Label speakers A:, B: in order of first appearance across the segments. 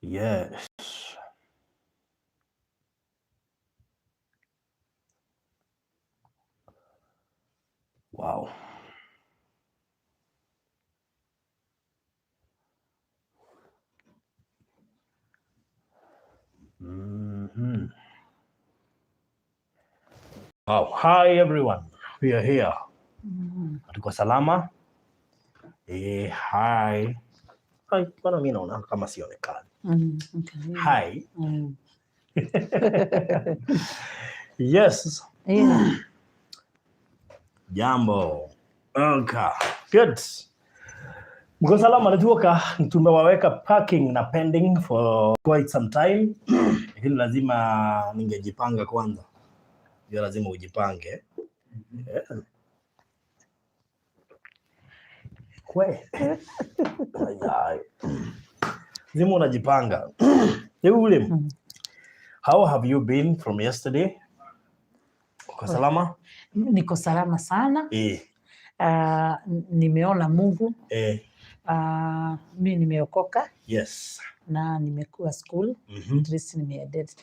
A: Yes. Wow. Wow. Hi everyone. We are here. Tuko salama? Hi. Hi, bwana mimi naona kama sionekani.
B: Okay.
A: Hi. Yes.
B: Yeah.
A: Jambo. Okay. Good. Mko salama natuoka, tumewaweka parking na pending for quite some time. Lakini lazima ningejipanga kwanza. Ndio lazima ujipange. Yeah. Kwe. Ai. Lazima unajipanga. Hebu ule. How have you been from yesterday? Uko salama?
B: Niko salama sana. Nimeona Mungu. Mi nimeokoka. Na nimekuwa school. At least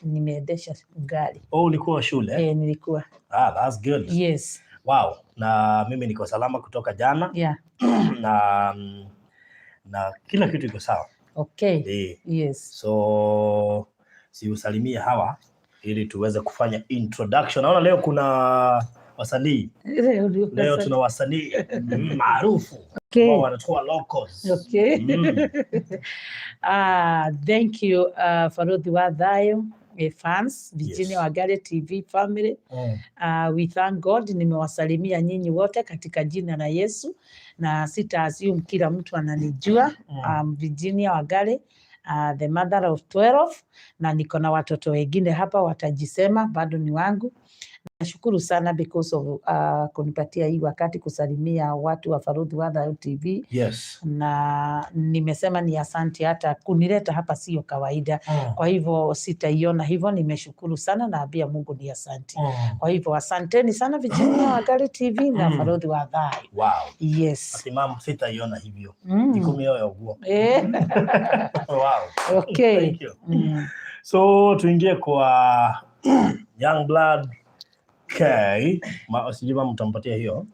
B: nimeendesha gari.
A: Oh, ulikuwa shule?
B: Eh, nilikuwa.
A: Ah, that's good.
B: Yes.
A: Wow. Na mimi niko salama kutoka jana. Na kila kitu iko sawa.
B: Yes.
A: So si usalimie hawa ili tuweze kufanya introduction. Naona leo kuna wasanii. Leo tuna wasanii maarufu. Ambao wanatoa locals.
B: Thank you, Farodhi wa Thayo, fans, Virginia Wangari TV family. We thank God. Nimewasalimia nyinyi wote katika jina la Yesu, na sita assume kila mtu ananijua. Virginia Wangari, the mother of 12, na niko na watoto wengine hapa watajisema bado ni wangu. Nashukuru sana because of kunipatia hii wakati kusalimia watu wa Farodhi wa Thayo TV. Na nimesema ni asante, hata kunileta hapa sio kawaida. Kwa hivyo sitaiona hivyo, nimeshukuru sana na ambia Mungu ni asante. Kwa hivyo asanteni sana Virginia Wangari TV na Farodhi wa Thayo.
A: Wow.
B: Yes.
A: Ati mama sitaiona hivyo. Ikumi yoyo guo. Wow. Thank you. So tuingie kwa Young Blood K. Sijui mama mtampatia hiyo.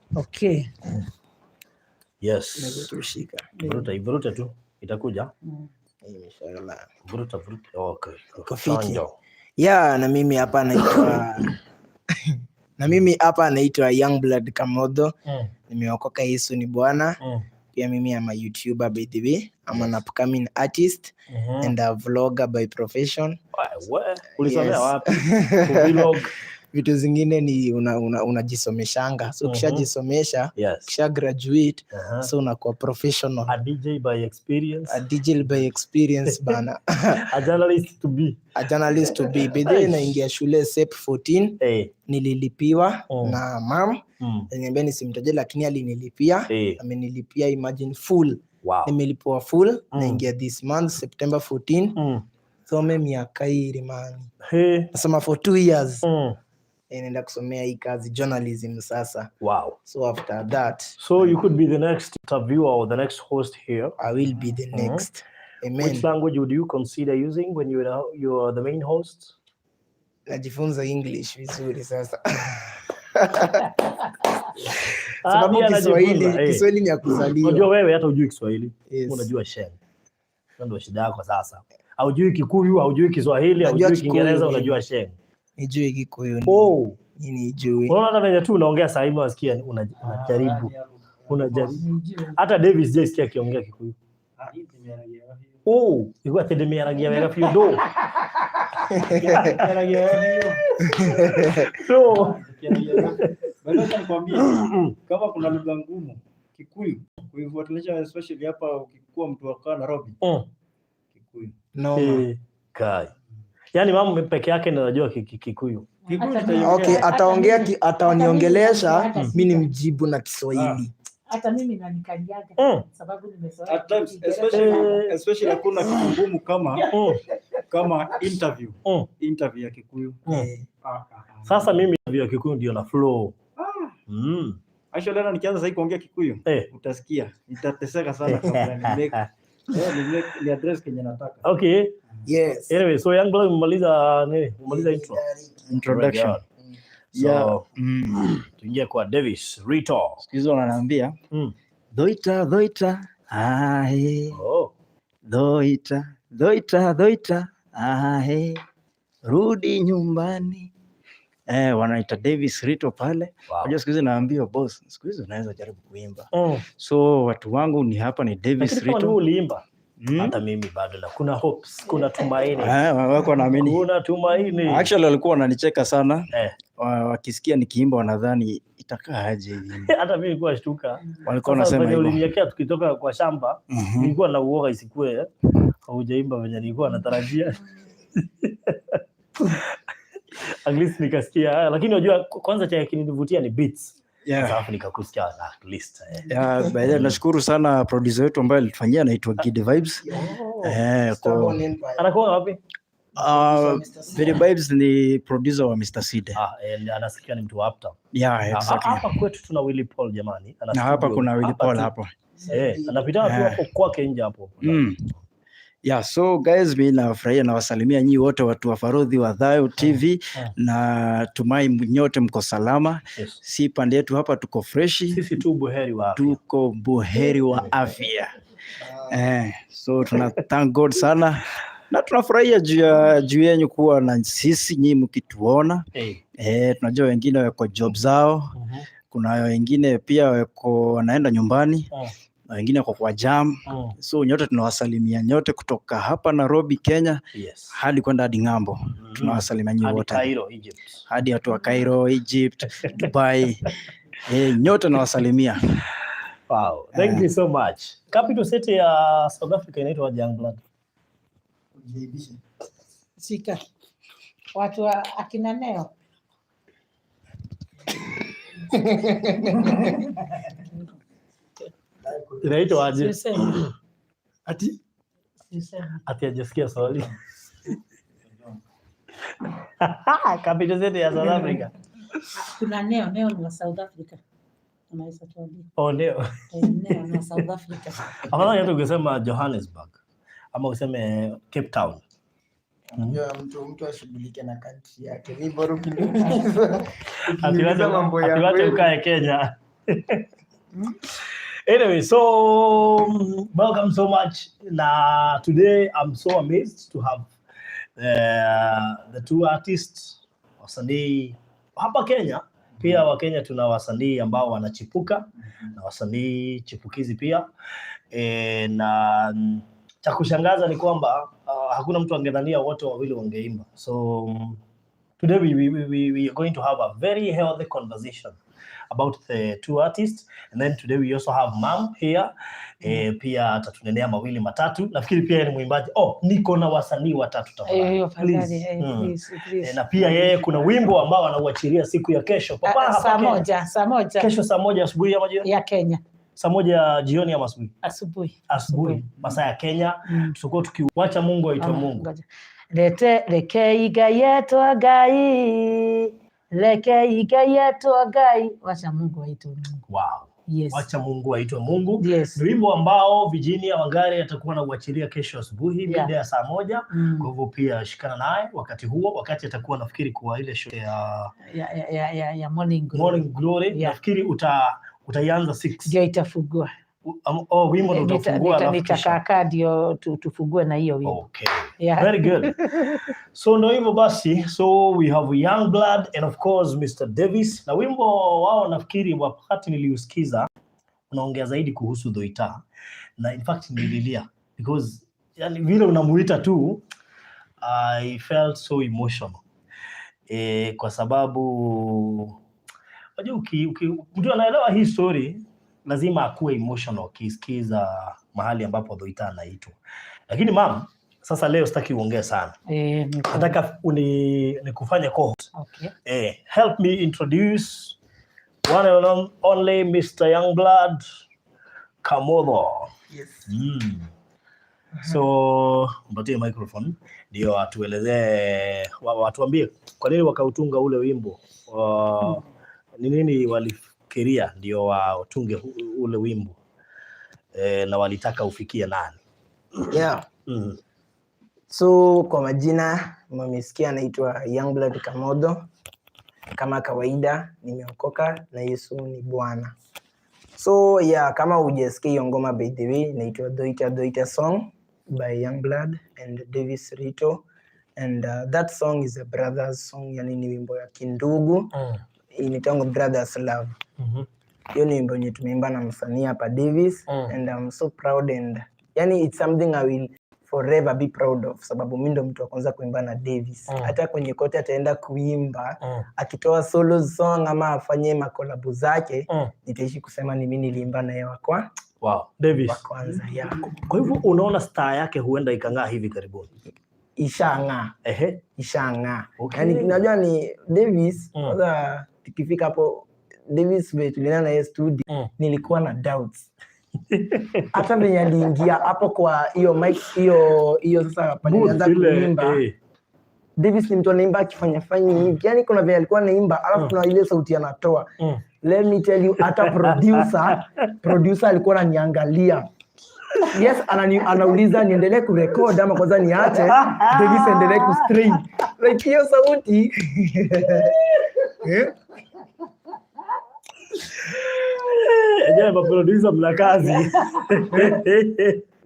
A: Yes.
C: Nakutushika.
A: Vuruta, ivuruta tu. Itakuja.
C: Inshallah.
A: Vuruta, vuruta. Okay.
C: Uko fiti.
A: Chanjo.
C: Yeah, na mimi hapa naitwa na mimi hapa naitwa Young Blood Kamodo. Nimeokoka, Yesu ni Bwana. Pia mimi am a YouTuber by the way. I'm an upcoming artist and a vlogger by profession.
A: We, ulisomea
C: Yes.
A: wapi? Vlog.
C: Vitu zingine ni unajisomeshanga. So ukishajisomesha, ukisha graduate, so unakuwa professional.
A: A DJ by experience.
C: A DJ by experience bana.
A: A journalist to be.
C: A journalist to be. By the way,
A: Nice.
C: naingia shule SEP 14. Nililipiwa na mam. Aliniambia nisimtaje lakini alinilipia. Amenilipia imagine full.
A: Wow.
C: Nimelipwa full. Naingia this month September 14. Some miaka hii man.
A: Hey.
C: Nasoma for 2 years. Naenda kusomea hii kazi journalism sasa.
A: Wow.
C: So after that,
A: So you could be the next interviewer or the next host here.
C: I will be the next. Amen.
A: Which language would you consider using when you are the main host?
C: Najifunza English vizuri sasa. Sababu
A: Pia anajifunza, eh.
C: Kiswahili ni ya kuzaliwa.
A: Unajua wewe hata hujui Kiswahili.
C: Yes.
A: Unajua Sheng. Hiyo ndio shida yako sasa. Haujui Kikuyu, haujui Kiswahili,
C: Najua
A: haujui
C: Kikuyu
A: Kiingereza,
C: mimi.
A: unajua Sheng.
C: Nijui Kikuyu ni.
A: Oh.
C: Nini nijui?
A: Unaona hata venye tu unaongea sasa hivi unasikia unajaribu. Unajaribu. Hata Davis hajasikia akiongea Kikuyu. Oh, ilikuwa tedemea wega fiu do. So,
D: Bado nikwambie kama kuna lugha ngumu Kikuyu kuifuatilisha especially hapa ukikuwa mtu wa Nairobi. Kikuyu.
C: Noma.
A: Kai. Yaani mama peke yake ndiye anajua Kikuyu.
D: Kikuyu
B: Hata
D: tutaiongea.
C: Okay,
B: Hata mimi.
C: ataoniongelesha,
B: Hata
C: mimi nimjibu na Kiswahili.
B: Hata mimi nanikaliaga sababu nimezoea
D: At times,
B: Kiingereza.
D: especially hakuna kitu ngumu kama interview. Interview ya Kikuyu.
A: Sasa mimi interview ya Kikuyu ndio na flow.
D: Actually hata nikianza sasa kuongea Kikuyu utasikia nitateseka sana kabla ni make ni make ni address kenye nataka.
A: Okay.
C: Yes.
A: Anyway, so Young Blood, umemaliza nini? Umemaliza intro.
D: Introduction.
A: So
D: Yeah.
A: Tuingie kwa Davis Rito.
D: Siku hizo wananiambia "Dhoita dhoita ahe, dhoita dhoita dhoita ahe, rudi nyumbani." Wanaita Davis Rito pale. Unajua siku hizi naambiwa, "Boss, siku hizi unaweza jaribu kuimba." So watu wangu ni hapa ni Davis
A: Lakini kama ni
D: Rito.
A: wewe uliimba, hata mimi bado na kuna hopes, kuna tumaini.
D: Wako wanaamini.
A: Kuna tumaini.
D: Actually walikuwa wananicheka sana.
A: Eh.
D: Wakisikia nikiimba wanadhani itakaa aje hivi.
A: Hata mimi nilikuwa shtuka.
D: Walikuwa
A: Sasa
D: wanasema
A: venye
D: hivyo.
A: uliniwekea tukitoka kwa shamba, nilikuwa na uoga isikue haujaimba venye nilikuwa natarajia. At least nikasikia haya, lakini unajua kwanza cha kinivutia ni beats. Alafu nikakusikia at least.
D: Yeah, by the way, nashukuru sana producer wetu ambaye alitufanyia, anaitwa Gide Vibes.
A: Oh.
C: Stubborn Empire.
A: Anakuwa wapi?
C: Mr.
D: Gide Vibes ni producer wa Mr. Side.
A: Ah, anasikia ni mtu wa Uptown.
D: Yeah,
A: Ah,
D: exactly.
A: hapa kwetu tuna Willy Paul, jamani. Ana
D: Na hapa
A: studio
D: kuna Willy
A: hapa
D: Paul
A: tu.
D: hapo.
A: Anapita tu hapo kwake nje hapo.
D: Yeah, so guys, mi nafurahia nawasalimia nyinyi wote watu wa Farodhi wa Thayo TV na tumai nyote mko salama.
A: Yes.
D: Si pande yetu hapa tuko freshi,
A: Sisi tu buheri wa afya.
D: Tuko buheri wa afya. So tuna thank God sana na tunafurahia juu yenyu kuwa na sisi nyinyi mkituona. Tunajua wengine wako job zao, kuna wengine pia wako wanaenda nyumbani na wengine wako kwa jam. So nyote tunawasalimia nyote kutoka hapa Nairobi, Kenya hadi kwenda hadi ng'ambo. Tunawasalimia nyinyi
A: Hadi
D: wote
A: Cairo, Egypt.
D: Hadi watu wa Cairo, Egypt, Dubai. Nyote nawasalimia.
A: Wow. Thank you so much. Capital city ya South Africa inaitwa Youngblood?
B: Shika. Watu wa akina Neo.
A: Inaitwa aje?
B: Sisemi.
A: Ati
B: Sisemi.
A: ati hajasikia swali. Capital city ya South Africa.
B: Kuna Neo, Neo ni wa South Africa. Unaweza tuambia.
A: Oh, ndio.
B: Neo ni wa South Africa.
A: Afadhali hata ukisema Johannesburg ama useme Cape Town.
C: Unajua mtu ashughulike na country yake. Mi bora ukiniuliza ukiniuliza mambo ya
A: Ati wache
C: kweli.
A: ukae Kenya. Anyway, so welcome so much. Na today I'm so amazed to have the two artists, wasanii hapa Kenya. Pia wa Kenya tuna wasanii ambao wanachipuka na wasanii chipukizi pia. Na cha kushangaza ni kwamba hakuna mtu angedhania wote wawili wangeimba. So today we are going to have a very healthy conversation about the two artists, and then today we also have Mom here. Pia atatunenea mawili matatu. Nafikiri pia yeye ni mwimbaji. Oh, niko na wasanii watatu, tafadhali.
B: Hiyo
A: Please.
B: fadhali, please, please.
A: Na pia yeye kuna wimbo ambao anauachilia siku ya kesho. Papa
B: Ah,
A: hapa
B: saa
A: Kenya.
B: 1, saa 1
A: Kesho saa 1 asubuhi ama jioni?
B: Ya Kenya.
A: Saa 1 jioni ama asubuhi?
B: Asubuhi.
A: Asubuhi, masaa ya Kenya. Tutakuwa tukiwacha Mungu aitwe
B: Ah,
A: Mungu.
B: Ngoja. Lete rekei Ngai etwo Ngai, rekei Ngai etwo Ngai, wacha Mungu aitwe Mungu.
A: Wow.
B: Yes.
A: Wacha Mungu aitwe Mungu.
B: Yes.
A: Ni wimbo ambao Virginia Wangari atakuwa anauachilia kesho asubuhi mida ya saa 1. Kwa hivyo pia shikana naye wakati huo, wakati atakuwa nafikiri kwa ile show ya
B: Ya Morning Glory.
A: Morning Glory.
B: Yeah.
A: Nafikiri utaianza 6.
B: Ndio itafungua.
A: Oh, wimbo ndo utafungua alafu kisha.
B: Nitakaakaa ndio tufungue na hiyo wimbo.
A: Okay.
B: Yeah.
A: Very good. So ndo hivyo basi. So we have Young Blood and of course Mr. Davis. Na wimbo wao nafikiri wakati niliusikiza unaongea zaidi kuhusu Dhoita. Na in fact nililia because yani vile unamuita tu, I felt so emotional. Kwa sababu unajua mtu anaelewa hii story lazima akuwe emotional akisikiza mahali ambapo Dhoita anaitwa. Lakini mam, sasa leo sitaki uongee sana.
B: Ni kweli.
A: Nataka nikufanye co-host.
B: Okay.
A: Help me introduce one and only Mr. Youngblood Kamotho.
C: Yes.
A: So mpatie microphone ndio atuelezee, watuambie kwa nini wakautunga ule wimbo. Ni nini walifikiria ndio watunge ule wimbo na walitaka ufikie nani?
C: Yeah. So kwa majina mmesikia, naitwa Youngblood Kamotho. Kama kawaida nimeokoka na Yesu ni Bwana. So yeah, kama hujasikia hiyo ngoma, by the way, inaitwa Doita Doita Song by Youngblood and Davis Rito, and that song is a brothers song, yani ni wimbo ya kindugu, inaitwa Brothers Love. Hiyo ni wimbo yenye tumeimba na msanii hapa Davis, and I'm so proud, and yani it's something I will forever be proud of, sababu mi ndo mtu wa kwanza kuimba na Davis. Hata kwenye kote ataenda kuimba, akitoa solo song ama afanye makolabo zake, nitaishi kusema ni mimi niliimba naye
A: Davis.
C: wa kwanza, yeah.
A: Kwa hivyo unaona star yake huenda ikang'aa hivi karibuni?
C: Ishang'aa. Ishang'aa. Yani unajua ni Davis, kwanza tukifika hapo Davis, vile tulienda na yeye studio, nilikuwa na doubts hata venye aliingia hapo kwa hiyo mic, hiyo hiyo sasa pale
A: Booth
C: alianza
A: ile,
C: kuimba. Davis ni mtu anaimba akifanya fanya hivi, yani kuna venye alikuwa anaimba, alafu kuna ile sauti anatoa. Let me tell you, hata producer alikuwa ananiangalia, yes, anauliza niendelee kurecord ama kwanza niache Davis endelee kustrain, like hiyo sauti, eh?
A: Enyewe maproducer mna kazi.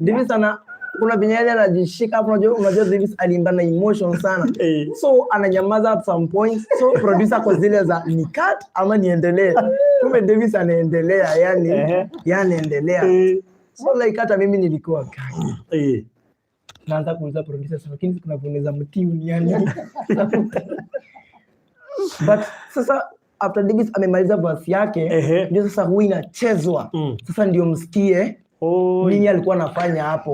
C: Davis ana kuna venye yeye anajishika hapo, unajua Davis aliimba na emotion sana, so ananyamaza at some point, so producer kwa zile za ni cut ama niendelee, kumbe Davis anaendelea, yani yani anaendelea. So like hata mimi nilikuwa kai naanza kuuliza producer sasa, lakini kuna kuongeza mtune yani. But sasa after Davis amemaliza verse yake, ndio sasa huwa inachezwa, sasa ndio msikie
A: Oi.
C: nini alikuwa anafanya hapo.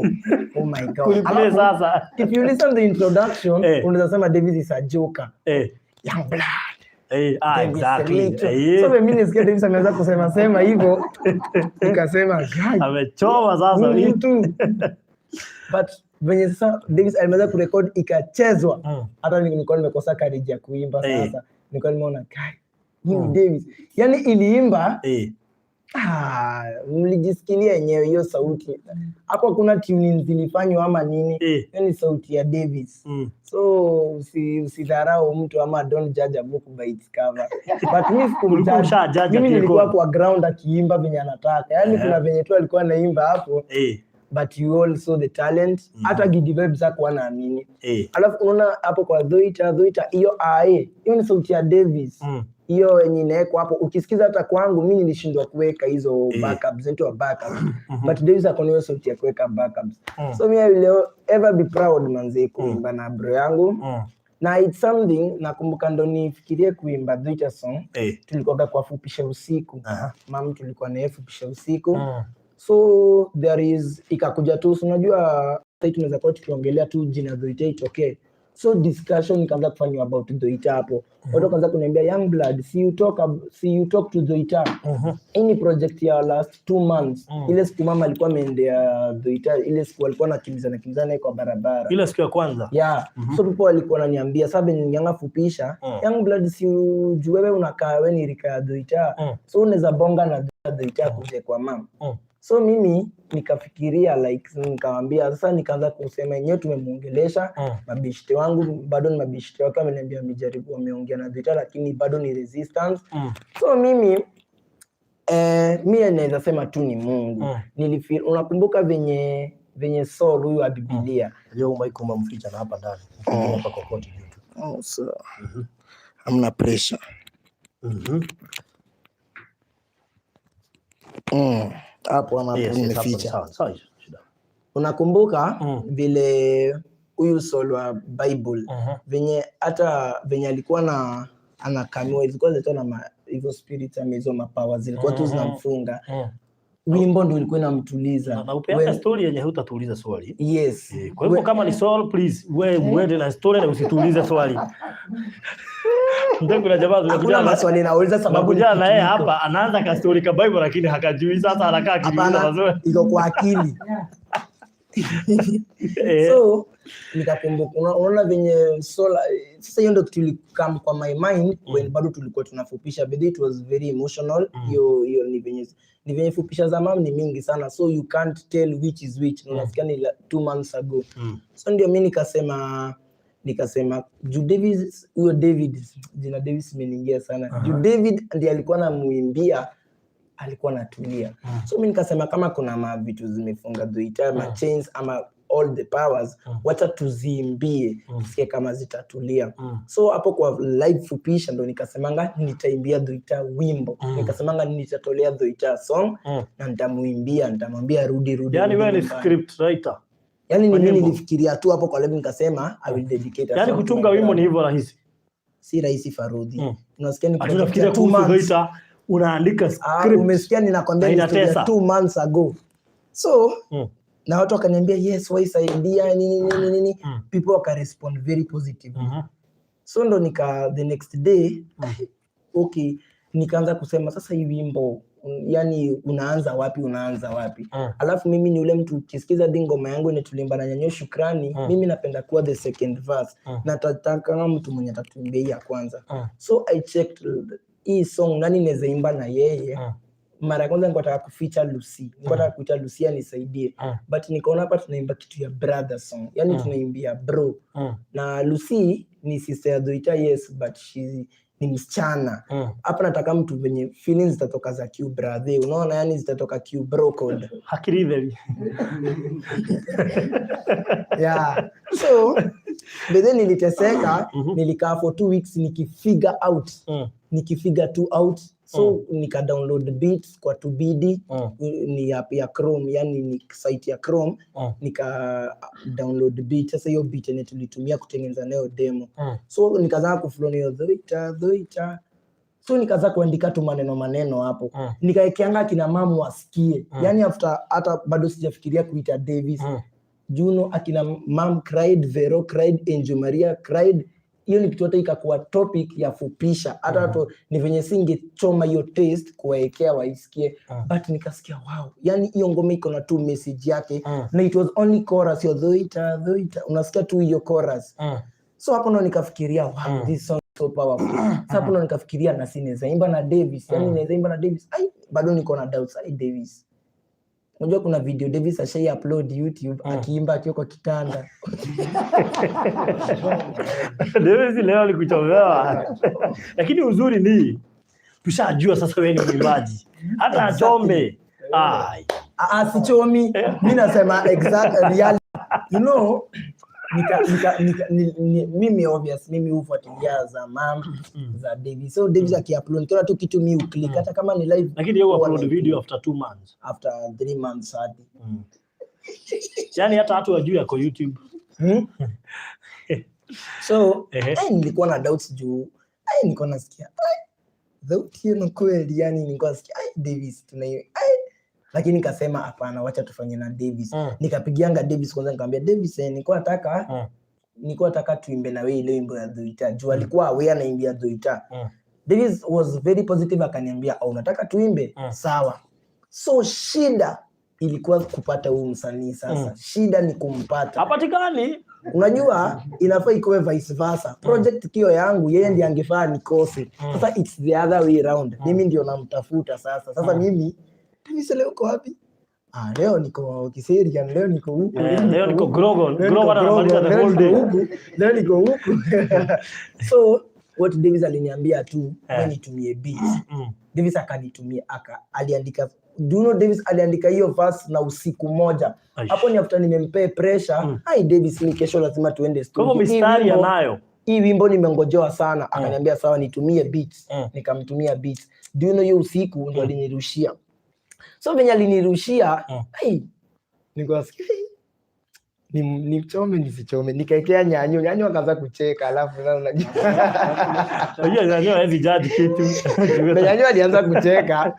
C: Oh my God.
A: Kuliplay
C: Alafu,
A: sasa.
C: if you listen the introduction, unaweza sema Davis is a joker. Young blood.
A: Ah,
C: Davis
A: exactly.
C: Rito.
A: Eh.
C: So mimi nisikia Davis ameanza kusema sema hivyo, nikasema, "Guy,
A: Amechoma sasa.
C: huyu mtu." But venye sasa Davis alimaliza kurecord ikachezwa, hata nilikuwa nimekosa courage ya kuimba. Sasa nilikuwa nimeona, guy, huyu ni Davis, yani iliimba. Ah, mlijisikilia yenyewe hiyo sauti hapo, hakuna tuning zilifanywa ama nini. Hiyo ni sauti ya Davis. So usidharau mtu ama don't judge a book by its cover, but mi
A: Ulikuwa
C: sikumjudge.
A: ushajudge
C: Mimi nilikuwa
A: akirecord.
C: kwa ground akiimba venye anataka, yani kuna venye tu alikuwa anaimba hapo, but you all saw the talent. Hata Gidi Vibes hakuwa naamini. Alafu unaona hapo kwa Dhoita Dhoita, hiyo ae, hiyo ni sauti ya Davis, hiyo yenye inawekwa hapo. Ukisikiza hata kwangu mi nilishindwa kuweka hizo backups, zinaitwa backups, but Davis ako na hiyo sauti ya kuweka backups. So mi I will ever be proud manze kuimba na bro yangu, na it's something nakumbuka ndo nifikirie kuimba Dhoita song, tulikuwaga kwa Fupisha Usiku. Mam tulikuwa naye Fupisha Usiku. So there is ikakuja tu, so unajua sasa tunaweza kuwa tukiongelea tu jina Dhoita itokee, so discussion ikaanza kufanywa about Dhoita hapo. Watu wakaanza kuniambia, "Young blood, see you talk to Dhoita." Hii ni project ya last 2 months. Ile siku mama alikuwa ameendea Dhoita, ile siku alikuwa anakimbizana kimbizana naye kwa barabara.
A: Ile siku ya kwanza.
C: Yeah. So people walikuwa wananiambia sasa venye nilianga Fupisha, "Young blood, si ujue wewe unakaa, wewe ni rika ya Dhoita, so unaweza bonga na Dhoita kuje kwa mama." So mimi nikafikiria, like nikamwambia sasa, nikaanza kusema yenyewe tumemuongelesha. Mabishte wangu bado ni mabishte wake, wameniambia wamejaribu, wameongea na Dhoita, lakini bado ni resistance. So mimi mi naweza sema tu ni Mungu. Nilifeel, unakumbuka venye Saul huyu wa Biblia?
A: Leo mic umemficha na hapa ndani. Hapa kokote juu tu.
C: Oh, so hamna pressure. Hapo ama hapo
A: Yes, hapo ni
C: nimeficha.
A: sawa. Sawa, shida.
C: Unakumbuka vile huyu Saul wa Bible, venye hata venye alikuwa na anakamiwa, ilikuwa zilikuwa na hivyo spirits ama hizo mapower zilikuwa tu zinamfunga, wimbo ndio ilikuwa inamtuliza.
A: Na upeane story yenye hutatuuliza swali.
C: Yes.
A: Kwa hivyo kama ni Saul, please we uende na story na usituulize swali. Ndio kuna jamaa
C: Hakuna
A: tunakuja na
C: maswali nauliza sababu ni
A: tunakuja na yeye
C: kitu iko.
A: hapa anaanza ka story ka Bible lakini hakajui, sasa anakaa akijiuliza
C: Hapana,
A: maswali.
C: iko kwa akili. So nikakumbuka, unaona venye sola sasa, hiyo ndo kitu ilicome kwa my mind when bado tulikuwa tunafupisha, but it was very emotional. Hiyo hiyo ni venye fupisha za mam ni mingi sana, so you can't tell which is which. Unasikia ni 2 months ago. So ndio mi nikasema juu Davis, huyo David, jina Davis imeniingia sana, juu David ndiye alikuwa namuimbia, alikuwa natulia. So mi nikasema kama kuna ma vitu zimefunga Dhuita, ma chains ama all the powers, wacha tuziimbie, tusikie kama zitatulia. So hapo kwa live fupisha ndo nikasemanga nitaimbia Dhuita wimbo. Nikasemanga nitatolea Dhuita song na nitamuimbia, nitamwambia rudi, rudi,
A: Yani
C: rudi
A: wewe ni
C: nyumbani.
A: Script writer.
C: Yani ni
A: Kwa
C: mimi
A: nyimbo.
C: Nilifikiria tu hapo kwa live, nikasema I will dedicate a
A: Yani
C: song to
A: kutunga
C: my
A: wimbo ni
C: brother.
A: hivyo rahisi?
C: Si rahisi, Farudhi. Unasikia ni
A: Ati
C: project
A: unafikiria
C: ya two
A: kuhusu
C: months.
A: Dhuita, unaandika
C: Ah,
A: script.
C: umesikia ninakwambia
A: Na
C: ni story ya
A: inatesa.
C: 2 months ago. So na watu wakaniambia yes, waisaidia nini nini nini. People wakarespond very positively. So ndo nika the next day, okay, nikaanza kusema sasa hii wimbo, yani unaanza wapi, unaanza wapi? Alafu mimi ni ule mtu ukisikiza hadi ngoma yangu ni tulimba na Nyanyo Shukrani, mimi napenda kuwa the second verse. Nataka kama mtu mwenye atatuimbia hii ya kwanza. So I checked hii song, nani naweza imba na yeye? Mara ya kwanza nilikuwa nataka kufeature Lucy, nilikuwa nataka kuita Lucy anisaidie, but nikaona hapa tunaimba kitu ya brother song, yani tunaimbia bro, na Lucy ni sister ya Dhuita, yes, but she ni msichana. Hapa nataka mtu venye feelings zitatoka za Q brother, unaona, yani zitatoka Q bro code.
A: Hakiri theri.
C: Yeah, so but then niliteseka. Nilikaa for 2 weeks nikifigure out, nikifigure two out. So nika download beats kwa Tubidi. Ni app ya Chrome, yani ni site ya Chrome. Nika download beat. Sasa hiyo beat yenye tulitumia kutengeneza nayo demo. So nikaanza kuflow hiyo Dhoita Dhoita. So nikaanza kuandika tu maneno maneno hapo. Nikaekeanga akina mamu wasikie. Yani after hata bado sijafikiria kuita Davis. Juno, akina mam cried, Vero cried, Angel Maria cried. Hiyo ni kitu hata ikakuwa topic ya fupisha hata ni venye singechoma hiyo taste kuwaekea waisikie. But nikasikia wow, yani hiyo ngoma iko na tu message yake. Na it was only chorus, hiyo Dhoita Dhoita, unasikia tu hiyo chorus. So hapo ndo nikafikiria, wow, this song is so powerful. So hapo ndo nikafikiria na si naweza imba na Davis, yani naweza imba na Davis. Ai, bado niko na doubts. Ai, Davis, unajua kuna video Davis ashai upload YouTube akiimba akiwa kwa kitanda.
A: Davis leo alikuchomewa. Lakini uzuri ni tushajua sasa wewe ni mwimbaji. Hata achome. Ai.
C: Ah, ah, sichomi. Mi nasema exact reality. You know, nika, nika, nika, ni, ni, mimi obvious mimi hufuatilia za mam za Davis. So Davis akiupload, nikiona tu kitu mi uclick, hata kama ni live.
A: Lakini yeye
C: huwa
A: upload
C: na-
A: video after 2 months.
C: After 3 months hadi.
A: Yaani hata watu wajui yako YouTube.
C: So nilikuwa na doubts juu nilikuwa nasikia sauti yenu kweli, yani nilikuwa nasikia Davis tuna lakini nikasema hapana, wacha tufanye na Davis. Nikapigianga Davis kwanza, nikamwambia Davis, nilikuwa nataka nilikuwa nataka tuimbe na wewe ile wimbo ya Dhuita, juu alikuwa aware anaimbia Dhuita. Davis was very positive, akaniambia, "Oh, unataka tuimbe? Sawa." So shida ilikuwa kupata huyu msanii sasa. Shida ni kumpata.
A: Hapatikani.
C: Unajua inafaa ikuwe vice versa. Project kio yangu, yeye ndiye angefaa nikose. Sasa it's the other way round, mimi ndio namtafuta sasa. Sasa mimi, "Davis, leo uko wapi?" "Ah, leo niko Kiserian, leo niko huku."
A: Leo niko Grogon.
C: Leo niko
A: Grogon anamaliza the
C: Grogon,
A: whole
C: leo
A: day.
C: niko huku, leo niko huku. So what Davis aliniambia tu, "Wewe nitumie beats." Davis akanitumia, aka aliandika, do you know Davis aliandika hiyo verse na usiku moja?
A: Aish.
C: Hapo ni after nimempea pressure. "Ai Davis, ni kesho lazima tuende
A: Kwa hivyo
C: studio. Hii
A: mistari anayo.
C: Hii wimbo nimengojewa sana." Akaniambia, "Sawa, nitumie beats." Nikamtumia beats. Do you know hiyo usiku ndo alinirushia? So venye alinirushia, ai, nikasikia ni nichome nisichome, nikaekea Nyanyo. Nyanyo akaanza kucheka, alafu sasa unajua
A: Unajua Nyanyo hawezi judge kitu.
C: Na Nyanyo alianza kucheka.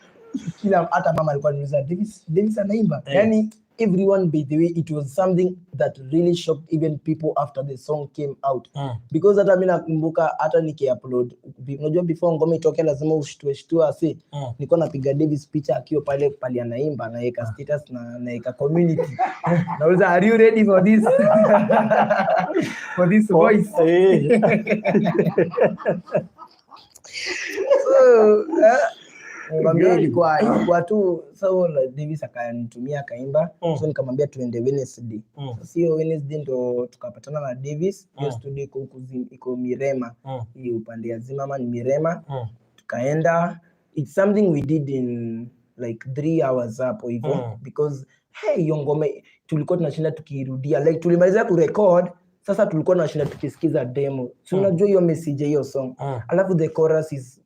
C: Kila hata mama alikuwa ananiuliza, "Davis, Davis anaimba?" Yani Everyone, by the way, it was something that really shocked even people after the song came out, because hata mi nakumbuka hata nikiupload, unajua before ngoma itoke lazima ushtue shtue si. Nilikuwa napiga Davis picha akiwa pale pale anaimba, naeka status na naeka community, nauliza, "Are you ready for this voice?" So nikamwambia ilikuwa tu so like, Davis akanitumia akaimba. So nikamwambia tuende Wednesday. Sasa hiyo Wednesday ndo tukapatana na Davis hiyo studio iko huku iko Mirema, hii upande ya Zimmerman, Mirema. Tukaenda. It's something we did in like 3 hours hapo hivyo, because hey, hiyo ngoma tulikuwa tunashinda tukiirudia. Like tulimaliza kurecord, sasa tulikuwa tunashinda tukisikiza demo, si unajua hiyo message ya hiyo song. Alafu the chorus is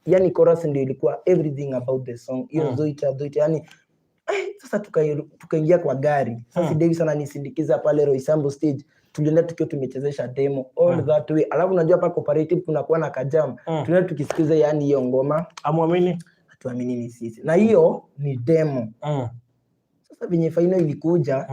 C: yani chorus ndio ilikuwa everything about the song hiyo. Zoita Zoita, yani sasa tukaingia kwa gari sasa. Davis ananisindikiza pale Roysambu stage. Tulienda tukiwa tumechezesha demo all that way. Alafu unajua hapa Cooperative kunakuwa na kajam. Tulienda tukisikiza yani hiyo ngoma.
A: Amwamini.
C: Hatuamini ni sisi, na hiyo ni demo. Sasa venye final ilikuja,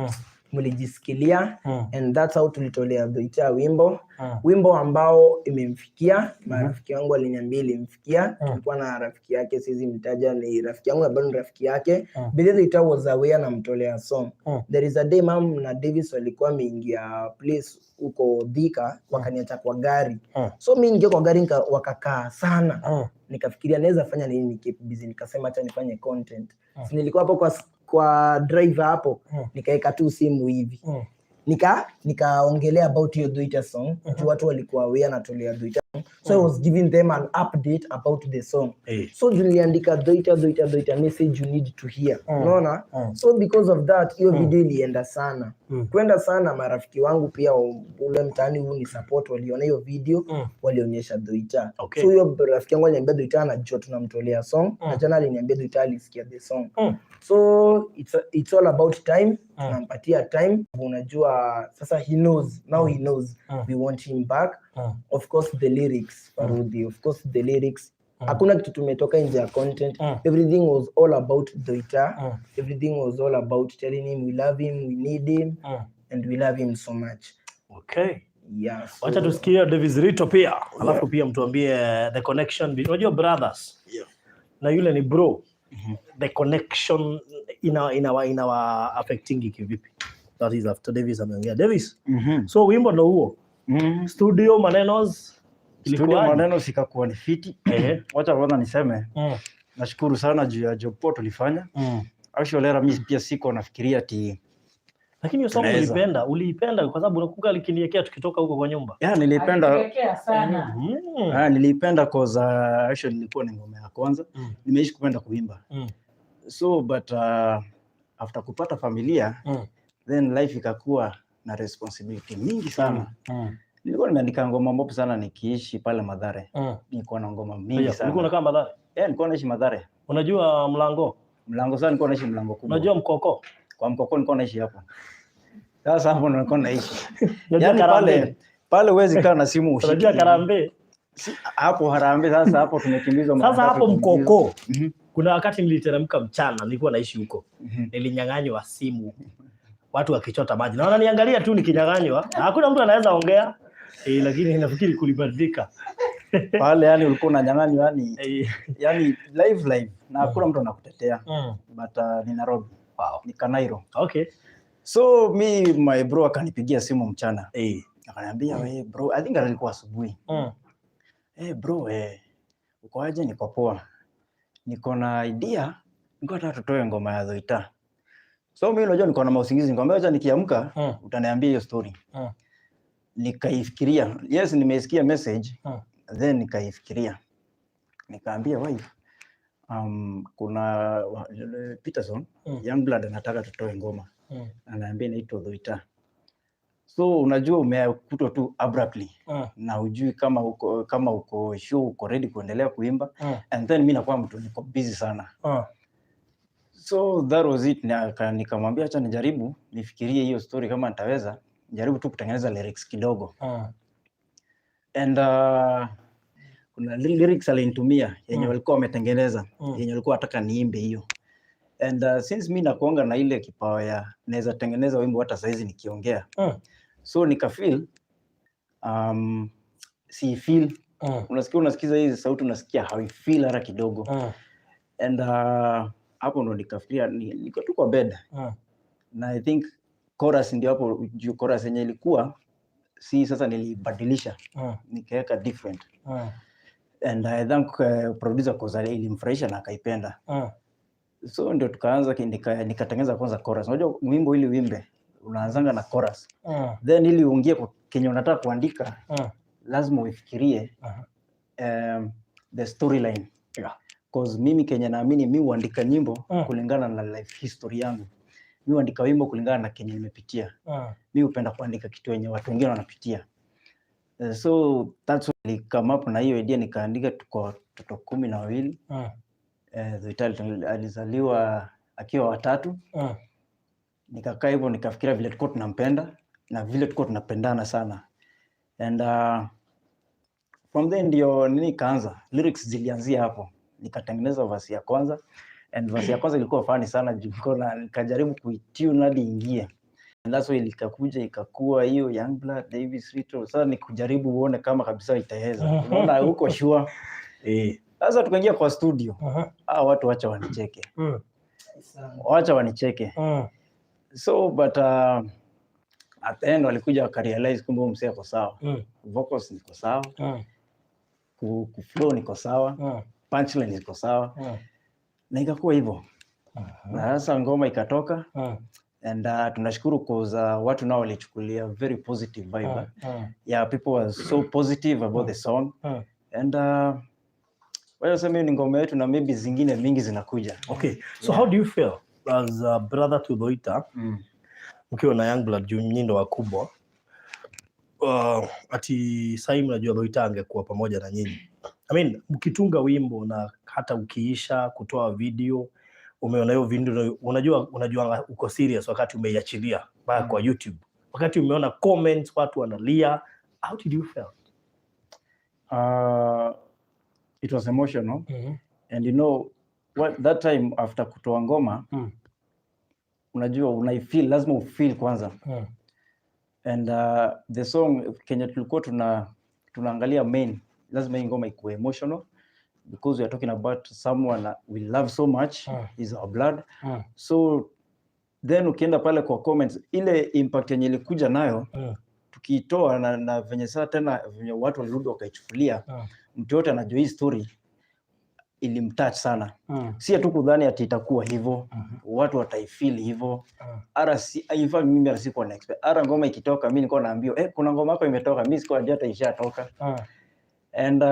C: mlijisikilia, and that's how tulitolea Dhoita wimbo, wimbo ambao imemfikia. Marafiki wangu waliniambia ilimfikia. Tulikuwa na rafiki yake, siwezi mtaja, ni rafiki yangu na bado ni rafiki yake. By Dhoita was aware namtolea song. There is a day mam na Davis walikuwa wameingia place huko Thika, wakaniacha kwa gari. So mi ingia kwa gari wakakaa sana. Nikafikiria naweza fanya nini ni keep busy. Nikasema acha nifanye content. Si nilikuwa hapo kwa driver hapo, nikaeka tu simu hivi, nikaongelea about hiyo Dhoita song, juu watu walikuwa aware natolea Dhoita song. So I was giving them an update about the song. So juu niliandika "Dhoita, Dhoita, Dhoita, message you need to hear," unaona? So because of that hiyo video ilienda sana. Kwenda sana, marafiki wangu pia ule mtaani huu ni support, waliona hiyo video, walionyesha Dhoita. So huyo rafiki yangu aliniambia Dhoita anajua tunamtolea song, na jana aliniambia Dhoita alisikia the song. So it's all about time. Tunampatia time. Unajua sasa he knows now, he knows we want him back. Of course the lyrics, Farudhi, of course the lyrics, hakuna kitu tumetoka nje ya content. Everything was all about Dhoita. Everything was all about telling him we love him, we need him, and we love him so much. Yeah, so,
A: Wacha tusikie Davis Rito pia, alafu pia mtuambie the connection unajua brothers na yule ni bro, the connection inawa affecting kivipi? That is after Davis ameongea. Davis, so wimbo ndo huo, studio manenos
D: Studio
A: ilikuwaje?
D: Maneno sikakuwa ni fiti. Wacha kwanza niseme nashukuru sana juu ya job poa tulifanya. Actually hata mimi pia siko nafikiria ati
A: Lakini hiyo song
D: tunaweza.
A: uliipenda kwa sababu unakumbuka alikiniekea tukitoka huko kwa nyumba.
D: Yeah, nilipenda.
B: Alituwekea sana.
D: Ah, nilipenda cause actually nilikuwa ni ngoma ya kwanza. Nimeishi kupenda kuimba. So but after kupata familia, then life ikakuwa na responsibility mingi sana. Nilikuwa nimeandika ngoma mob sana nikiishi pale Mathare. Nilikuwa na ngoma mingi
A: Ulikuwa
D: sana.
A: unakaa Mathare?
D: Yeah, nilikuwa naishi Mathare.
A: Unajua mlango?
D: Mlango sana, nilikuwa naishi mlango kubwa.
A: Unajua mkoko?
D: Kwa mkoko nilikuwa naishi hapo. Sasa hapo ndo nilikuwa naishi.
A: Unajua
D: Yaani
A: Karambe?
D: pale pale huwezi kaa na simu ushike.
A: Unajua Karambe?
D: Hapo Harambee sasa hapo tumekimbizwa mara
A: Sasa
D: tatu
A: hapo
D: tumekimbizwa.
A: mkoko kuna wakati niliteremka mchana, nilikuwa naishi huko. Nilinyang'anywa simu, watu wakichota maji na wananiangalia tu nikinyang'anywa, na hakuna mtu anaweza ongea lakini nafikiri kulibadilika.
D: Pale yani ulikuwa unanyang'anywa yani yani live live na hakuna mtu anakutetea. But ni Nairobi. Ni Kanairo. So mi my bro akanipigia simu mchana. Akaniambia, "We bro," I think alikuwa asubuhi. "Eh bro, uko aje?" "Niko poa. Niko na idea, niko nataka tutoe ngoma ya Dhoita." So mimi unajua niko na mausingizi, nikamwambia acha nikiamka utaniambia hiyo story. Nikaifikiria. Yes, nimesikia message. Then nikaifikiria. Nikaambia wife, kuna Peterson, Youngblood anataka tutoe ngoma. Anaambia inaitwa Dhoita. So unajua umekutwa tu abruptly na hujui kama uko sure uko ready kuendelea kuimba, and then mi nakuwa mtu niko busy sana. So that was it. Nikamwambia acha nijaribu nifikirie hiyo story kama nitaweza jaribu tu kutengeneza lyrics kidogo. And kuna lyrics alinitumia yenye walikuwa wametengeneza, yenye walikuwa wataka niimbe hiyo. And since mi nakuanga na ile kipawa ya naweza tengeneza wimbo hata saizi nikiongea, so nikafeel si feel, unasikia, unasikiza hizi sauti, unasikia hauifeel hata kidogo. And hapo ndo nikafikiria, niko tu kwa bed, na I think chorus ndio hapo juu, chorus yenye ilikuwa si sasa nilibadilisha, nikaweka different, and I thank producer cause ilimfurahisha na akaipenda. So ndio tukaanza, nikatengeneza kwanza chorus. Unajua wimbo ili uimbe unaanzanga na chorus, then ili uingie kwa kenye unataka kuandika, lazima uifikirie the storyline, cause mimi kenye naamini, mi huandika nyimbo kulingana na life history yangu. Mi huandika wimbo kulingana na kenye nimepitia. Mi hupenda kuandika kitu yenye watu wengine wanapitia. So that's why I come up na hiyo idea, nikaandika tuko watoto 12. Thuita alizaliwa akiwa watatu. Nikakaa hivyo nikafikiria vile tulikuwa tunampenda na vile tulikuwa tunapendana sana, and from then ndio nini ikaanza, lyrics zilianzia hapo. Nikatengeneza verse ya kwanza, and verse ya kwanza ilikuwa funny sana juu nilikuwa nikajaribu kuitune hadi ingie, and that's why ikakuja ikakuwa hiyo Youngblood Davis Rito. Sasa ni kujaribu uone kama kabisa itaweza, unaona huko sure. Sasa tukaingia kwa studio, ah, watu wacha wanicheke, wacha wanicheke. So but at the end walikuja wakarealize kumbe huyu msee ako sawa, vocals niko sawa, ku flow niko sawa, punchline ziko sawa, na ikakuwa hivyo, na sasa ngoma ikatoka, and tunashukuru cause watu nao walichukulia very positive vibe. Yeah, people were so positive about the song, and wacha sema hiyo ni ngoma yetu na maybe zingine mingi zinakuja.
A: Okay. So how do you feel as a brother to Dhoita, mkiwa na Youngblood, juu nyinyi ndo wakubwa, ati sahii mnajua Dhoita angekuwa pamoja na nyinyi? I mean, mkitunga wimbo na hata ukiisha kutoa video, umeona hiyo video, unajua uko serious wakati umeiachilia mpaka kwa YouTube, wakati umeona comments, watu wanalia, how did you feel?
D: It was emotional, and you know what, that time after kutoa ngoma, unajua unaifeel, lazima ufeel kwanza, and the song kenye tulikuwa tunaangalia main, lazima hii ngoma ikuwe emotional because we are talking about someone we love so much, is our blood. So then ukienda pale kwa comments, ile impact yenye ilikuja nayo, tukiitoa na venye saa tena venye watu walirudi wakaichukulia, mtu yote anajua hii story ilimtouch sana. Si tu kudhani ati itakuwa hivyo, watu wataifeel hivyo. Ara si, in fact mimi hata sikuwa na expect. Ara ngoma ikitoka, mimi nilikuwa naambiwa, "Eh, kuna ngoma yako imetoka." Mimi sikuwa najua hata ishatoka. And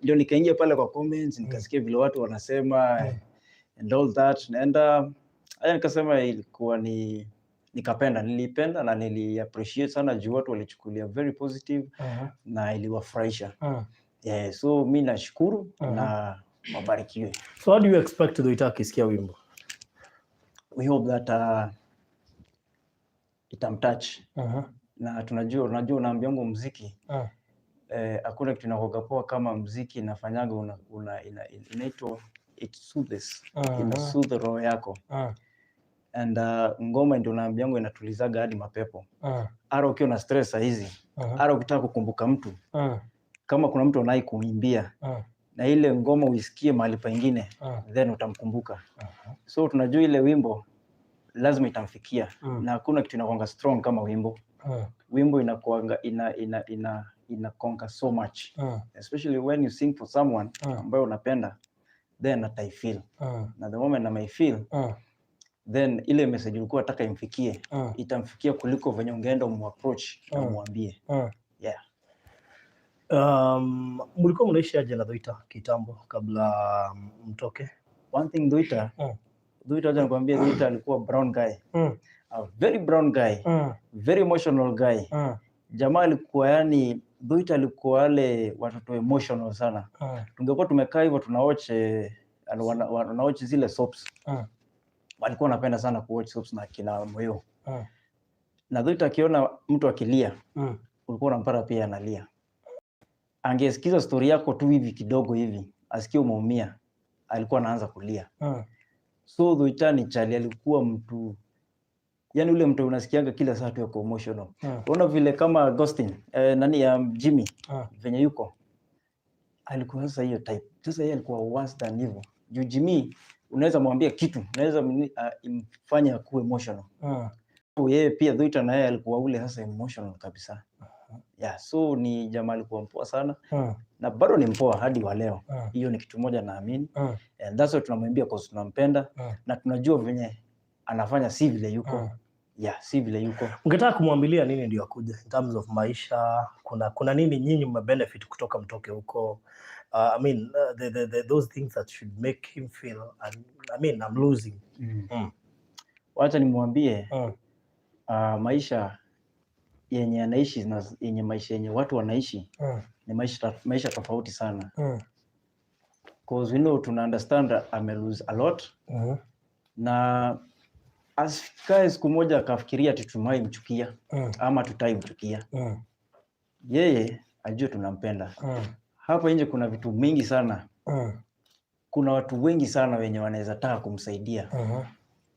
D: ndio nikaingia pale kwa comments, nikasikia vile watu wanasema and all that, and haya nikasema ilikuwa ni nikapenda, nilipenda na nili appreciate sana juu watu walichukulia very positive na iliwafurahisha. Yeah, so mi nashukuru na wabarikiwe.
A: So how do you expect Dhoita akisikia wimbo?
D: We hope that itamtouch, na tunajua, unajua unaambiangu muziki, hakuna kitu inakuwaga poa kama muziki, inafanyaga inaitwa it soothes, ina soothe roho yako, and ngoma ndio unaambiangu inatulizaga hadi mapepo. Ara ukiwa na stress saa hizi, ara ukitaka kukumbuka mtu, kama kuna mtu anaye kuimbia na ile ngoma uisikie mahali pengine, then utamkumbuka. So tunajua ile wimbo lazima itamfikia, na hakuna kitu inakuanga strong kama wimbo. Wimbo inakuanga ina conquer so much, especially when you sing for someone ambayo unapenda, then ataifeel, na the moment amaifeel, then ile message ulikuwa unataka imfikie, itamfikia kuliko venye ungeenda umuapproach na umwambie. Yeah.
A: Mlikuwa mnaishi aje na Dhoita kitambo kabla mtoke?
D: One thing, Dhoita, Dhoita, acha nikwambie, Dhoita alikuwa brown guy, a very brown guy, very emotional guy. Jamaa alikuwa, yani Dhoita alikuwa wale watoto emotional sana. Tungekuwa tumekaa hivyo tunawatch wanawatch zile soaps. Walikuwa wanapenda sana kuwatch soaps na kina Moyo. Na Dhoita akiona mtu akilia, ulikuwa unampata pia analia. Angesikiza story yako tu hivi kidogo hivi, asikie umeumia, alikuwa anaanza kulia. So Thuita ni chali alikuwa mtu, yani ule mtu unasikianga kila saa tu yuko emotional. Unaona vile kama Agustin, nani ya Jimmy, venye yuko, alikuwa sasa hiyo type. Sasa yeye alikuwa worse than hivyo. Juu Jimmy unaweza mwambia kitu, unaweza imfanye akuwe emotional. So yeye pia Thuita na yeye alikuwa ule sasa emotional kabisa. Yeah, so ni jamaa alikuwa mpoa sana na bado ni mpoa hadi wa leo. Hiyo ni kitu moja naamini. And that's why tunamwambia, cause tunampenda na tunajua venye anafanya si vile yuko. Yeah, si vile yuko.
A: Ungetaka kumwambilia nini ndio akuja in terms of maisha? Kuna nini nyinyi mmebenefit kutoka mtoke huko? I mean, those things that should make him feel, I mean, I'm losing.
D: Wacha nimwambie, maisha yenye anaishi na yenye maisha yenye watu wanaishi ni maisha tofauti sana. Cause we know, tuna understand ame lose a lot na asikae siku moja akafikiria ati tumewahi mchukia ama tutaimchukia. Yeye ajue tunampenda. Hapa nje kuna vitu mingi sana. Kuna watu wengi sana wenye wanaweza taka kumsaidia.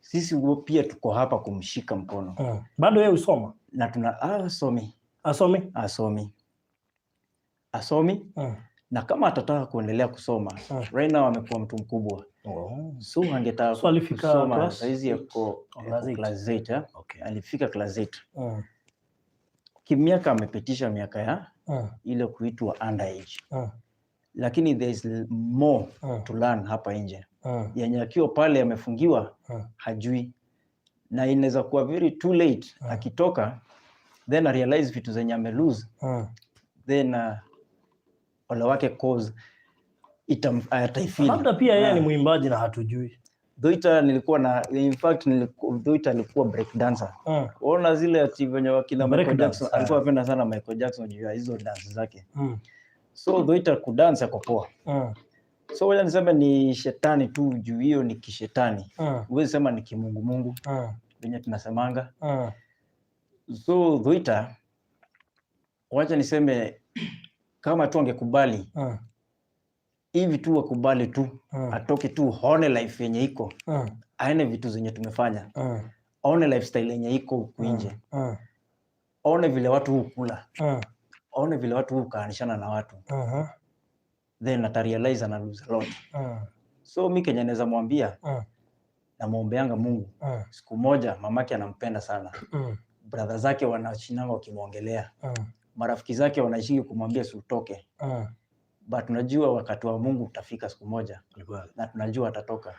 D: Sisi pia tuko hapa kumshika mkono.
A: Bado yeye husoma?
D: Na tuna asomi.
A: Asomi?
D: Asomi, asomi. Na kama atataka kuendelea kusoma, right now amekuwa mtu mkubwa, so angetaka
A: So alifika
D: kusoma
A: class
D: saizi
A: eight?
D: yuko
A: Oh, class
D: yuko
A: eight.
D: Class 8, eh?
A: Okay.
D: Alifika class 8. Kimiaka amepitisha miaka ya ile kuitwa underage, lakini there is more to learn hapa nje yenye akiwa pale amefungiwa hajui, na inaweza kuwa very too late akitoka, then arealize vitu zenye ame lose, then ole wake, cause ataifeel.
A: Labda pia yeye ni mwimbaji na hatujui.
D: Thuita nilikuwa na, in fact Thuita alikuwa break dancer. Ona zile ati venye wakina
A: Break
D: Michael
A: dance,
D: Jackson,
A: ah.
D: alikuwa anapenda sana Michael Jackson juu ya hizo dance zake. So Thuita kudance ako poa. So wacha niseme ni shetani tu, juu hiyo ni kishetani. Huwezi sema ni kimungumungu venye tunasemanga. So Thuita, wacha niseme kama tu angekubali hivi tu, akubali tu, atoke tu, aone life yenye iko, aone vitu zenye tumefanya, aone lifestyle yenye iko huku nje, aone vile watu hukula, aone vile watu hukaanishana na watu, then atarealize ana lose a lot. So mi kenye naweza mwambia, namwombeanga Mungu siku moja, mamake anampenda sana, brother zake wanashinanga wakimwongelea, marafiki zake wanaishingi kumwambia si utoke, but tunajua wakati wa Mungu utafika siku moja
A: Ni kweli.
D: Na tunajua atatoka.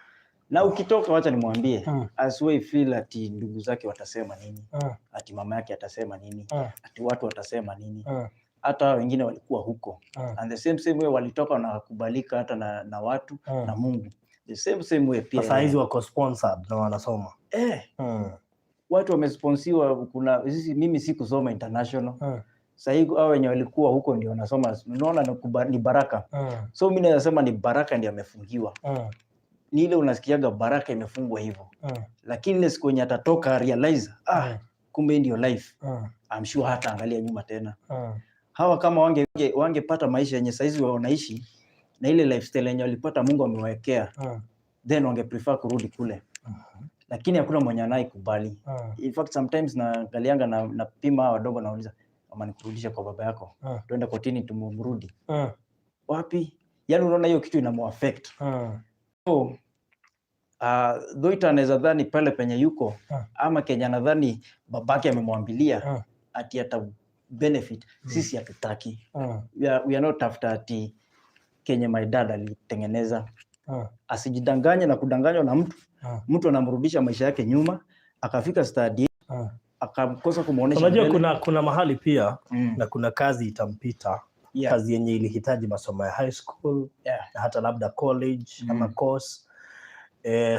D: Na ukitoka, wacha nimwambie, asiwahi feel ati ndugu zake watasema nini, ati mama yake atasema nini, ati watu watasema nini. Hata wengine walikuwa huko and the same same way walitoka na kukubalika hata na watu na Mungu, the same same way pia
A: Sasa
D: yeye.
A: hizi wako sponsored na wanasoma.
D: Eh, watu wamesponsiwa. Kuna sisi, mimi sikusoma international. Sasa hivi hao wenye walikuwa huko ndio wanasoma. Unaona ni baraka. So mimi naweza sema ni baraka ndio amefungiwa. Ni ile unasikiaga baraka imefungwa hivyo, lakini ile siku yenye atatoka realize, ah, kumbe hii ndio life, I'm sure hata angalia nyuma tena. Hawa kama wangepata maisha yenye saizi wanaishi na ile lifestyle yenye walipata Mungu amewawekea, then wangeprefer kurudi kule, lakini hakuna mwenye anayekubali. In fact, sometimes naangalianga na napima hawa wadogo, nauliza, "Ama nikurudishe kwa baba yako, tuende kotini tumrudi?" Wapi? Yani unaona hiyo kitu inamuaffect. So Thuita anaweza dhani pale penye yuko ama Kenya nadhani babake amemwambilia ati ata benefit. Sisi hatutaki. We are not after ati kenye my dad alitengeneza. Asijidanganye na kudanganywa na mtu. Mtu anamrudisha maisha yake nyuma, akafika stadi akakosa kumuonesha
A: Unajua
D: mbele.
A: kuna mahali pia na kuna kazi itampita, kazi yenye ilihitaji masomo ya high school na hata labda college ama course.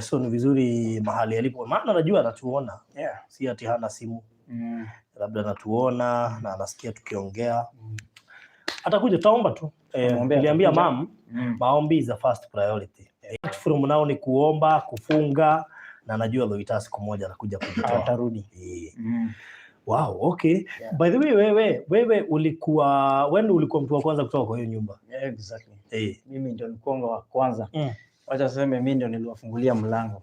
A: So ni vizuri mahali alipo, maana najua anatuona, si ati hana simu, labda anatuona na anasikia tukiongea, atakuja, tutaomba tu.
D: Tutamwombea,
A: Niliambia
D: atakuja.
A: mam, maombi is the first priority. From now ni kuomba, kufunga, na najua Loita siku moja atakuja kujitoa.
D: Atarudi.
A: Wow, okay.
D: Yeah.
A: By the way, wewe ulikuwa wewe ndio ulikuwa mtu wa kwanza kutoka kwa hiyo nyumba.
D: Yeah, exactly.
A: Eh.
D: Mimi ndio nilikuwa wa kwanza. Wacha seme mimi ndio niliwafungulia mlango.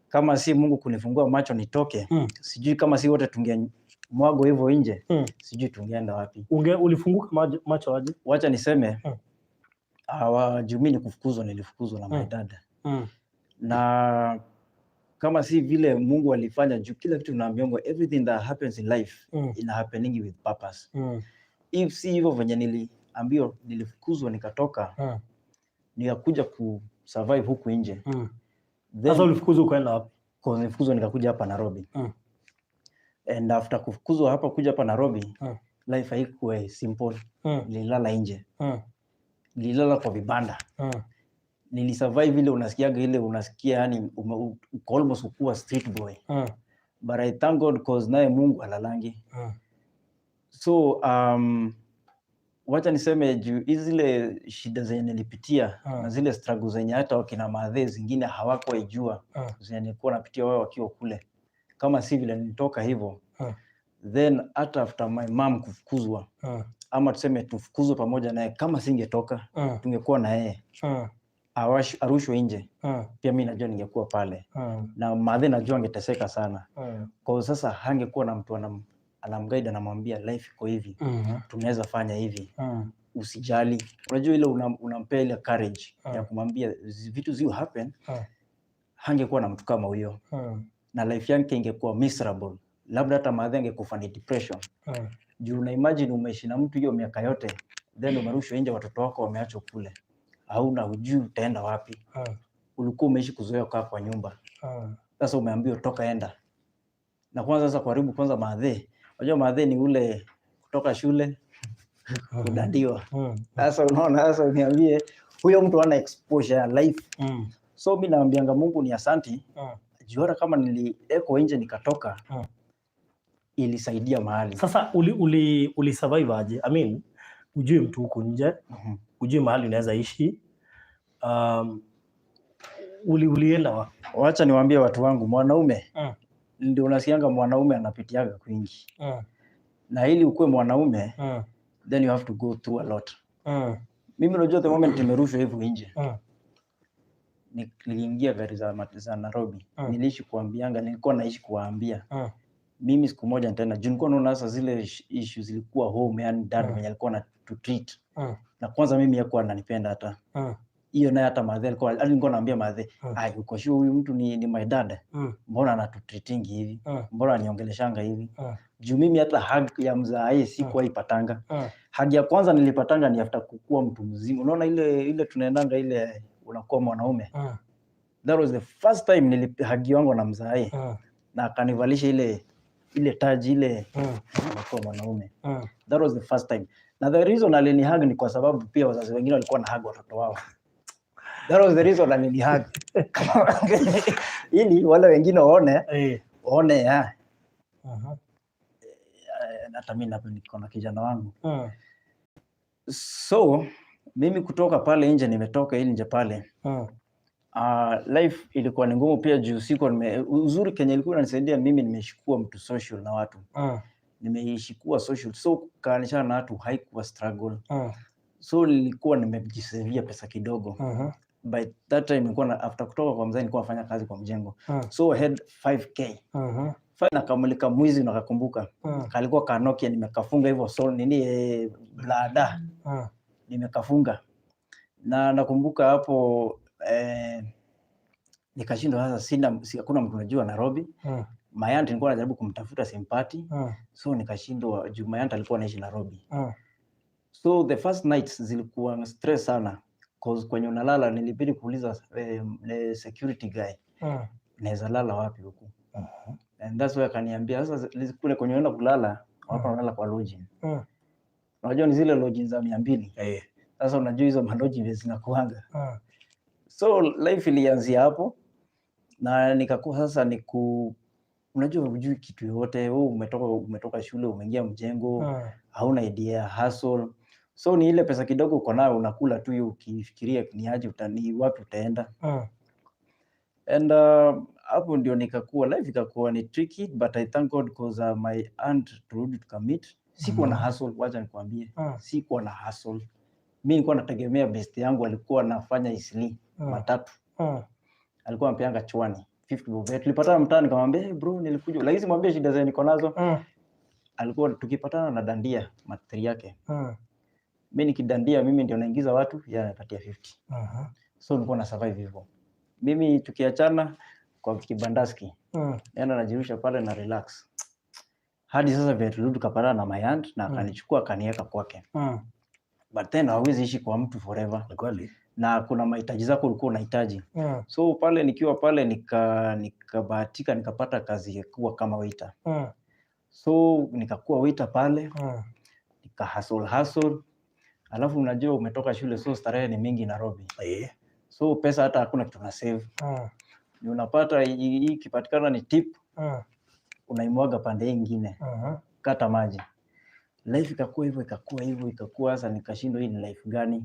D: Kama si Mungu kunifungua macho nitoke, sijui kama si wote tungemwagwa hivyo nje, sijui tungeenda wapi.
A: Ulifunguka macho aje?
D: Wacha niseme juu mimi ni kufukuzwa, nilifukuzwa na my dad. Na kama si vile Mungu alifanya, juu kila kitu tunaambiwa everything that happens in life ina happening with purpose. If si hivyo venye niliambiwa, nilifukuzwa nikatoka, nikakuja ku survive huku nje.
A: Sasa
D: Then
A: ulifukuzwa ukaenda wapi?
D: Cause nilifukuzwa nikakuja hapa Nairobi. And after kufukuzwa hapa kuja hapa Nairobi, life haikuwa simple. Nililala nje. Nililala kwa vibanda. Nilisurvive ile unasikiaga, ile unasikia yani uko almost kuwa street boy. But I thank God, cause naye Mungu alalangi. So wacha niseme juu hizi zile shida zenye nilipitia na zile struggle zenye hata wakina madhe zingine hawakuwaijua zenye nilikuwa napitia wao wakiwa kule, kama si vile nilitoka hivyo, then hata after my mom kufukuzwa, ama tuseme tufukuzwe pamoja naye, kama singetoka, tungekuwa na yeye arushwe nje, pia mi najua ningekuwa pale na madhe najua angeteseka sana, kwa sasa hangekuwa na mtu anamguide, anamwambia life iko hivi, tunaweza fanya hivi, usijali. Unajua ile unampea ile courage ya kumwambia vitu zi happen. Hangekuwa na mtu kama huyo na life yake ingekuwa miserable, labda hata madhe angekufa ni depression, juu una imagine umeishi na mtu hiyo miaka yote, then umerushwa nje, watoto wako wameachwa kule, hauna, hujui utaenda wapi. Ulikuwa umeishi kuzoea kukaa kwa nyumba, sasa umeambiwa toka, enda. Na kwanza sasa kuharibu kwanza madhe, unajua madhe ni ule kutoka shule kudadiwa. Sasa unaona, sasa uniambie huyo mtu ana exposure ya life. So mi naambianga Mungu ni asanti juu hata kama nilieko nje nikatoka, ilisaidia mahali.
A: Sasa uli survive aje? I mean, ujui mtu huku nje, ujui mahali unaweza ishi. Ulienda wapi?
D: Wacha niwaambie watu wangu, mwanaume ndio unasikianga mwanaume anapitiaga kwingi, na ili ukuwe mwanaume, then you have to go through a lot. Mimi unajua the moment nimerushwa hivyo nje, niliingia gari za Nairobi. Niliishi kuambianga, nilikuwa naishi kuwaambia mimi siku moja nitaenda, juu nilikuwa naona sasa zile issues zilikuwa home, yani dad mwenye alikuwa na to treat na kwanza mimi hakuwa ananipenda hata hiyo naye, hata madhe alikuwa hadi nilikuwa naambia madhe, "Ai, uko sure huyu mtu ni my dad? Mbona anatutreatingi hivi? Mbona aniongeleshanga hivi?" Juu mimi hata hug ya mzae sikuwa ipatanga. Hug ya kwanza nilipatanga ni after kukua mtu mzima, unaona ile ile tunaendanga ile unakuwa mwanaume. That was the first time nilihugiwa wangu na mzae na akanivalisha ile ile taji ile unakuwa mwanaume. That was the first time, na the reason alinihug ni kwa sababu pia wazazi wengine walikuwa na hug watoto wao. That was the reason alinihug, ili wale wengine waone waone ya hata mimi niko na kijana wangu. So mimi kutoka pale nje, nimetoka ili nje pale, life ilikuwa ni ngumu pia juu sikuwa uzuri Kenya ilikuwa inanisaidia mimi, nimeshikuwa mtu social na watu, nimeishi kuwa social, so kukaanishana na watu haikuwa struggle. So nilikuwa nimejisevia pesa kidogo. By that time nilikuwa na, after kutoka kwa mzee, nilikuwa nafanya kazi kwa mjengo, so I had 5K. Nakamulika mwizi nakakumbuka kalikuwa ka Nokia, nimekafunga hivyo, so nini blada nimekafunga, na nakumbuka hapo nikashindwa sasa, sina hakuna mtu najua Nairobi. My aunt nilikuwa najaribu kumtafuta simpati, so nikashindwa juu my aunt alikuwa anaishi Nairobi. So the first nights zilikuwa stress sana, cause kwenye unalala nilibidi kuuliza security guy, naweza lala wapi huku? And that's why akaniambia sasa kule kwenye unaenda kulala hapa, unalala kwa lodging. Unajua ni zile lodging za 200. Sasa unajua hizo malodging vile zinakuanga. So life ilianzia hapo na nikakuwa sasa niku unajua hujui kitu yoyote, wewe umetoka shule, umeingia mjengo, hauna idea ya hustle, so ni ile pesa kidogo uko nayo unakula tu hiyo ukifikiria ni aje ni wapi utaenda. And hapo ndio nikakuwa, life ikakuwa ni tricky, but I thank God, cause my aunt turudi tukameet. Sikuwa na hustle, wacha nikwambie, sikuwa na hustle. Mi nilikuwa nategemea best yangu alikuwa anafanya Eastleigh matatu. Alikuwa anapeanga chwani 50 bob. Tulipatana mtaani, nikamwambia, "Hey bro, nilikuja." Lakini simwambie shida zenye niko nazo. Alikuwa tukipatana na dandia matri yake. Mimi nikidandia, mimi ndio naingiza watu, yeye anapatia 50. So nilikuwa na survive hivyo. Mimi tukiachana kwa kibandaski, naenda najirusha pale na relax. Hadi sasa vile tulirudi tukapatana na my aunt na akanichukua akaniweka kwake. But then hauwezi ishi kwa mtu forever.
A: Ni kweli.
D: Na kuna mahitaji zako ulikuwa unahitaji. So pale nikiwa pale nikabahatika nikapata kazi ya kuwa kama waiter. So nikakuwa waiter pale, nika hustle hustle. Alafu unajua umetoka shule, so starehe ni mingi Nairobi. So pesa hata hakuna kitu na save. Ni unapata hii ikipatikana ni tip, unaimwaga pande hii ingine, kata maji. Life ikakuwa hivyo, ikakuwa hivyo, ikakuwa sasa nikashindwa hii ni life gani?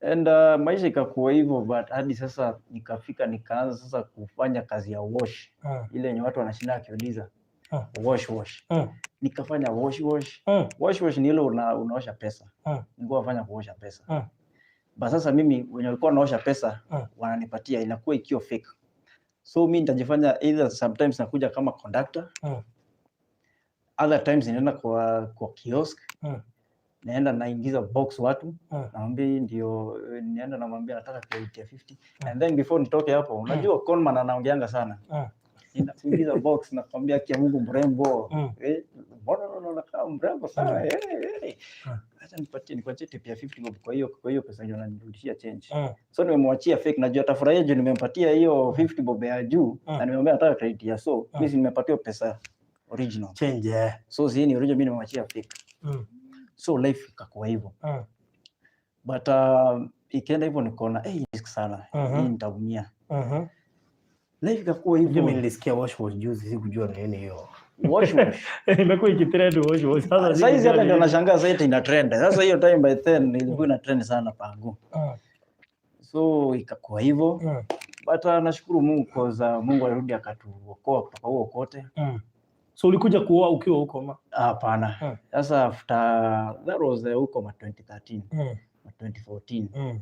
D: And maisha ikakuwa hivyo, but hadi sasa nikafika nikaanza sasa kufanya kazi ya wash, ile yenye watu wanashinda akiuliza wash wash. Nikafanya wash wash. Wash wash ni ile unaosha pesa. Nilikuwa nafanya kuosha pesa. But sasa mimi wenye walikuwa wanaosha pesa wananipatia, inakuwa ikiwa fake. So mi nitajifanya either sometimes nakuja kama conductor, other times ninaenda kwa kiosk, naenda naingiza box watu, namwambia hii ndio, nienda namwambia nataka credit ya 50, and then before nitoke hapo, unajua conman anaongeanga sana, ninakuingiza box, nakwambia, "Haki ya Mungu mrembo, eh, mbona unaona mrembo sana, eh, eh. Acha nipatie, nikuachie tip ya 50 bob kwa hiyo pesa ndio unanirudishia change." So nimemwachia fake, najua atafurahia juu nimempatia hiyo 50 bob ya juu na nimemwambia nataka credit ya, so mimi si nimepatiwa pesa original?
A: Change, eh.
D: So si ni original, mimi nimemwachia fake. So life ikakuwa hivyo, but ikienda hivyo nikaona, hey, risk sana, hii nitaumia. Life ikakuwa
A: Unajua
D: hivyo.
A: mimi nilisikia wash wash juzi, sikujua ni nini hiyo.
D: Wash wash.
A: Imekuwa ikitrend wash wash. Sasa
D: Saizi hata
A: sikujua
D: ndio
A: ni nini.
D: nashangaa sasa ina trend. Sasa hiyo time, by then ilikuwa ina trend sana pangu. So ikakuwa hivyo, but nashukuru Mungu cause Mungu alirudi akatuokoa kutoka huo kote.
A: So ulikuja kuoa ukiwa huko ma?
D: Hapana. Sasa after that was huko ma 2013, ma 2014,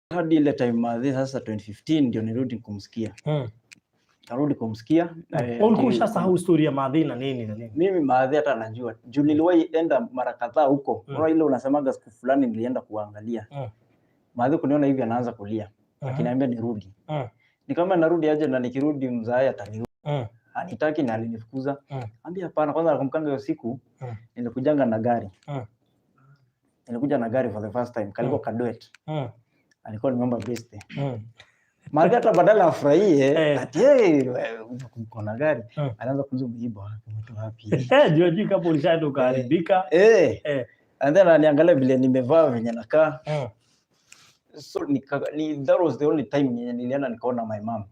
D: hadi ile time madhi sasa 2015 ndio nirudi kumsikia. Karudi kumsikia.
A: Ulikuwa ushasahau story ya madhi na nini na nini?
D: Mimi maadhi hata najua juu niliwahi enda mara kadhaa huko. Unaona ile unasemaga siku fulani nilienda kuangalia. Maadhi kuniona hivi anaanza kulia, akiniambia nirudi. Ni kama narudi aje, na nikirudi mzae ataniua? Hanitaki na alinifukuza. Ambia hapana. Kwanza nakumbukanga hiyo siku nilikujanga na gari. Nilikuja na gari for the first time, kalikuwa kaduet. Alikuwa nimeomba beste. Maadhi hata badala afurahie ati, "Hey, wewe uko na gari," anaanza kuuliza, "Umeiba wapi? Umetoa wapi?"
A: Eh, juu juu kama ulishaenda ukaharibika.
D: And then ananiangalia vile nimevaa, venye nakaa. So that was the only time yenye nilienda nikaona my mom.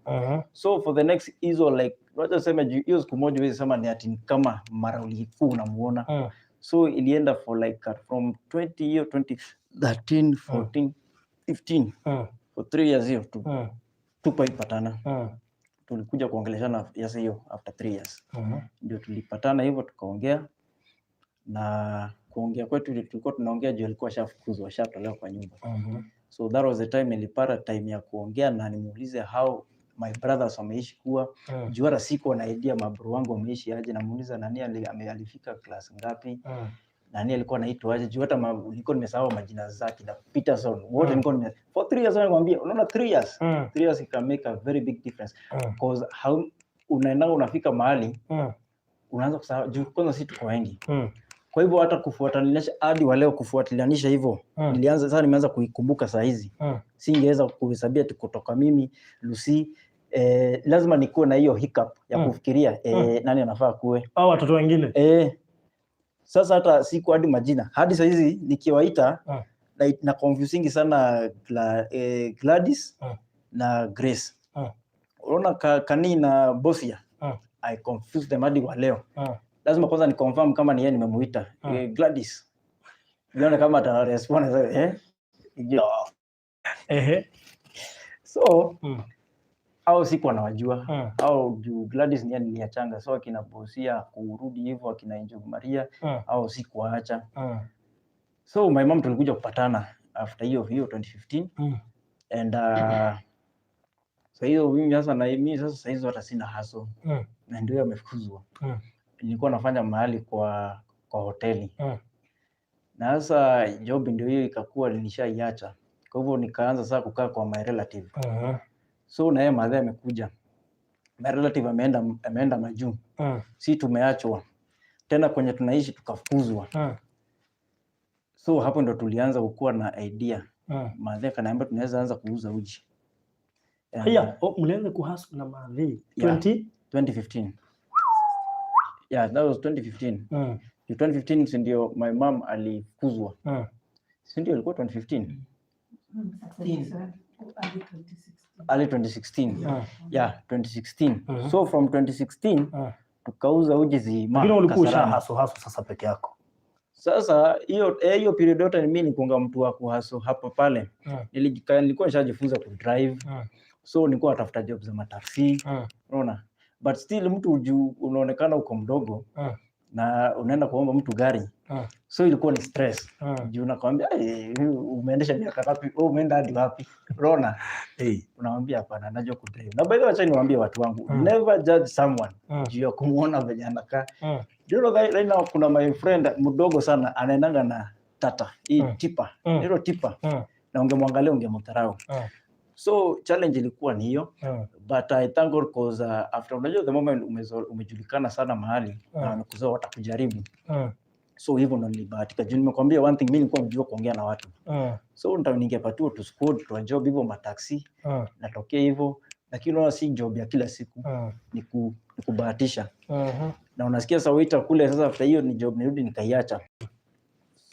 D: So for the next hizo like, wacha tuseme juu hiyo siku moja huwezi sema ni ati ni kama mara ulikuwa unamuona. So ilienda for like from 20 hiyo 2013, 14, 15, for 3 years hiyo tu tupaipatana. Tulikuja kuongeleshana sasa hiyo after 3 years ndio tulipatana hivyo tukaongea, na kuongea kwetu tulikuwa tunaongea juu alikuwa ashafukuzwa, ashatolewa kwa nyumba. So that was the time nilipata time ya kuongea na nimuulize how my brothers wameishi kuwa, juu hata sikuwa na idea mabro wangu wameishi aje. Namuuliza nani alifika class ngapi, nani alikuwa anaitwa aje, juu hata nilikuwa nimesahau majina zake na Peterson wote. Nilikuwa for 3 years, nakwambia, unaona 3 years, 3 years it can make a very big difference, cause how unaenda unafika mahali unaanza kusahau, juu kwanza si tuko wengi. Kwa hivyo hata kufuatilianisha hadi wa leo, kufuatilianisha hivyo, nilianza sasa, nimeanza kuikumbuka saa hizi. Singeweza kuhesabia tu kutoka mimi, Lucy, lazima nikuwe na hiyo hiccup ya kufikiria, nani anafaa kuwe
A: Au watoto wengine.
D: Sasa hata siku hadi majina hadi saa hizi nikiwaita na confusingi sana Gladys na Grace. Unaona Kani na Bosia, I confuse them hadi wa leo. Lazima kwanza ni confirm kama ni yeye nimemuita, Gladys, nione kama ata respond sasa, eh. So au siku anawajua au juu Gladys ni yeye niliachanga, so akina Bosia kurudi hivyo, akina Angel Maria au sikuwaacha. So my mom tulikuja kupatana after hiyo hiyo 2015. And so hiyo mimi sasa na mimi sasa hizo hata sina hustle. Na ndio amefukuzwa. Nilikuwa nafanya mahali kwa hoteli. Na sasa job ndio hiyo ikakuwa nilishaiacha. Kwa hivyo nikaanza sasa kukaa kwa my relative. So na yeye madhe amekuja. My relative ameenda majuu. Si tumeachwa. Tena kwenye tunaishi tukafukuzwa. So hapo ndo tulianza kukua na idea. Madhe akaniambia tunaweza anza kuuza uji.
A: Haya, mlianza kuhustle na madhe
D: 2015. Yeah, that was 2015. 2015 si ndio my mom alifukuzwa. Si ndio ilikuwa 2015? Early 2016. Yeah, 2016. So from 2016 tukauza uji zima.
A: Lakini ulikuwa usha hustle sasa peke yako.
D: Sasa hiyo period yote mimi nilikuwa mtu wa kuhustle hapa pale. Nilikuwa nishajifunza ku drive. So nilikuwa natafuta job za mataxi. Unaona? But still mtu unaonekana uko mdogo. Na unaenda kuomba mtu gari. So ilikuwa ni stress. Juu nakwambia umeendesha miaka ngapi? Wewe umeenda hadi wapi? Unaona? Unamwambia hapana, najua ku drive. Na by the way acha niwaambie watu wangu, never judge someone juu ya kumuona venye anakaa. You know that right now kuna my friend mdogo sana anaendanga na tata hii tipa. Hilo tipa. Na ungemwangalia ungemdharau. So challenge ilikuwa ni hiyo. But I thank God because after unajua the moment umejulikana sana mahali na wamekuzoea watakujaribu. So hivyo ndo nilibahatika. Juu nimekwambia one thing, mimi nilikuwa mjua kuongea na watu. So ningepatiwa tu squad tu job hivyo mataxi, natokea hivyo, lakini unaona si job ya kila siku, ni kubahatisha. Na unasikia sasa waiter kule sasa after hiyo ni job nirudi nikaiacha.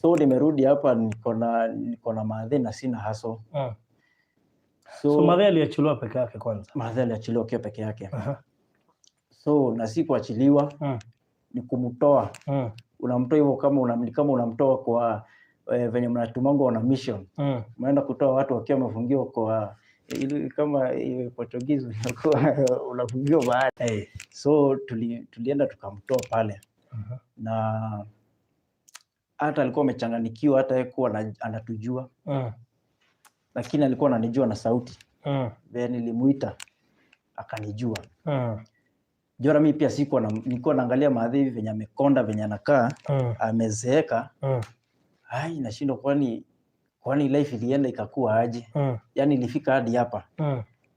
D: So nimerudi hapa niko na madhe na sina hustle.
A: So madhe aliachiliwa peke yake kwanza.
D: Madhe aliachiliwa akiwa peke yake. So na si kuachiliwa, ni kumtoa. Unamtoa hivyo kama unamtoa kwa venye mnatumangwa na mission. Unaenda kutoa watu wakiwa wamefungiwa kwa ili kama Portuguese unafungiwa bahari. So tulienda tukamtoa pale. Na hata alikuwa amechanganyikiwa, hata yeye kuwa anatujua. Lakini alikuwa ananijua na sauti. Then nilimuita akanijua. Jora mimi pia sikuwa nilikuwa naangalia maadhi hivi venye amekonda venye anakaa, amezeeka. Ai, nashindwa kwani life ilienda ikakuwa aje? Yaani ilifika hadi hapa.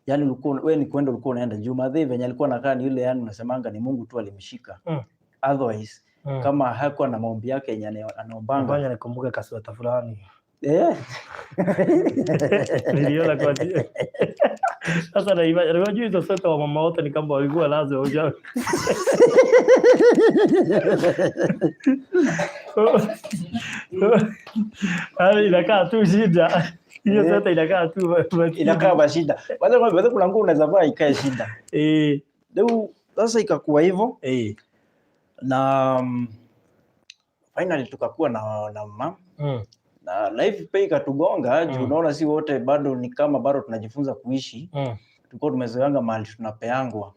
D: Yaani ulikuwa wewe ni kwenda ulikuwa unaenda juu maadhi venye alikuwa anakaa ni yule, yani unasemanga ni Mungu tu alimshika. Otherwise kama hakuwa na maombi yake yenye anaombanga.
A: Ngoja nikumbuke kasweta fulani. Niliona kwa sasa na unajua hizo sweta wa mama wote ni kama walikuwa lazima ujao. Inakaa tu shida. Hiyo sweta inakaa tu
D: inakaa shida. Baada kuna nguo unaweza vaa ikae shida. Sasa ikakuwa hivyo. Na finally tukakuwa na mama. Na life pay ikatugonga juu unaona si wote bado ni kama bado tunajifunza kuishi. Tulikuwa tumezoeanga mahali tunapeangwa.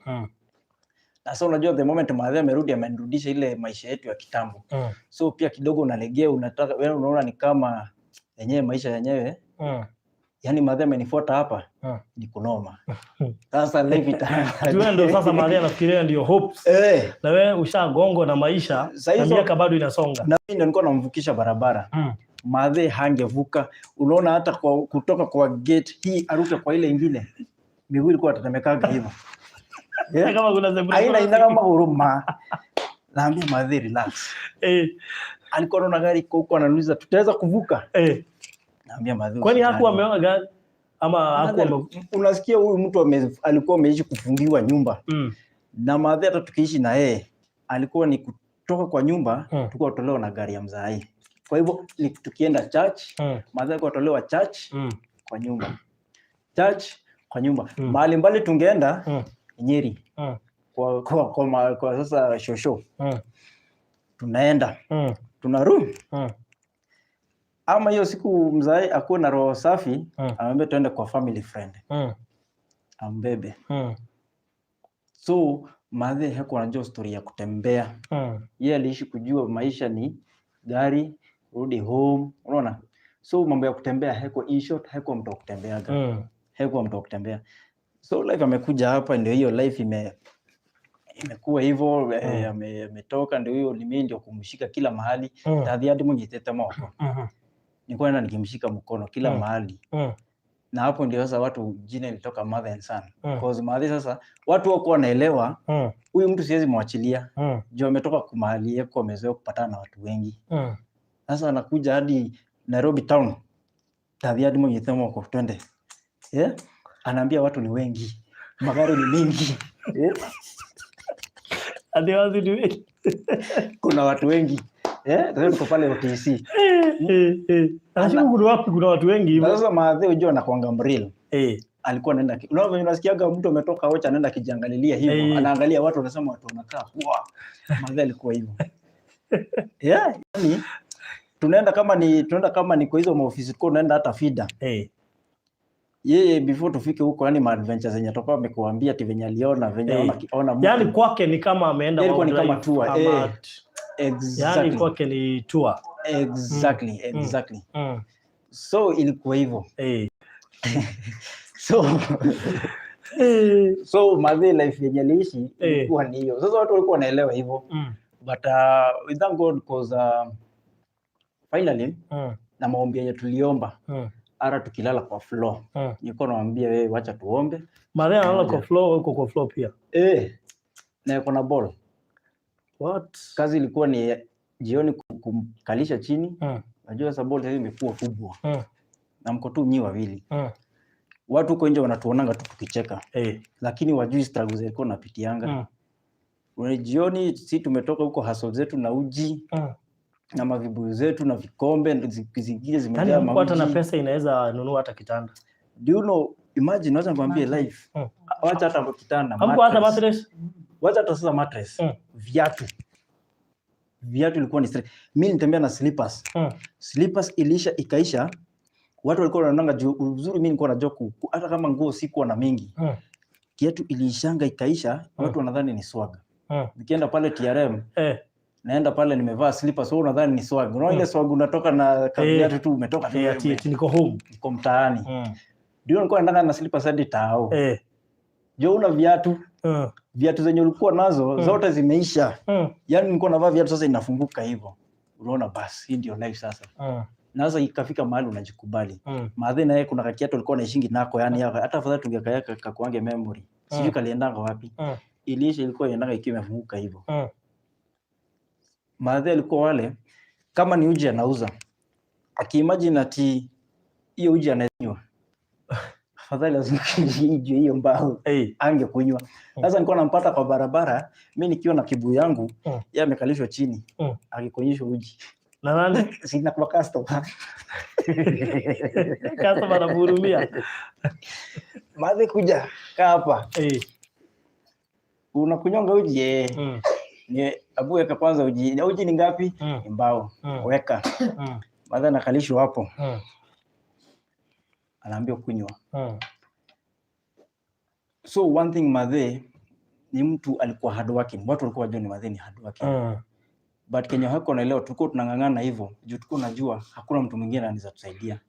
D: Na sasa unajua the moment madhe amerudi amenirudisha ile maisha yetu ya kitambo. So pia kidogo unalegea, unataka wewe unaona ni kama yenyewe maisha yenyewe. Yaani madhe amenifuata hapa ni kunoma. Sasa life itaanza.
A: Ndio sasa madhe anafikiria ndio hopes. Na wewe ushagongo na maisha na miaka bado inasonga.
D: Na mimi ndio nilikuwa namvukisha barabara. Madhe hangevuka. Unaona hata kutoka kwa gate hii aruke kwa ile ingine. Miguu ilikuwa itatemekaga hivyo.
A: Kama kuna zebra.
D: Haina kama huruma. Naambia madhe relax. Alikuwa anaona gari iko huko ananiuliza tutaweza kuvuka? Naambia madhe.
A: Kwani hakuwa ameona gari ama hakuwa?
D: Unasikia huyu mtu alikuwa ameishi kufungiwa nyumba. Na madhe hata tukiishi na yeye alikuwa ni kutoka kwa nyumba tulikuwa tutolewa na gari ya mzai. Kwa hivyo tukienda church, madhe alikuwa atolewa church kwa nyumba. Church kwa nyumba. Mahali mbali tungeenda Nyeri. Kwa sasa shosho. Tunaenda. Tunarudi. Ama hiyo siku mzae akuwe na roho safi, amwambie tuende kwa family friend. Ambebe. So madhe hakuwa anajua story ya kutembea. Yeye aliishi kujua maisha ni gari, rudi home, unaona? So mambo ya kutembea haiko, in short haiko mtu wa kutembeaga. Hakuwa mtu wa kutembea. So life amekuja hapa, ndio hiyo life imekuwa hivyo. Ametoka, ndio hiyo ni mimi ndio kumshika kila mahali. Tathi hadi munyitete moko. Nilikuwa naenda nikimshika mkono kila mahali. Na hapo ndio sasa watu jina ilitoka mother and son. Cause mahali sasa watu wako wanaelewa huyu mtu siwezi mwachilia. Juu ametoka kumahali yako amezoea kupatana na watu wengi. Sasa anakuja hadi Nairobi town. Tathi hadi munyitete moko, twende. Yeah? Anaambia watu ni wengi. Magari ni mingi. Yeah?
A: Ati wazi ni wengi.
D: Kuna watu wengi. Yeah? Sasa tuko pale OTC.
A: Anashuku kuna wapi kuna watu wengi
D: Na
A: hivyo.
D: sasa maadhe unajua anakuanga mreal. Alikuwa anaenda unaona venye unasikiaga mtu ametoka ocha anaenda akijiangalilia hivyo, anaangalia watu wanasema watu wanakaa poa. Maadhe alikuwa hivyo. Yeah, yani tunaenda kama ni kwa hizo maofisi tulikuwa tunaenda hata FIDA. Yeye before tufike huko, yani ma adventures zenye atakuwa amekuambia ati venye aliona venye ona mtu.
A: Yaani kwake ni kama ameenda
D: Yeye ilikuwa ni kama
A: wildlife
D: tour,
A: ama yaani kwake ni tour.
D: Exactly. So ilikuwa hivyo. So madhe life yenye aliishi ilikuwa ni hiyo. Sasa watu walikuwa wanaelewa hivyo. But we thank God cause finally na maombi yenye tuliomba ara tukilala kwa floor. Nilikuwa nawaambia, wewe wacha tuombe.
A: Madhe analala kwa floor, uko kwa floor pia.
D: Eh. Na yuko na ball.
A: What?
D: Kazi ilikuwa ni jioni kumkalisha chini. Najua sasa ball sasa imekuwa kubwa. Na mko tu nyi wawili. Watu huko nje wanatuonanga tu tukicheka. Lakini wajui struggles zilikuwa napitianga. Jioni si tumetoka huko hustle zetu na uji na mavibuyu zetu na vikombe zingine zimejaa
A: Yaani mko hata na
D: mauji.
A: pesa inaweza nunua hata kitanda.
D: Do you know, imagine, wacha nikwambie life. Wacha hata kitanda,
A: Hamko hata
D: mattress.
A: mattress?
D: Wacha hata sasa mattress. Viatu. Viatu ilikuwa ni stress. Mimi nitembea na slippers. Slippers ilisha ikaisha. Watu walikuwa wanaonanga juu uzuri mimi nilikuwa najua hata kama nguo sikuwa na mingi. Kiatu iliishanga ikaisha, watu wanadhani ni swag. Nikienda pale TRM, naenda pale nimevaa slippers, wewe unadhani ni swag. Unaona ile swag unatoka na kaviatu tu umetoka tu
A: Ati niko home.
D: Niko mtaani. Ndio nilikuwa naenda na slippers hadi tao. Jo una viatu, viatu zenye ulikuwa nazo zote zimeisha. Yaani nilikuwa navaa viatu sasa inafunguka hivyo. Unaona basi hii ndio life sasa. Na sasa ikafika mahali unajikubali. Madhe naye kuna kakiatu alikuwa anaishingi nako, yani hata afadhali tungekaweka kakuange memory. Sijui kaliendanga wapi. Iliisha, ilikuwa inaendanga ikiwa imefunguka hivyo. Madhe alikuwa wale kama ni uji anauza. Akiimagine ati hiyo uji ananywa, afadhali azunguke juu hiyo mbao angekunywa. Sasa nilikuwa nampata kwa barabara, mi nikiwa na kibuyu yangu, yeye amekalishwa chini akikunyishwa uji.
A: Na nani?
D: Sina kwa customer.
A: Customer anamhurumia.
D: Madhe, kuja kaa hapa. Unakunywanga uji? Eh. Ni abu weka kwanza uji. Na uji ni ngapi? Ni mbao. Weka. Madhe anakalishwa hapo. Anaambiwa kunywa. So one thing, madhe ni mtu alikuwa hardworking. Watu walikuwa wajua ni madhe ni hardworking. But Kenya hako naelewa tulikuwa tunang'ang'ana hivyo juu tulikuwa tunajua hakuna mtu mwingine anaweza tusaidia.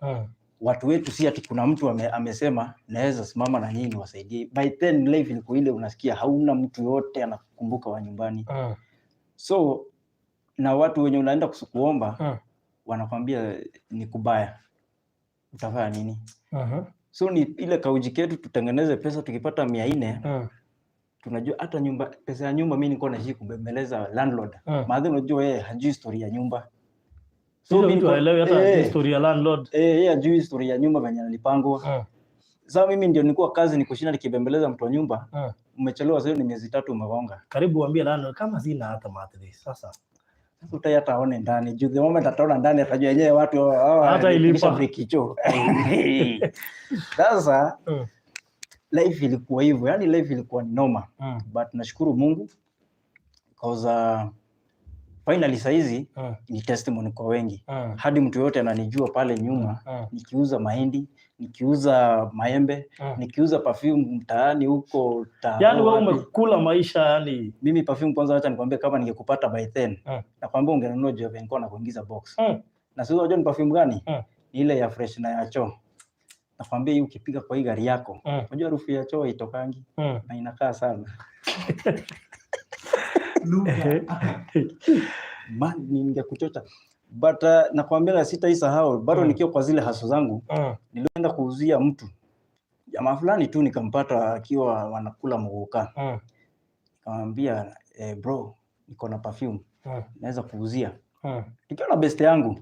D: Watu wetu si ati kuna mtu amesema naweza simama na nyinyi niwasaidie. By then life ilikuwa ile unasikia hauna mtu yote anakukumbuka wa nyumbani. So na watu wenye unaenda kuomba wanakwambia ni kubaya. Utafanya nini? So ni ile kauji ketu tutengeneze pesa, tukipata 400 tunajua hata nyumba, pesa ya nyumba mimi nilikuwa naishi kubembeleza landlord. Maana unajua yeye hajui story ya nyumba.
A: So
D: mimi
A: mtu haelewi hata history ya landlord.
D: Eh, yeye hajui story ya nyumba venye alipangwa. Sasa mimi ndio nilikuwa kazi ni kushinda nikibembeleza mtu wa nyumba. Umechelewa sasa ni miezi 3 umegonga.
A: Karibu uambie landlord kama sina hata mattress sasa.
D: Sasa utai hata aone ndani. Juu the moment ataona ndani atajua yenyewe watu hawa
A: Hata
D: walipigisha
A: ilipa.
D: brikicho. Sasa life ilikuwa hivyo. Yaani life ilikuwa ni noma. But nashukuru Mungu cause finally saizi ni testimony kwa wengi. Hadi mtu yote ananijua pale nyuma nikiuza mahindi, nikiuza maembe, nikiuza perfume mtaani huko
A: Yaani wewe
D: wapi.
A: Umekula maisha yani.
D: Mimi perfume kwanza, acha nikwambie, kama ningekupata by then nakwambia ungenunua juu ya nilikuwa na kuingiza box. Na sio unajua ni perfume gani? Ni ile ya fresh na ya choo. Nakwambia hii ukipiga kwa hii gari yako, unajua harufu ya choo itokangi na inakaa sana. Man, ningekuchocha. But nakwambia sitaisahau bado nikiwa kwa zile hustle zangu, nilienda kuuzia mtu jamaa fulani tu, nikampata akiwa wanakula muguka. Nikamwambia, "Bro, niko na perfume, naweza kuuzia?" Nikiwa na best yangu.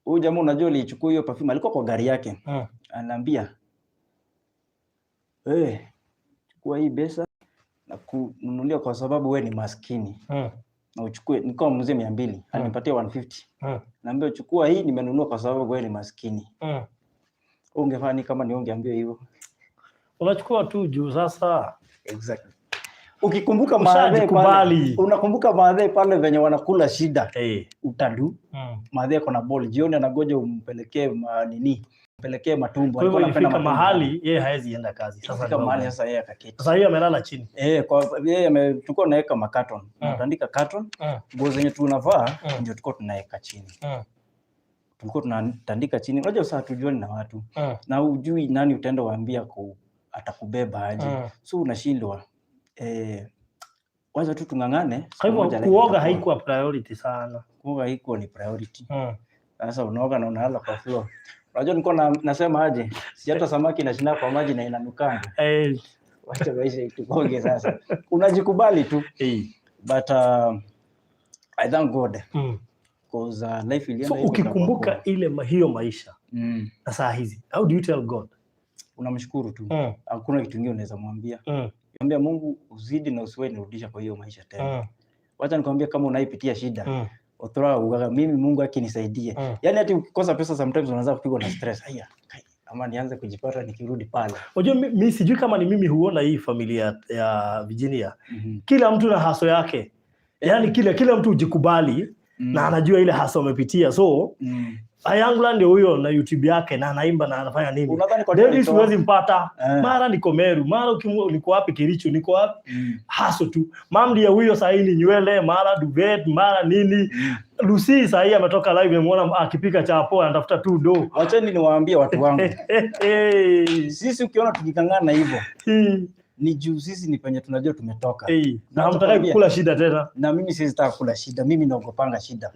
D: Huyu jamaa, unajua, alichukua hiyo perfume, alikuwa kwa gari yake. Ananiambia, "Chukua hii pesa na kununulia kwa sababu we ni maskini na uchukue." Nilikuwa mzee 200, alinipatia 150. Naambia, "Chukua hii, nimenunua kwa sababu wewe ni maskini." Ungefanya nini kama ni ungeambiwa hivyo?
A: Unachukua tu juu sasa.
D: Exactly. Ukikumbuka maadhe pale,
A: Ushajikubali.
D: Unakumbuka maadhe pale venye wanakula shida, utadu. Maadhe ako na ball, jioni anangoja umpelekee nini, mpelekee matumbo.
A: Kwa hivyo
D: Alikuwa anapenda
A: ilifika
D: matumbo.
A: Mahali yeye haezi enda kazi. Sasa
D: Ilifika
A: ndio
D: mahali sasa yeye akaketi.
A: Sasa hiyo amelala chini.
D: Eh, kwa yeye tulikuwa tunaweka macarton. Tunatandika carton, nguo zenye tunavaa ndio tulikuwa tunaweka chini. Tulikuwa tunatandika chini. Unajua sasa hatujuani na watu na ujui nani utaenda waambia atakubeba aje. So unashindwa. Wacha tu tung'ang'ane.
A: Kwa
D: Siku
A: hivyo
D: moja life
A: kuoga
D: itakuwa.
A: haikuwa priority sana.
D: Kuoga haikuwa ni priority. Sasa unaoga na unalala kwa floor. Unajua nilikuwa nasema aje? Si hata samaki inashinda kwa maji na inanukanga. Wacha maisha itukoge sasa. Unajikubali tu. But I thank God because life ilienda
A: So
D: hivyo ikakuwa
A: ukikumbuka
D: poa.
A: ile hiyo maisha na saa hizi, how do you tell God?
D: Unamshukuru tu. Hakuna kitu kingine unaweza mwambia. Mwambia Mungu uzidi na usiwahi nirudisha kwa hiyo maisha tena. Wacha nikwambie, kama unaipitia shida, utora ugaga mimi Mungu akinisaidie. Yaani hata ukikosa pesa sometimes unaanza kupigwa na stress. Haya, kai, ama nianze kujipata nikirudi pale.
A: Unajua mi sijui kama ni mimi huona hii familia ya Virginia. Kila mtu na hustle yake. Yaani kila mtu hujikubali na anajua ile hustle amepitia. So Ayangla ndio huyo na YouTube yake na anaimba na anafanya nini.
D: Unadhani kwa nini
A: Davis
D: alitoa?
A: huwezi mpata. Mara niko Meru, mara niko wapi Kericho, niko wapi? Hustle tu. Mam ndiye huyo saa hii ni nywele, mara duvet, mara nini. Lucy saa hii ametoka live, nimemuona akipika chapo, anatafuta tu do.
D: Wacheni niwaambie watu wangu.
A: Hey.
D: Sisi ukiona tukikangana hivyo ni juu sisi ni penye tunajua tumetoka.
A: Hey. Na hamtaki
D: Nakwambia.
A: kukula shida tena.
D: Na mimi siwezi taka kula shida, mimi naogopanga shida.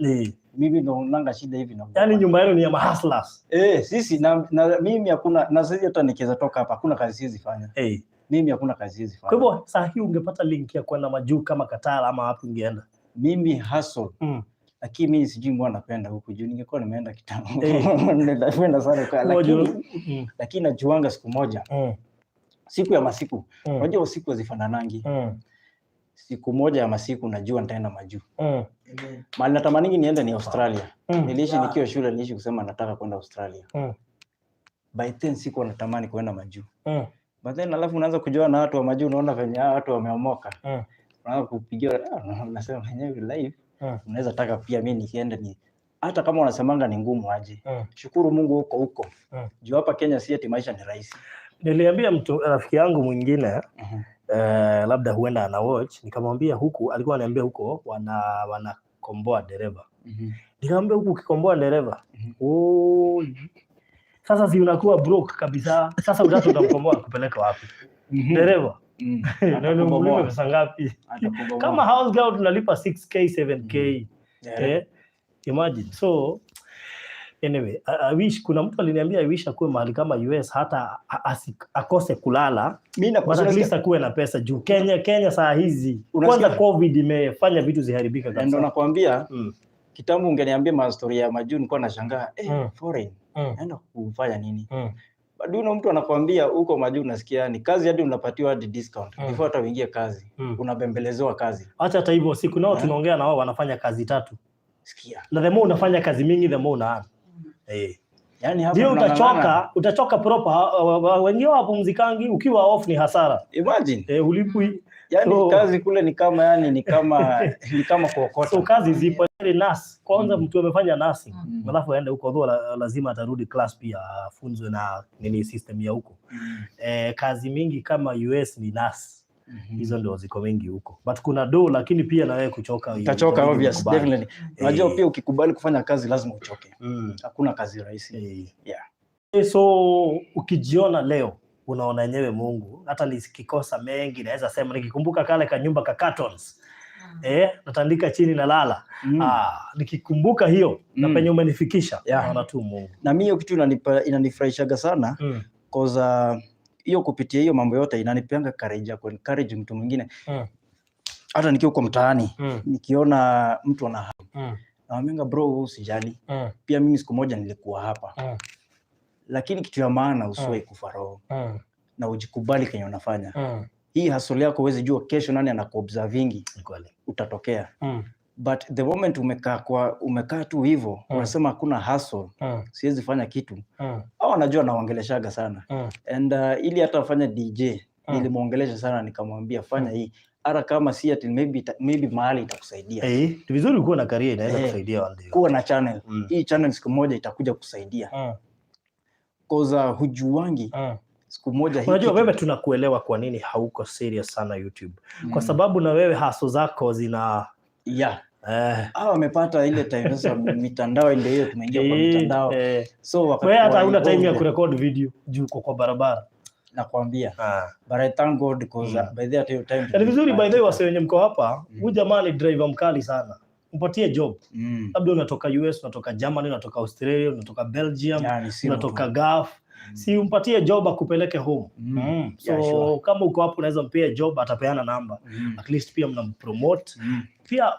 D: Mimi naonanga shida hivi naogopa.
A: Yaani nyumba yenu ni ya mahustlers.
D: Eh, sisi na mimi hakuna, na sisi hata nikiweza toka hapa hakuna kazi siwezi fanya. Mimi hakuna kazi siwezi fanya.
A: Kwa hivyo saa hii ungepata link ya kwenda majuu kama Qatar ama wapi, ungeenda?
D: Mimi hustle. Lakini mimi sijui mbona napenda huku juu, ningekuwa nimeenda kitambo. Napenda sana kwa, lakini lakini najuanga siku moja, siku ya masiku. Unajua siku hazifananangi. Siku moja ya masiku najua nitaenda majuu. Mahali natamaningi niende ni Australia. Niliishi nikiwa shule, niliishi kusema nataka kwenda Australia. By then sikuwa natamani kwenda majuu. But then alafu unaanza kujua na watu wa majuu, unaona venye hawa watu wameomoka. Unaanza kupigia, ah, unasema wenyewe life unaweza taka pia mimi nikienda ni hata kama wanasemanga ni ngumu aje. Shukuru Mungu huko huko. Juu hapa Kenya si ati maisha ni rahisi.
A: Niliambia mtu rafiki yangu mwingine, labda huenda ana watch, nikamwambia huku, alikuwa ananiambia huko wanakomboa dereva. Nikamwambia huku ukikomboa dereva, oh, sasa si unakuwa broke kabisa. Sasa utatu utamkomboa kupeleka wapi? Dereva. Na
D: Atakubomoa.
A: umlipe pesa ngapi?
D: Atakubomoa.
A: Kama house girl tunalipa 6K, 7K. Imagine. So anyway, I wish, kuna mtu aliniambia I wish akuwe mahali kama US, hata akose kulala,
D: Mimi na
A: but at least akuwe na pesa, juu Kenya saa hizi
D: Unasikia?
A: kwanza COVID imefanya vitu ziharibika
D: Ndio
A: kabisa.
D: nakwambia, kitambo ungeniambia mastori ya majuu nilikuwa nashangaa, foreign naenda kufanya nini? Bado una mtu anakwambia huko majuu unasikia ni kazi, hadi unapatiwa hadi discount before hata uingie kazi. Unabembelezewa kazi.
A: Acha hata hivyo, siku nao tunaongea na wao wanafanya kazi tatu.
D: Sikia.
A: Na the more unafanya kazi mingi, the more una earn.
D: Yaani hapa
A: Ndio
D: tunang'ang'ana.
A: utachoka proper. Wengine hawapumzikangi, ukiwa off ni hasara.
D: Imagine.
A: Hulipwi.
D: Yaani kazi kule ni kama, yani ni kama kuokota.
A: So kazi zipo. Ile nurse kwanza, mtu amefanya nursing alafu aende huko though, lazima atarudi class pia afunzwe na nini system ya huko. Kazi mingi kama US ni nurse. Hizo ndio ziko mingi huko, but kuna do, lakini pia na wewe kuchoka
D: Utachoka,
A: itabidi
D: obvious,
A: ukubali.
D: Definitely. Unajua pia ukikubali kufanya kazi lazima uchoke. Hakuna kazi rahisi.
A: Eh.
D: Yeah.
A: So ukijiona leo, unaona yenyewe Mungu. Hata nikikosa mengi, naweza sema nikikumbuka kale kanyumba ka cartons, natandika chini na lala. Ah, nikikumbuka hiyo na penye umenifikisha, naona tu Mungu.
D: Na mimi hiyo kitu inanifurahishaga sana, cause hiyo kupitia hiyo mambo yote inanipeanga courage ya kuencourage mtu mwingine. Hata nikiwa kwa mtaani, nikiona mtu ana, nawambianga, "Bro, wewe usijali. Pia mimi siku moja nilikuwa hapa." Lakini kitu ya maana, usiwahi kufa roho na ujikubali kenye unafanya. Hii hustle yako, huwezi jua kesho nani anakuobservingi,
A: Ni kweli.
D: Utatokea. But the moment umekaa tu hivyo, unasema hakuna hustle, siwezi fanya kitu. Au wanajua naongeleshaga sana. And ili hata afanye DJ, nilimwongelesha sana, nikamwambia, "Fanya hii, hata kama si ati maybe mahali itakusaidia."
A: Eh, ni vizuri kuwa na career, inaweza kusaidia one day.
D: Kuwa na channel. Hii channel siku moja itakuja kusaidia. Cause hujuangi siku moja hii
A: Unajua wewe, tunakuelewa kwa nini hauko serious sana YouTube. Kwa sababu na wewe hustle zako zina Hawa
D: wamepata ile time sasa, mitandao ndio hiyo, tumeingia kwa mitandao. So
A: Wewe hata hauna time ya
D: involved.
A: Kurekod video juu uko kwa barabara.
D: Nakwambia. But I thank God because by the hiyo time
A: Na ni vizuri, by the way, wase wenye mko hapa, huyu jamaa ni driver mkali sana. Mpatie job. Labda unatoka US, unatoka Germany, unatoka Australia, unatoka Belgium,
D: Yeah, ni simu
A: unatoka
D: tu.
A: Gulf. Si umpatie job akupeleke home. So
D: Yeah, sure.
A: kama uko hapo unaweza mpea job, atapeana namba. At least pia mnampromote. Pia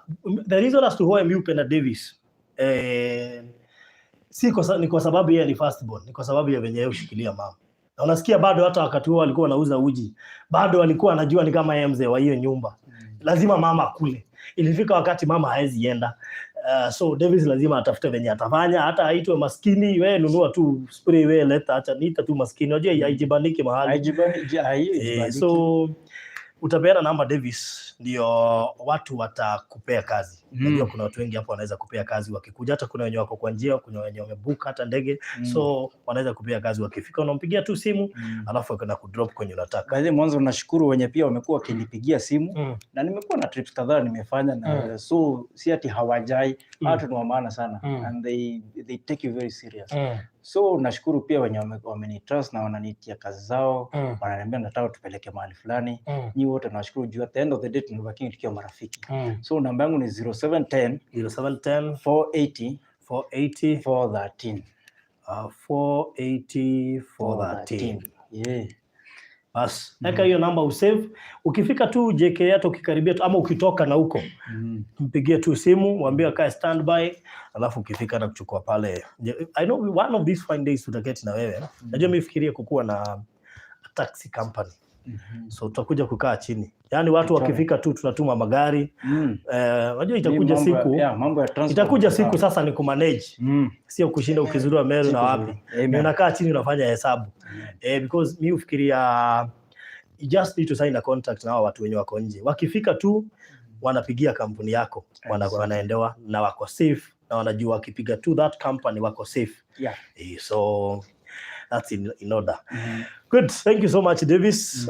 A: the reason as to why mi hupenda Davis, si kwa, ni kwa sababu yeye ni firstborn, ni kwa sababu ya venye yeye hushikilia mama. Na unasikia bado hata wakati huo alikuwa anauza uji, bado alikuwa anajua ni kama yeye mzee wa hiyo nyumba. Lazima mama akule. Ilifika wakati mama haezi enda. So Davis lazima atafute venye atafanya, hata aitwe maskini, wewe nunua tu spray, wewe leta, acha niita tu maskini. Unajua haijibaniki mahali.
D: Haijibandiki.
A: So utapeana namba, Davis, ndio watu watakupea kazi. Najua kuna watu wengi hapo wanaweza kupea kazi wakikuja, hata kuna wenye wako kwa njia, kuna wenye wamebook hata ndege, so wanaweza kupea kazi wakifika, unampigia tu simu, alafu akaenda kudrop kwenye unataka.
D: By the way, mwanzo nashukuru wenye pia wamekuwa wakinipigia simu na nimekuwa na trips kadhaa nimefanya na so si ati hawajai, watu ni wa maana sana and they take you very serious. So nashukuru pia wenye wamenitrust na wananiitia kazi zao, wananiambia, "Nataka tupeleke mahali fulani." Nyi wote nashukuru juu at the end of the day tunabaki tukiwa marafiki. So namba yangu ni 0710
A: 0710
D: 480
A: 480
D: 413.
A: 480 413.
D: Yeah.
A: Bas, weka hiyo namba usave. Ukifika tu JK, hata ukikaribia tu ama ukitoka na huko, mpigie tu simu, mwambie akae standby, alafu ukifika na kuchukua pale. I know one of these fine days tutaketi na wewe. Najua mimi fikiria kukuwa na a taxi company. So tutakuja kukaa chini. Yaani watu
D: Tuchome.
A: Wakifika tu tunatuma magari. Unajua itakuja
D: Mambo ya-
A: siku,
D: yeah, mambo ya transport
A: itakuja
D: ni
A: siku
D: sawa.
A: sasa ni kumanage, sio kushinda ukizurura Meru na wapi.
D: Amen.
A: Ni unakaa chini unafanya hesabu. Because mi hufikiria you just need to sign a contract na hao watu wenye wako nje. Wakifika tu wanapigia kampuni yako, wanaendewa na wako safe na wanajua wakipiga tu that company wako safe. So that's in order. Good, thank you so much, Davis.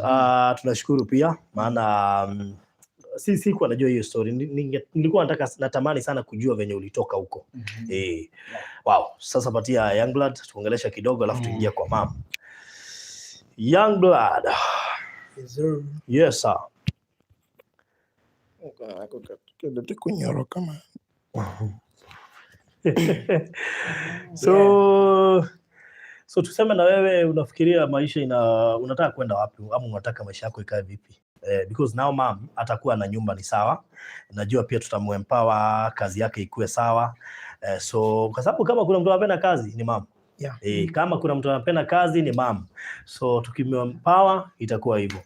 A: Tunashukuru pia maana si sikuwa najua hiyo story. Nilikuwa nataka, natamani sana kujua venye ulitoka huko. Wow, sasa patia Youngblood tuongelesha kidogo alafu tuingie kwa mam. Youngblood.
C: Yes, sir.
A: Yes sir.
C: Kunyoro kama
A: So tuseme na wewe unafikiria maisha ina unataka kwenda wapi ama unataka maisha yako ikae vipi? Because now mam atakuwa na nyumba, ni sawa. Najua pia tutamuempower kazi yake ikuwe sawa. So kwa sababu kama kuna mtu anapenda kazi ni mam. Kama kuna mtu anapenda kazi ni mam. So tukimempower itakuwa hivyo.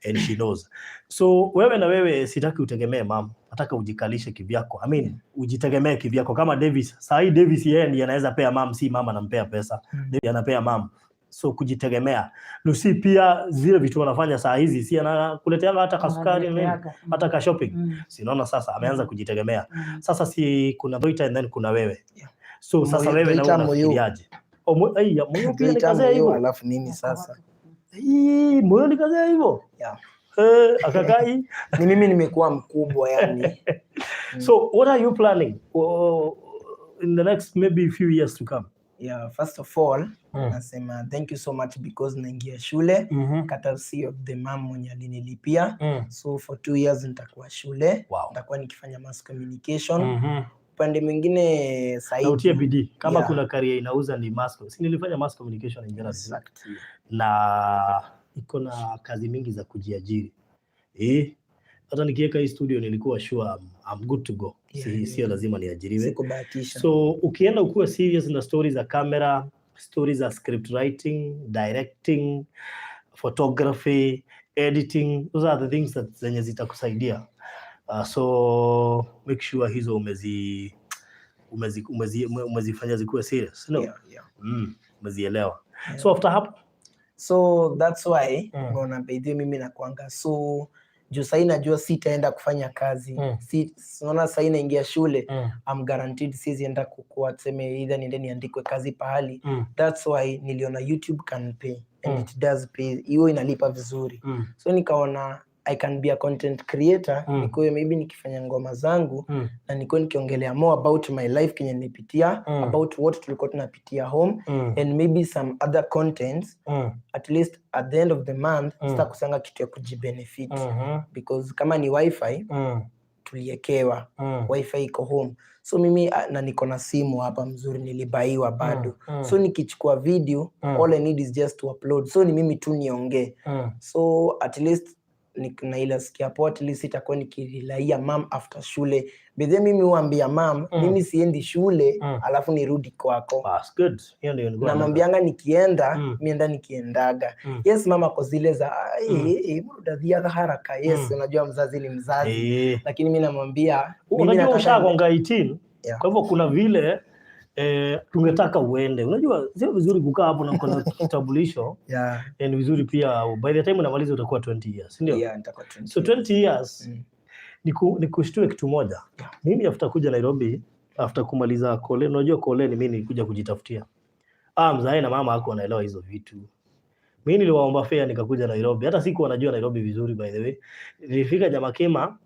A: And she knows. So wewe na wewe sitaki utegemee mam. Nataka ujikalishe kivyako. I mean, ujitegemee kivyako kama Davis. Saa hii Davis yeye ndiye anaweza pea mam, si mama anampea pesa. Davis anapea mam. So kujitegemea. Lucy pia zile vitu wanafanya saa hizi si anakuleteanga hata kasukari nini?
B: Ananileteaga.
A: Hata ka shopping. Si unaona sasa ameanza kujitegemea. Sasa si kuna Doita and then kuna wewe. So sasa
C: Moyo-
A: wewe na
C: Doita
A: wewe
C: moyo.
A: unafikiriaje? Oh, ai, ya, moyo pia ni
C: Tuita
A: kazea
C: moyo,
A: hivyo.
C: alafu mimi sasa
A: Hii, moyo ni kazea hivyo. Akakai.
C: Ni mimi nimekuwa mkubwa yani.
A: So what are you planning in the next maybe few years to come?
C: Yeah, first of all, nasema thank you so much because naingia shule courtesy of the mom mwenye alinilipia. So for 2 years nitakuwa shule, nitakuwa nikifanya mass communication. Upande mwingine
A: Na utie
C: sahi
A: bidii kama kuna career inauza ni mass. Si nilifanya mass communication in journalism na iko na kazi mingi za kujiajiri. Hata nikiweka hii studio nilikuwa sure I'm good to go. Sio lazima niajiriwe.
C: Sikubahatisha.
A: So ukienda ukuwe serious na stories za camera, stories za script writing, directing, photography, editing, those are the things that zenye zitakusaidia. So make sure hizo umezifanya zikuwe serious, no?
C: Yeah.
A: Umezielewa. So after hapo
C: So that's why unaona, by the way, mimi nakuanga, so juu sahii najua sitaenda kufanya kazi. Si unaona sahii naingia shule, I'm guaranteed siwezi enda kukua, tuseme either niende niandikwe kazi pahali. That's why niliona YouTube can pay and it does pay, hiyo inalipa vizuri. So nikaona I can be a content creator, nikuwe maybe nikifanya ngoma zangu na nikuwe nikiongelea more about my life, kenye nilipitia, about what tulikuwa tunapitia home and maybe some other contents. At least at the end of the month sitakusanga kitu ya kujibenefit because kama ni wifi tuliekewa, wifi iko home. So mimi, na niko na simu hapa mzuri nilibaiwa bado. So nikichukua video, all I need is just to upload. So ni mimi tu niongee. So at least na ile sikia poa, at least itakuwa nikirelaia mam after shule. Bedhe mimi huambia mam, mimi siendi shule alafu nirudi kwako.
A: Bas, good. Hiyo ndio nilikuwa nataka.
C: Namwambianga nikienda, mienda nikiendaga. Yes, mama ko zile za "Eh, eh, haraka." Yes, unajua mzazi ni mzazi, lakini mi namwambia mimi
A: Unajua ushagonga 18. Kwa hivyo kuna vile tungetaka uende. Unajua sio vizuri kukaa hapo na uko na kitambulisho. Ni vizuri pia by the time unamaliza utakuwa 20 years, si ndio?
C: Yeah, nitakuwa 20
A: So
C: years.
A: 20 years, nikushtue kitu moja. Mimi after kuja Nairobi, after kumaliza kole, unajua kole ni mimi nilikuja kujitafutia. Ah, mzae na mama hakuwa wanaelewa hizo vitu. Mimi niliwaomba fare nikakuja Nairobi. Hata sikuwa najua Nairobi vizuri, by the way. Nilifika Nyamakema,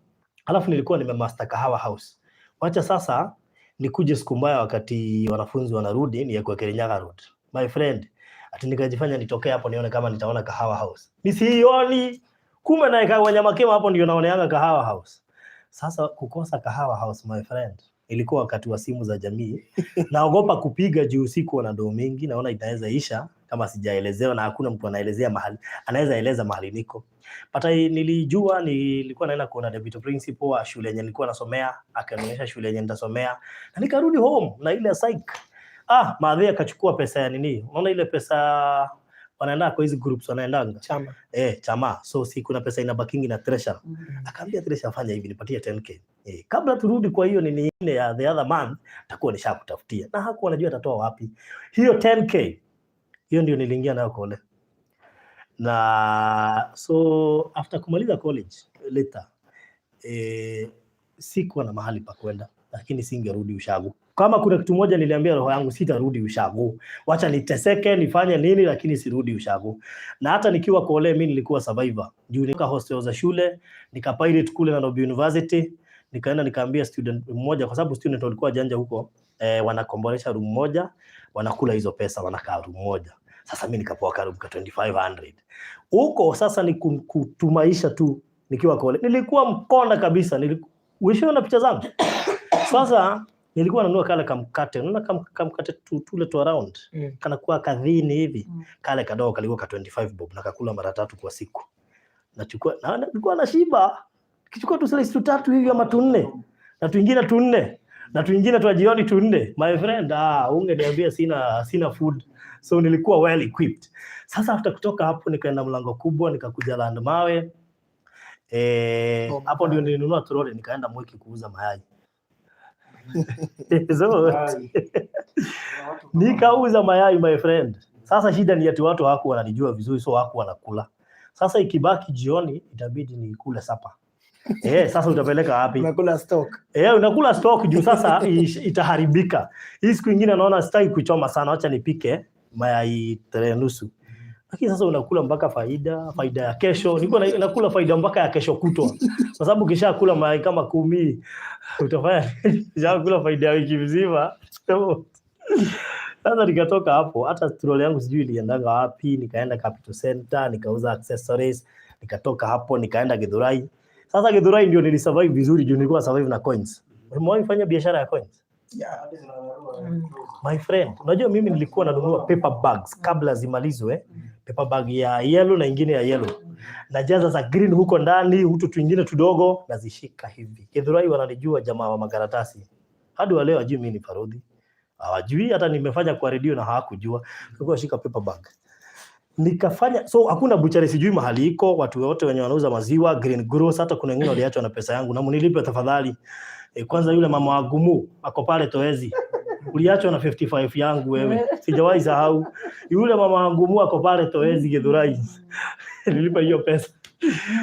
A: alafu nilikuwa nimemaster Kahawa House. Wacha sasa nikuje siku mbaya wakati wanafunzi wanarudi ni kwa Kirinyaga Road. My friend, ati nikajifanya nitokee hapo nione kama nitaona Kahawa House. Nisiioni. Kumbe naye kwa Nyamakema hapo ndio naoneanga Kahawa House. Sasa kukosa Kahawa House, my friend, ilikuwa wakati wa simu za jamii. Naogopa kupiga juu sikuwa na doo mingi, naona itaweza isha kama sijaelezewa na hakuna mtu anaelezea mahali, anaweza eleza mahali niko. But nilijua nilikuwa naenda kuona deputy principal wa shule yenye nilikuwa nasomea, akanionyesha shule yenye nitasomea na nikarudi home na ile psych. Ah, madhe akachukua pesa ya nini? Unaona ile pesa wanaenda kwa hizi groups wanaendanga
C: Chama.
A: Eh, chama. So si kuna pesa inabakingi na treasurer. Akaambia treasurer, "Fanya hivi, nipatie 10K. Kabla turudi kwa hiyo nini ile ya the other month, takuwa nishakutafutia." Na hakuwa anajua atatoa wapi. Hiyo 10K hiyo ndio niliingia nayo kole. Na so after kumaliza college later, sikuwa na mahali pa kwenda, lakini singerudi ushago. Kama kuna kitu moja niliambia roho yangu, sitarudi ushago. Wacha niteseke, nifanye nini, lakini sirudi ushago. Na hata nikiwa kole, mimi nilikuwa survivor. Juu nika hostel za shule, nika pirate kule Nairobi University, nikaenda nikaambia student mmoja, kwa sababu student walikuwa janja huko, wanakombolesha room moja, wanakula hizo pesa, wanakaa room moja. Sasa mimi nikapoa ka room ka 2500 huko. Sasa ni kutumaisha tu nikiwa kole. Nilikuwa mkonda kabisa. Ulishaona picha zangu? Sasa nilikuwa nanunua kale kamkate, unaona kamkate tule tu around kanakuwa kadhini hivi, kale kadogo kalikuwa ka 25 bob, nakakula mara tatu kwa siku. Nachukua na nilikuwa nashiba, kichukua tu slice tu tatu hivi ama tunne na tuingine tunne na tuingine twa jioni tunne. My friend, ah, ungeniambia sina food. So nilikuwa well equipped. Sasa after kutoka hapo nikaenda Mlango Kubwa, nikakuja Landmawe.
C: Oh,
A: hapo ndio nilinunua troli nikaenda Mwiki kuuza mayai. So nikauza mayai, my friend. Sasa shida ni ati watu hawakuwa wananijua vizuri, so hawakuwa wanakula. Sasa ikibaki jioni itabidi nikule supper. Sasa utapeleka wapi?
C: Unakula stock.
A: Unakula stock juu sasa itaharibika. Hii siku ingine naona sitaki kuchoma sana, acha nipike mayai tray nusu. Lakini sasa unakula mpaka faida ya kesho. Nilikuwa nakula faida mpaka ya kesho kutwa. Kwa sababu ukishakula mayai kama 10 utafanya, ukishakula faida ya wiki mzima. So, Sasa nikatoka hapo, hata trolley yangu sijui iliendaga wapi, nikaenda Capital Center, nikauza accessories, nikatoka hapo nikaenda Githurai. Sasa Githurai ndio nilisurvive vizuri juu nilikuwa survive na coins. Umewahi fanya biashara ya coins?
C: Yeah.
A: My friend, unajua mimi nilikuwa nanunua paper bags kabla zimalizwe, paper bag ya yellow na ingine ya yellow. Najaza za green huko ndani, hutu twingine tudogo nazishika hivi. Githurai wananijua jamaa wa makaratasi. Hadi wa leo hawajui mimi ni Farodhi. Hawajui hata nimefanya kwa redio na hawakujua. Nilikuwa nashika paper bag. Nikafanya so hakuna butchery sijui mahali iko, watu wote wenye wanauza maziwa, green gross, hata kuna wengine waliachwa na pesa yangu na mnilipe tafadhali. E, kwanza yule mama wa gumu ako pale Toezi. Uliachwa na 55 yangu wewe. Sijawahi sahau. Yule mama wa gumu ako pale Toezi Githurai. Nilipa hiyo pesa.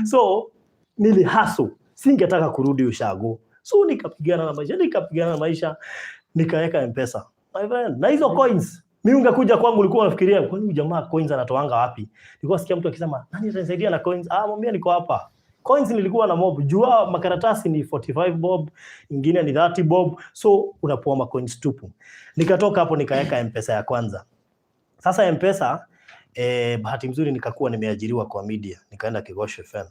A: So nilihustle. Singetaka kurudi ushago. So nikapigana na maisha, nikapigana na maisha, nikaweka M-Pesa. My friend, na hizo coins mimi ungekuja kwangu ulikuwa unafikiria kwani huyu jamaa coins anatoanga wapi? Nilikuwa sikia mtu akisema nani atanisaidia na coins? Ah, mwambie niko hapa. Coins nilikuwa na mob. Jua makaratasi ni 45 bob, ingine ni 30 bob. So unapoa ma coins tupu. Nikatoka hapo nikaweka M-Pesa ya kwanza. Sasa M-Pesa bahati mzuri nikakuwa nimeajiriwa kwa media, nikaenda Kigosho FM.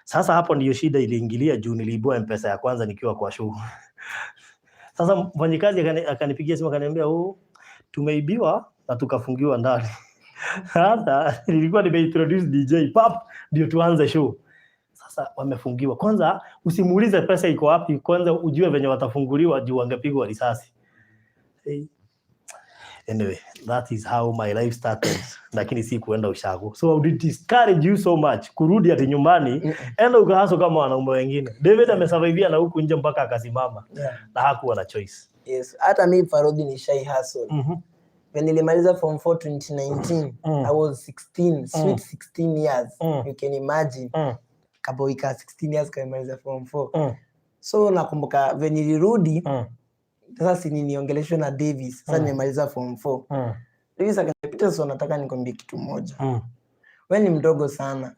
A: Sasa hapo ndiyo shida iliingilia juu niliibua M-Pesa ya kwanza nikiwa kwa show. Sasa mfanyikazi akanipigia simu akaniambia, "Oh, tumeibiwa na tukafungiwa ndani." Sasa nilikuwa nimeintroduce DJ pap ndio tuanze show. Sasa wamefungiwa. Kwanza usimuulize pesa iko wapi, kwanza ujue venye watafunguliwa juu wangepigwa risasi. Hey. Anyway, that is how my life started. Lakini si kuenda ushago. So I would discourage you so much kurudi ati nyumbani, enda ukahustle kama wanaume wengine. David amesurvivia na huku nje mpaka akasimama na hakuwa na choice.
C: Yes. Hata mi Farodhi ni shy hustle. When nilimaliza form 4 2019, I was 16, sweet 16 years. You can imagine. Kaboy ka 16 years kamemaliza form 4. So nakumbuka when nilirudi, sasa si niliongeleshwa na Davis. Sasa nimemaliza form 4. Davis akaniambia, "Peterson, nataka nikwambie kitu moja. Wewe ni mdogo sana.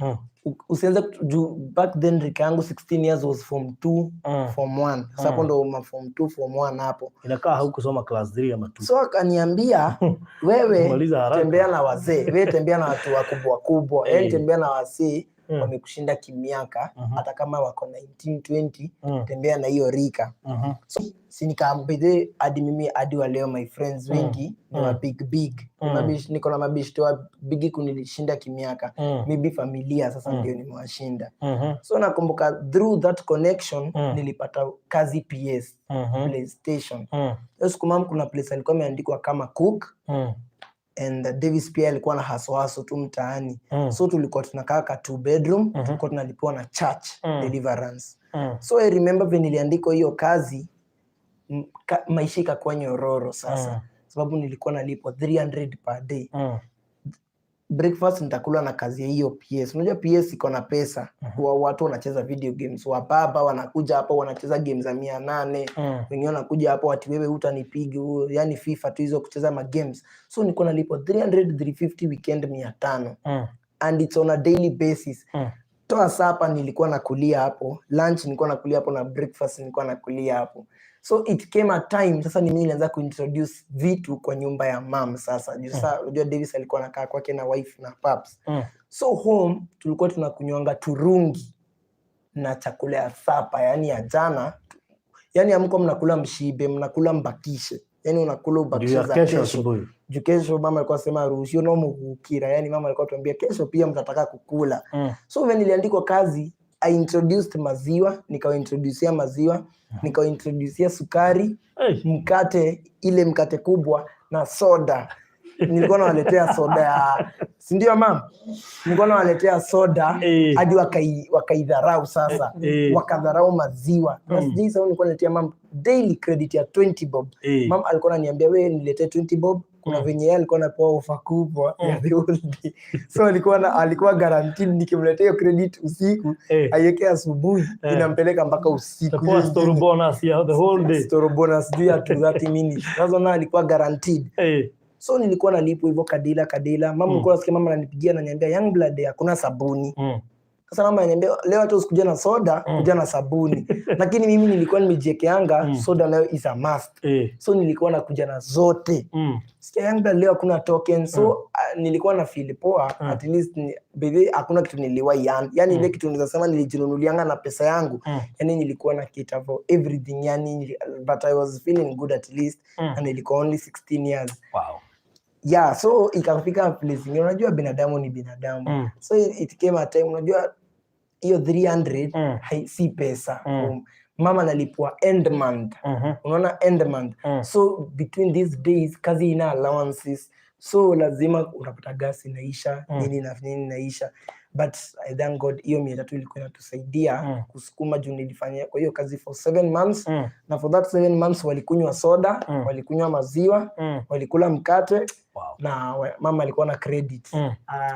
C: Usianze juu back then rika yangu 16 years was form 2, form 1. Sasa hapo ndo ma form 2, form 1 hapo.
A: Inakaa haukusoma class 3 ama 2.
C: So akaniambia, wewe
A: Maliza haraka.
C: Tembea na wazee, wewe tembea na watu wakubwa wakubwa, yani tembea na wasee wamekushinda kimiaka, hata kama wako 19 20, tembea na hiyo rika." So si nikaambia hadi mimi hadi wa leo my friends wengi ni wa big big. Niko na mabishto wa big kunilishinda kimiaka. Maybe familia sasa ndio nimewashinda. So nakumbuka through that connection nilipata kazi PS, PlayStation. Hiyo siku mam kuna place alikuwa ameandikwa kama cook and Davis pia alikuwa na hustle hustle tu mtaani. So tulikuwa tunakaa ka two bedroom, tulikuwa tunalipiwa na church deliverance. So I remember venye niliandikwa hiyo kazi, maisha ikakuwa nyororo sasa, sababu nilikuwa nalipwa 300 per day. Breakfast nitakula na kazi ya hiyo PS. Unajua PS iko na pesa. Watu wanacheza video games, wababa wanakuja hapo wanacheza game za 800. Wengine wanakuja hapo ati wewe hutanipiga huo, yani FIFA tu hizo kucheza ma games. So nilikuwa nalipwa 300, 350, weekend 500. And it's on a daily basis. Toa supper nilikuwa nakulia hapo, lunch nilikuwa nakulia hapo na breakfast nilikuwa nakulia hapo. So it came a time sasa ni mimi nilianza kuintroduce vitu kwa nyumba ya mam sasa. Juu sasa unajua Davis alikuwa anakaa kwake na wife na paps. So home tulikuwa tunakunywanga turungi na chakula ya supper, yani ya jana, yani amko mnakula mshibe, mnakula mbakishe, yani unakula
A: Juu
C: ubakishe
A: ya
C: za
A: kesho
C: kesho
A: asubuhi.
C: Juu kesho mama alikuwa sema ruhusiwa no mugukira, yani mama alikuwa tuambia kesho pia mtataka kukula. So when niliandikwa kazi, I introduced maziwa, nikawaintroducia maziwa, nikawaintroducia sukari,
A: Hey.
C: mkate, ile mkate kubwa na soda. Nilikuwa nawaletea soda ya, si ndio mam, nilikuwa nawaletea soda hadi wakaidharau sasa. Wakadharau maziwa na sijui sasa nilikuwa naletea mam daily credit ya 20 bob. Mam alikuwa ananiambia, wewe niletee 20 bob. Kuna venye yeye alikuwa anapewa ofa kubwa ya the whole day, so alikuwa guaranteed nikimletea hiyo credit usiku, aiweke asubuhi, inampeleka mpaka usiku
A: Itakuwa
C: hiyo
A: store
C: ingine.
A: Bonus ya the whole day.
C: Store bonus juu ya 30 minutes. Sasa na alikuwa guaranteed. So nilikuwa nalipwa hivyo kadila kadila. Mama, nilikuwa nasikia mama ananipigia, ananiambia, "Young blood, hakuna sabuni." Sasa mama ananiambia, "Leo hata usikuja na soda, kuja na sabuni." Lakini mimi nilikuwa nimejiekeanga soda leo is a must. So nilikuwa nakuja na zote. Sikia, Youngblood, leo hakuna token. So nilikuwa na feel poa. At least by the way, hakuna kitu niliwahi yani ile kitu naweza sema nilijinunulianga na pesa yangu. Yani nilikuwa na cater for everything, yani but I was feeling good at least and nilikuwa only 16 years. Yeah, so ikafika place ingine, unajua binadamu ni binadamu. So it came a time, unajua hiyo 300 si pesa. Mama analipwa end month. Unaona, end month. So between these days kazi ina allowances, so lazima unapata gas inaisha, nini na nini inaisha. But I thank God hiyo 300 ilikuwa inatusaidia kusukuma, juu nilifanya kwa hiyo kazi for 7 months. Na for that 7 months walikunywa soda, walikunywa maziwa, walikula mkate. Na mama alikuwa na credit.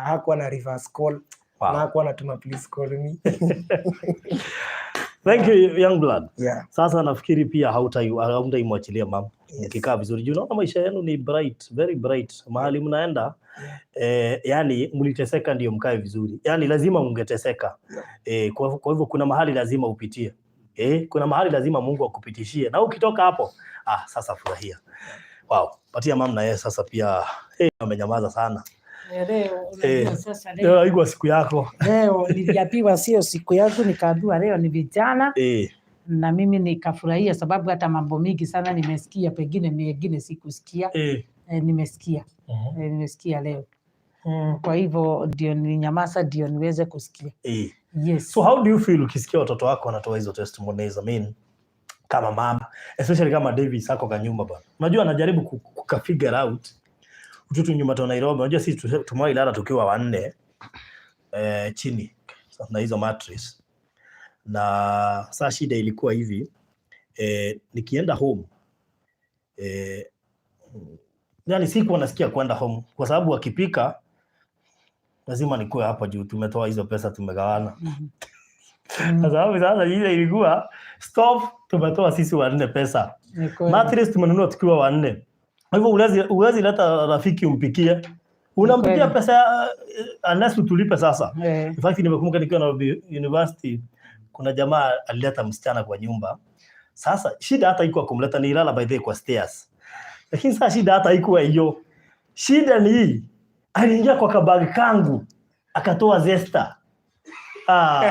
C: Hakuwa na reverse call na hakuwa anatuma "Please call me."
A: Thank you, young blood.
C: Yeah.
A: Sasa nafikiri pia hautaimwachilia mama.
C: Yes.
A: Mkikaa vizuri, juu naona maisha yenu ni bright, very bright. Mahali mnaenda, yani mliteseka ndio mkae vizuri. Yani lazima ungeteseka. Kwa hivyo kuna mahali lazima upitie. Kuna mahali lazima Mungu akupitishie. Na ukitoka hapo, sasa furahia. Wow, patia mama na yeye sasa pia, amenyamaza sana.
B: Leo unajua sasa
A: Leo
B: leo,
A: haikuwa siku yako.
B: Leo niliambiwa sio siku yangu, nikaambiwa leo ni vijana na mimi nikafurahia sababu hata mambo mingi sana nimesikia, pengine mengine sikusikia. Nimesikia nimesikia leo. Kwa hivyo ndio nilinyamaza ndio niweze kusikia. Yes.
A: So how do you feel ukisikia watoto wako wanatoa hizo testimonies? I mean, kama mama, especially kama Davis ako kwa nyumba bwana. Unajua anajaribu kuka figure out ututu nyumba tu Nairobi. Unajua sisi tumewahi lala tukiwa wanne chini na hizo mattress. Na saa shida ilikuwa hivi, nikienda home, yani sikuwa nasikia kwenda home kwa sababu wakipika lazima nikuwe hapa juu tumetoa hizo pesa, tumegawana. Kwa sababu sasa ile ilikuwa stove tumetoa sisi wanne pesa.
B: Ni kweli.
A: Mattress tumenunua tukiwa wanne. Kwa hivyo huwezi leta rafiki umpikie. Unampikia pesa, unless utulipe sasa. In fact, nimekumbuka nikiwa Nairobi University kuna jamaa alileta msichana kwa nyumba. Sasa shida hata haikuwa kumleta, nilala by the way kwa stairs. Lakini sasa shida hata haikuwa hiyo. Shida ni hii. Aliingia kwa kabag kangu akatoa zesta. Ah.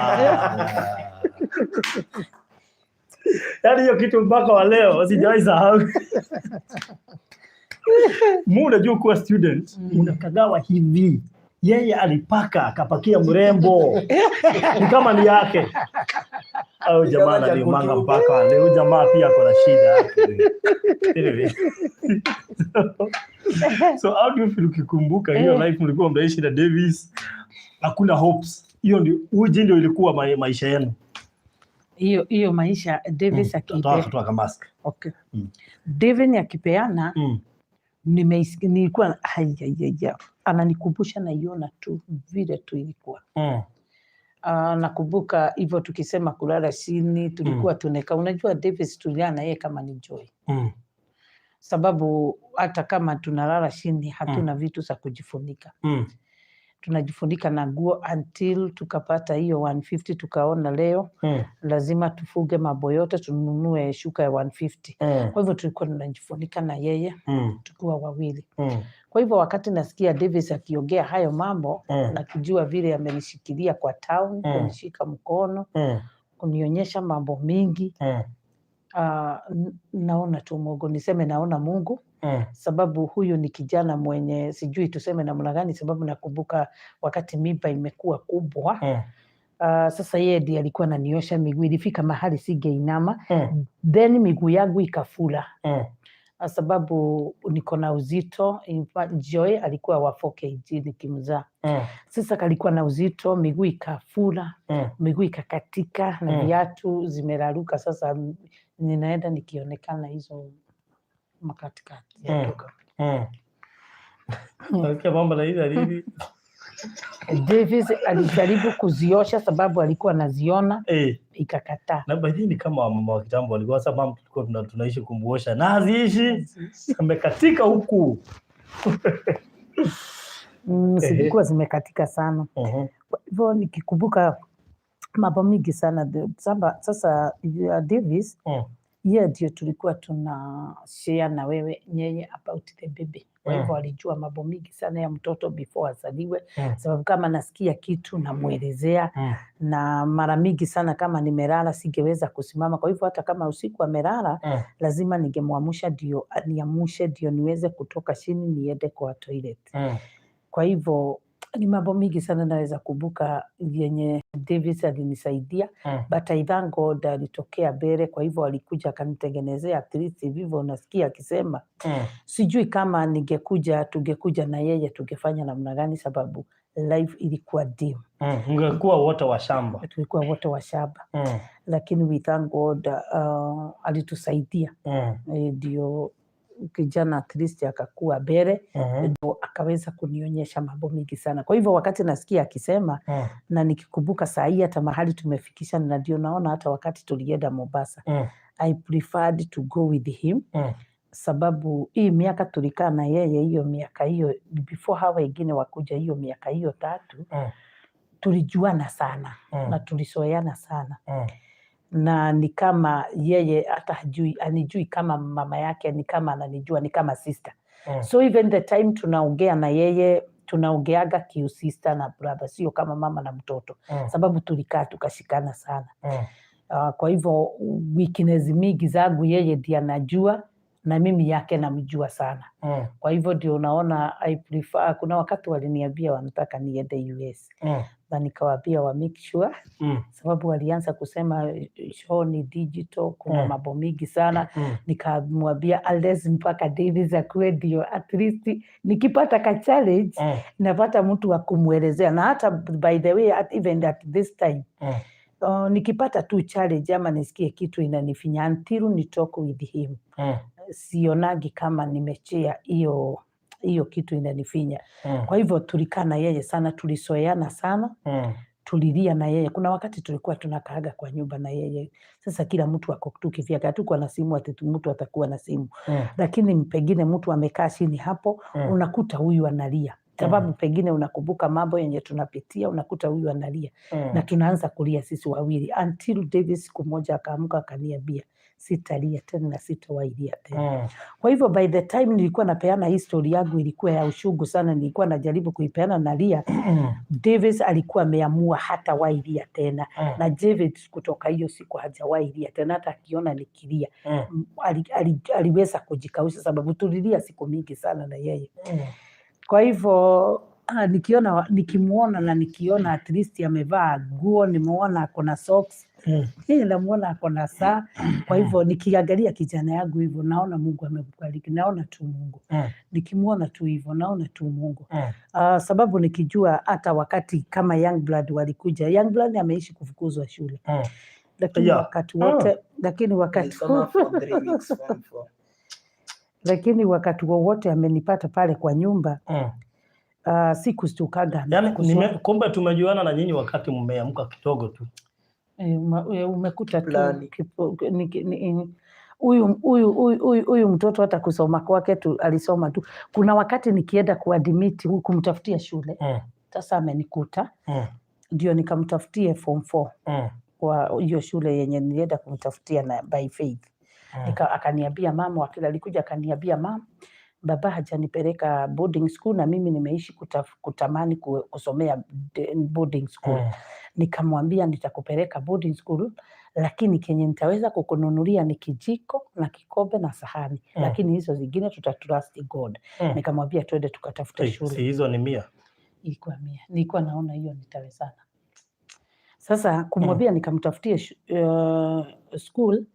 A: Yaani hiyo kitu mpaka wa leo sijawahi sahau. Mu unajua kuwa student unakagawa hivi. Yeye alipaka akapakia mrembo. Ni kama ni yake. Au jamaa
C: Kama cha
A: ananiumanga
C: kutu.
A: Mpaka wa leo. Jamaa pia ako na shida. Anyway. So how do you feel ukikumbuka hiyo life mlikuwa mnaishi na Davis? Hakuna hopes. Hiyo ndio uji ndio ilikuwa maisha yenu.
B: Hiyo hiyo maisha Davis
A: Toa toa kama mask.
B: Okay. David akipeana nilikuwa haiyaiya, ananikumbusha, naiona tu vile tu ilikuwa. Nakumbuka hivyo tukisema kulala chini tulikuwa tuneka. Unajua Davis tuliana na yeye kama ni Joy, sababu hata kama tunalala chini hatuna vitu za kujifunika, tunajifunika na nguo until tukapata hiyo 150, tukaona leo lazima tufuge mambo yote, tununue shuka ya 150. Kwa hivyo tulikuwa tunajifunika na yeye tukiwa wawili. Kwa hivyo wakati nasikia Davis akiongea hayo mambo na kijua vile amenishikilia kwa town, kunishika mkono, kunionyesha mambo mingi, naona tu Mungu, niseme naona Mungu sababu huyu ni kijana mwenye sijui tuseme namna gani, sababu nakumbuka wakati mimba imekuwa kubwa, sasa yeye ndiye alikuwa ananiosha miguu, ilifika mahali singeinama, then miguu yangu ikafura sababu niko na uzito. In fact, Joy alikuwa wa 4 kg nikimzaa. Sasa kalikuwa na uzito, miguu ikafura, miguu ikakatika na viatu zimeraruka. Sasa ninaenda nikionekana hizo makatikati yatoka.
A: Nasikia mambo na hizi nini?
B: Davis alijaribu kuziosha sababu alikuwa anaziona, ikakataa.
A: Na by the way ni kama mama wa kitambo walikuwa, sasa mama tulikuwa tunaishi kumuosha na haziishi, amekatika huku.
B: Zilikuwa zimekatika sana. Kwa hivyo nikikumbuka Mambo mingi sana. Sasa ya Davis, yeye ndio tulikuwa tuna share na wewe nyeye about the baby. Kwa hivyo alijua mambo mingi sana ya mtoto before azaliwe, sababu kama nasikia kitu namwelezea, na mara mingi sana kama nimelala singeweza kusimama. Kwa hivyo hata kama usiku amelala, lazima ningemwamsha ndio niamshe ndio niweze kutoka chini niende kwa toilet. Kwa hivyo ni mambo mingi sana naweza kumbuka yenye Davis alinisaidia, but I thank God alitokea mbele. Kwa hivyo alikuja akanitengenezea, at least vivyo unasikia akisema. Sijui kama ningekuja tungekuja na yeye tungefanya namna gani, sababu life ilikuwa dim.
A: Mngekuwa wote wa shamba.
B: Tulikuwa wote wa shamba, lakini we thank God, alitusaidia, ndio kijana at least akakuwa mbele, ndio akaweza kunionyesha mambo mingi sana. Kwa hivyo wakati nasikia akisema na nikikumbuka saa hii hata mahali tumefikisha, na ndio naona hata wakati tulienda Mombasa, I preferred to go with him, sababu hii miaka tulikaa na yeye, hiyo miaka hiyo before hawa wengine wakuja, hiyo miaka hiyo 3, tulijuana sana na tulizoeana sana, na ni kama yeye hata hajui anijui kama mama yake, ni kama ananijua ni kama sister. So even the time tunaongea na yeye, tunaongeaga kiusister na brother, sio kama mama na mtoto, sababu tulikaa tukashikana sana. Kwa hivyo weakness mingi zangu yeye ndiye anajua na mimi yake namjua sana. Kwa hivyo ndio unaona I prefer, kuna wakati waliniambia wanataka niende US, na nikawaambia wa make sure, sababu walianza kusema show ni digital, kuna mambo mingi sana. Nikamwambia unless mpaka Davis akuwe ndio at least nikipata ka challenge, napata mtu wa kumwelezea. Na hata by the way, even at this time, nikipata tu challenge ama nisikie kitu inanifinya, until ni talk with him, sionagi kama nimechea hiyo hiyo kitu inanifinya. Kwa hivyo tulikaa na yeye sana, tulizoeana sana, tulilia na yeye. Kuna wakati tulikuwa tunakaaga kwa nyumba na yeye. Sasa kila mtu ako tu kivyake, hatukuwa na simu ati mtu atakuwa na simu, lakini pengine mtu amekaa chini hapo, unakuta huyu analia sababu pengine unakumbuka mambo yenye tunapitia, unakuta huyu analia na tunaanza kulia sisi wawili, until Davis siku moja akaamka akaniambia, "Sitalia tena na sitawailia tena." Kwa hivyo by the time nilikuwa napeana history yangu, ilikuwa ya uchungu sana, nilikuwa najaribu kuipeana nalia, Davis alikuwa ameamua hatawailia tena. Na David kutoka hiyo siku hajawailia tena, hata akiona nikilia, aliweza kujikausha, sababu tulilia siku mingi sana na yeye. Kwa hivyo nikiona, nikimuona na nikiona at least amevaa nguo, nimeona ako na socks, yeye namuona ako na saa. Kwa hivyo nikiangalia kijana yangu hivyo, naona Mungu amembariki, naona tu Mungu. Nikimuona tu hivyo, naona tu Mungu. Sababu nikijua hata wakati kama Young Blood walikuja, Young Blood ameishi kufukuzwa shule, lakini wakati wote, lakini wakati
C: Nilisoma for 3 weeks form four.
B: Lakini wakati wowote amenipata pale kwa nyumba, sikustukaga.
A: Yani, kumbe tumejuana na nyinyi wakati mmeamka kidogo tu.
B: Umekuta tu
C: Plani.
B: Huyu mtoto hata kusoma kwake tu alisoma tu. Kuna wakati nikienda kuadmit kumtafutia shule, sasa amenikuta, ndio nikamtafutie form 4 kwa hiyo shule yenye nilienda kumtafutia na by faith. Akaniambia mama, wakili alikuja akaniambia, "Mama, baba hajanipeleka boarding school na mimi nimeishi kutamani kusomea boarding school." Nikamwambia, "Nitakupeleka boarding school, lakini kenye nitaweza kukununulia ni kijiko na kikombe na sahani, lakini hizo zingine tutatrust God." Nikamwambia twende tukatafute
A: Hey,
B: shule.
A: si hizo ni 100?
B: Ilikuwa 100. Nilikuwa naona hiyo nitawezana. Sasa kumwambia nikamtafutie school,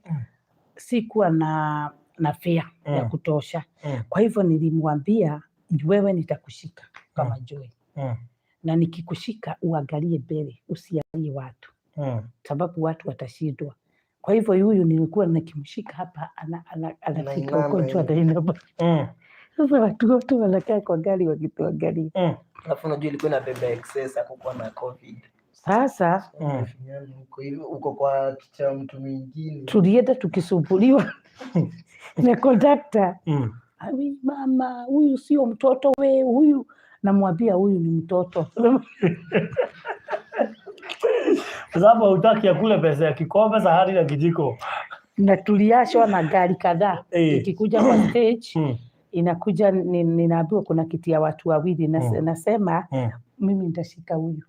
B: sikuwa na fare ya kutosha. Kwa hivyo nilimwambia, "Wewe nitakushika kama Joy, na nikikushika uangalie mbele, usiangalie watu, sababu watu watashindwa." Kwa hivyo huyu nilikuwa nikimshika hapa anafika
C: Anainama
B: huko juu,
C: hivi.
B: anainama. Sasa watu wote wanakaa kwa gari wakituangalia.
C: Alafu unajua ilikuwa inabeba excess, hakukuwa na COVID.
B: Sasa
C: Finyana huko hivi, uko kwa kicha mtu mwingine.
B: Tulienda tukisumbuliwa na kondakta. "Awi mama, huyu sio mtoto we, huyu." Namwambia, "Huyu ni mtoto."
A: Kwa sababu hautaki akule pesa ya kikombe, sahani na kijiko.
B: Na tuliachwa na gari kadhaa. Ikikuja kwa stage, inakuja ninaambiwa kuna kiti ya watu wawili. Nasema, "Mimi nitashika huyu."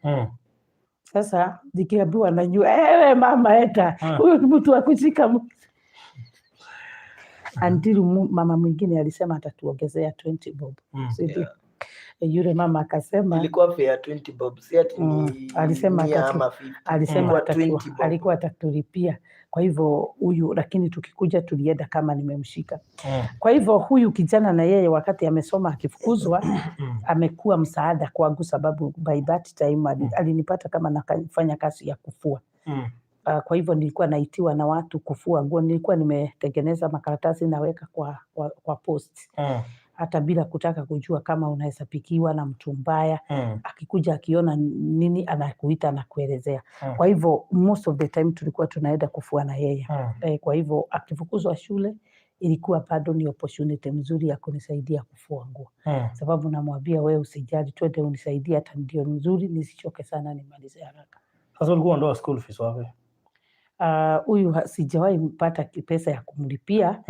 B: Sasa nikiambiwa najua, "Ewe mama eta, huyu ni mtu wa kushika until mama mwingine alisema atatuongezea 20 bob. Si ndio?
C: Yeah.
B: Yule mama akasema
C: Ilikuwa fare ya 20 bob, si ati ni
B: alisema
C: 100 ama 50.
B: alisema
C: Ilikuwa 20 bob.
B: Alikuwa atatulipia. Kwa hivyo huyu, lakini tukikuja tulienda kama nimemshika. Kwa hivyo huyu kijana na yeye wakati amesoma akifukuzwa, amekuwa msaada kwangu, sababu by that time alinipata kama nafanya kazi ya kufua. Kwa hivyo nilikuwa naitiwa na watu kufua nguo. Nilikuwa nimetengeneza makaratasi naweka kwa post, hata bila kutaka kujua kama unaweza pikiwa na mtu mbaya. Akikuja akiona nini anakuita, anakuelezea. Kwa hivyo most of the time tulikuwa tunaenda kufua na yeye. Kwa hivyo akifukuzwa shule ilikuwa bado ni opportunity mzuri ya kunisaidia kufua nguo, sababu namwambia, "Wewe usijali, twende unisaidie, hata ndio nzuri nisichoke sana, nimalize haraka."
A: Sasa ulikuwa unatoa school fees wapi?
B: Huyu sijawahi mpata pesa ya kumlipia.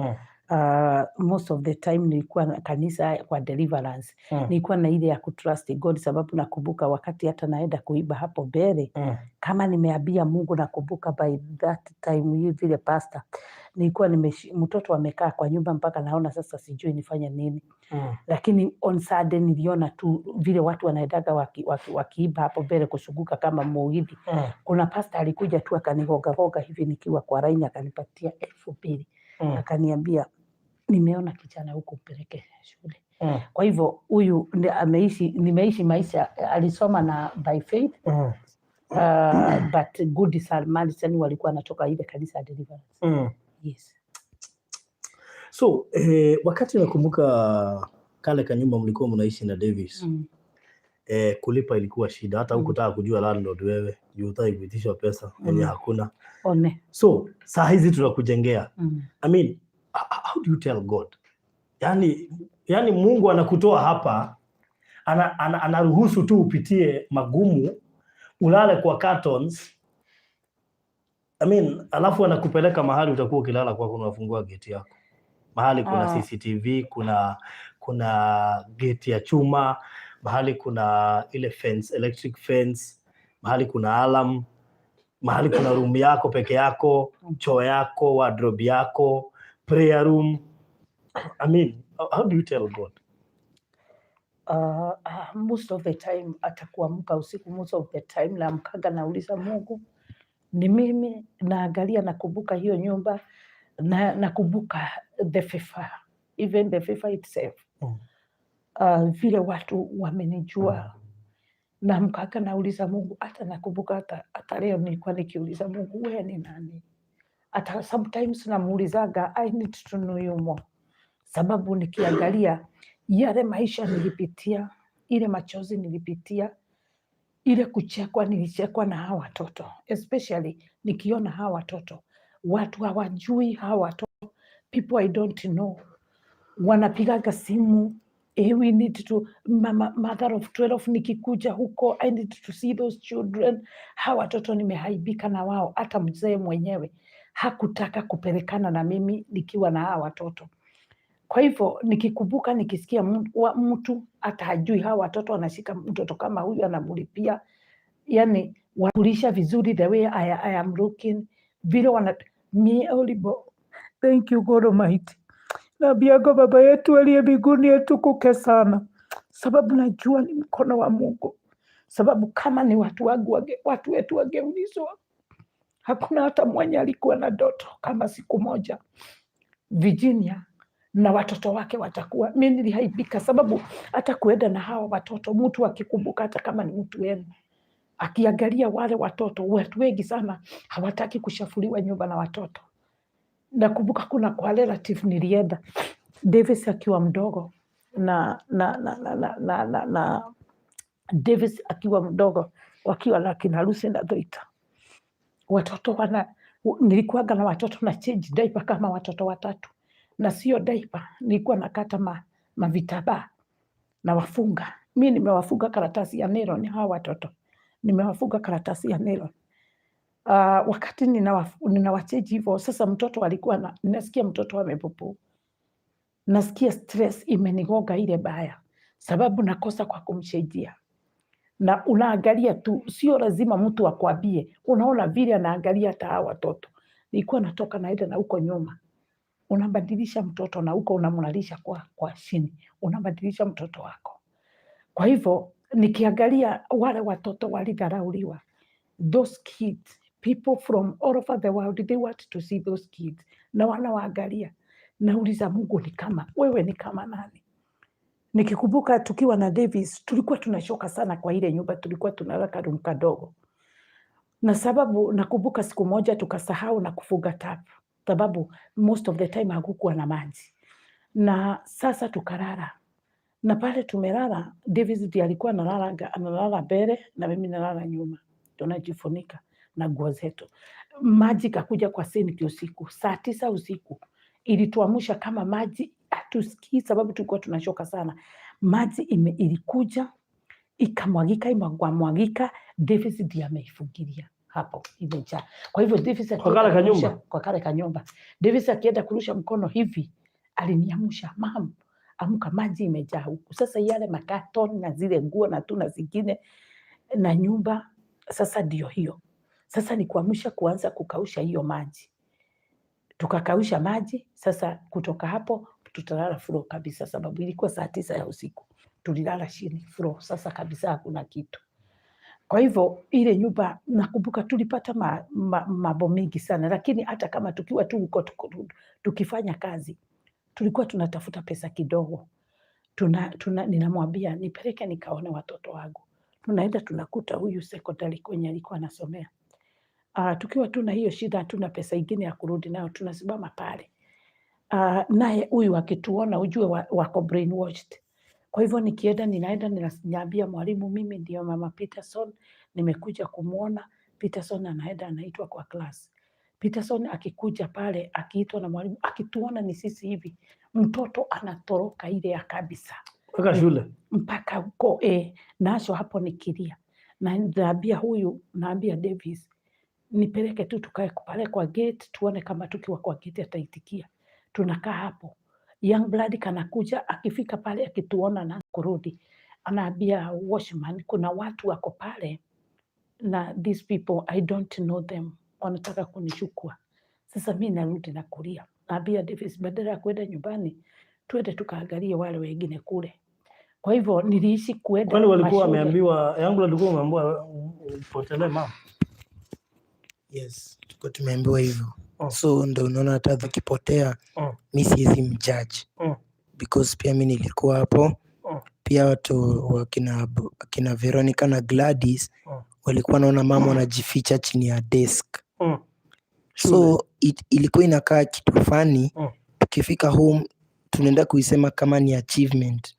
B: Most of the time nilikuwa na kanisa kwa deliverance. Nilikuwa na ile ya kutrust God, sababu nakumbuka wakati hata naenda kuiba hapo mbele, kama nimeambia Mungu, nakumbuka by that time hii vile pastor, nilikuwa mtoto amekaa kwa nyumba mpaka naona sasa sijui nifanye nini. Lakini on Saturday niliona tu vile watu wanaendaga wakiiba hapo mbele kusunguka kama mugithi. Kuna pastor alikuja tu akanigogagoga hivi nikiwa kwa laini, akanipatia 2000. Akaniambia, "Nimeona kijana huku, mpeleke shule." Kwa hivyo huyu ameishi, nimeishi maisha, alisoma na by faith, but Good Samaritan walikuwa anatoka ile kanisa ya Deliverance. Yes.
A: So wakati nakumbuka kale kanyumba mlikuwa mnaishi na Davis, kulipa ilikuwa shida, hata hukutaka kujua landlord wewe, juu hutaki kuitishwa pesa yenye hakuna.
B: One.
A: So saa hizi tunakujengea. I mean, how do you tell God? Yani Mungu anakutoa hapa, anaruhusu tu upitie magumu, ulale kwa cartons. I mean, alafu anakupeleka mahali utakuwa ukilala kwako, unafungua geti yako. Mahali kuna CCTV, kuna geti ya chuma, mahali kuna ile fence, electric fence, mahali kuna alarm, mahali kuna room yako peke yako, choo yako, wardrobe yako, prayer room. I mean, how do you tell God?
B: Most of the time hata kuamka usiku, most of the time naamkaga nauliza Mungu, ni mimi naangalia, nakumbuka hiyo nyumba na nakumbuka the favor, even the favor itself. Vile watu wamenijua, naamkaga nauliza Mungu, hata nakumbuka hata leo nilikuwa nikiuliza Mungu, "Wewe ni nani?" Hata sometimes namuulizaga, "I need to know you more," sababu nikiangalia yale maisha nilipitia, ile machozi nilipitia, ile kuchekwa nilichekwa na hawa watoto, especially nikiona hawa watoto, watu hawajui hawa watoto, people I don't know wanapigaga simu, "We need to mama, mother of 12, nikikuja huko I need to see those children." Hawa watoto nimeaibika na wao, hata mzee mwenyewe hakutaka kupelekana na mimi nikiwa na hawa watoto. Kwa hivyo nikikumbuka, nikisikia mtu hata hajui hawa watoto anashika mtoto kama huyu anamlipia, yani wakulisha vizuri, the way I am looking, vile wana me olibo. Thank you God Almighty. Naambiaga Baba yetu aliye mbinguni atukuke sana, sababu najua ni mkono wa Mungu, sababu kama ni watu wangu watu wetu wangeulizwa, hakuna hata mwenye alikuwa na ndoto kama siku moja Virginia na watoto wake watakuwa. Mi niliaibika sababu hata kuenda na hawa watoto, mtu akikumbuka, hata kama ni mtu wenu, akiangalia wale watoto, watu wengi sana hawataki kuchafuliwa nyumba na watoto. Nakumbuka kuna kwa relative nilienda, Davis akiwa mdogo na Davis akiwa mdogo, wakiwa na kina Lucy na Dhoita, watoto wana nilikuwaga na watoto na change diaper kama watoto watatu, na sio diaper, nilikuwa nakata mavitambaa na wafunga. Mi nimewafunga karatasi ya nylon hawa watoto, nimewafunga karatasi ya nylon. Wakati ninawachange hivyo sasa, mtoto alikuwa nasikia mtoto amepupu, nasikia stress imenigonga ile baya, sababu nakosa kwa kumchangia. Na unaangalia tu, sio lazima mtu akwambie, unaona vile anaangalia hata hawa watoto. Nilikuwa natoka naenda na huko nyuma, unabadilisha mtoto na huko unamlalisha kwa chini, unabadilisha mtoto wako. Kwa hivyo nikiangalia wale watoto walidharauliwa, those kids, people from all over the world, they want to see those kids, na wanawaangalia. Nauliza Mungu, ni kama wewe, ni kama nani? Nikikumbuka tukiwa na Davis tulikuwa tunashoka sana kwa ile nyumba, tulikuwa tunalala karoom kadogo, na sababu nakumbuka siku moja tukasahau na kufunga tap, sababu most of the time hakukuwa na maji, na sasa tukalala na pale tumelala, Davis ndiye alikuwa analala mbele na mimi nalala nyuma, tunajifunika na nguo zetu. Maji kakuja kwa sinki usiku saa 9 usiku, ilituamsha kama maji hatusikii, sababu tulikuwa tunachoka sana. Maji ilikuja ikamwagika, imwagika. Davis ndiye ameifungilia hapo, imejaa. Kwa hivyo Davis
A: Kwa
B: akienda
A: kale kanyumba?
B: Kwa kale kanyumba, Davis akienda kurusha mkono hivi, aliniamsha, "Mum, amka, maji imejaa huku." Sasa yale makaton na zile nguo na tu na zingine na nyumba, sasa ndio hiyo. Sasa ni kuamsha kuanza kukausha hiyo maji. Tukakausha maji, sasa kutoka hapo tutalala floor kabisa, sababu ilikuwa saa 9 ya usiku. Tulilala chini floor, sasa kabisa hakuna kitu. Kwa hivyo ile nyumba nakumbuka tulipata mambo mingi sana, lakini hata kama tukiwa tu huko tukifanya kazi, tulikuwa tunatafuta pesa kidogo. Ninamwambia nipeleke nikaone watoto wangu. Tunaenda tunakuta huyu secondary kwenye alikuwa anasomea. Tukiwa tuna hiyo shida, hatuna pesa ingine ya kurudi nayo, tunasimama pale. Naye huyu akituona ujue wako brainwashed. Kwa hivyo nikienda, ninaenda ninaambia mwalimu, "Mimi ndio mama Peterson, nimekuja kumwona Peterson." Anaenda anaitwa kwa class. Peterson akikuja pale, akiitwa na mwalimu, akituona ni sisi hivi, mtoto anatoroka ile ya kabisa.
A: Mpaka shule.
B: Mpaka huko nacho hapo nikilia, na naambia huyu, naambia Davis, "Nipeleke tu tukae pale kwa gate, tuone kama tukiwa kwa gate ataitikia." Tunakaa hapo, young blood kanakuja, akifika pale akituona na kurudi, anaambia watchman, "Kuna watu wako pale na these people I don't know them, wanataka kunishukua." Sasa mi narudi na kulia, naambia Davis, "Badala ya kwenda nyumbani, tuende tukaangalie wale wengine kule." Kwa hivyo niliishi kuenda
A: Kwani walikuwa
B: mashule.
A: wameambiwa, yangu alikuwa umeambiwa upotelee mama?
C: Yes, tuko tumeambiwa hivyo. So ndo unaona hata tukipotea, mi siwezi mjudge because pia mi nilikuwa hapo. Pia watu wakina Veronica na Gladys walikuwa naona mama wanajificha chini ya desk. So ilikuwa inakaa kitu funny. Tukifika home tunaenda kuisema kama ni achievement.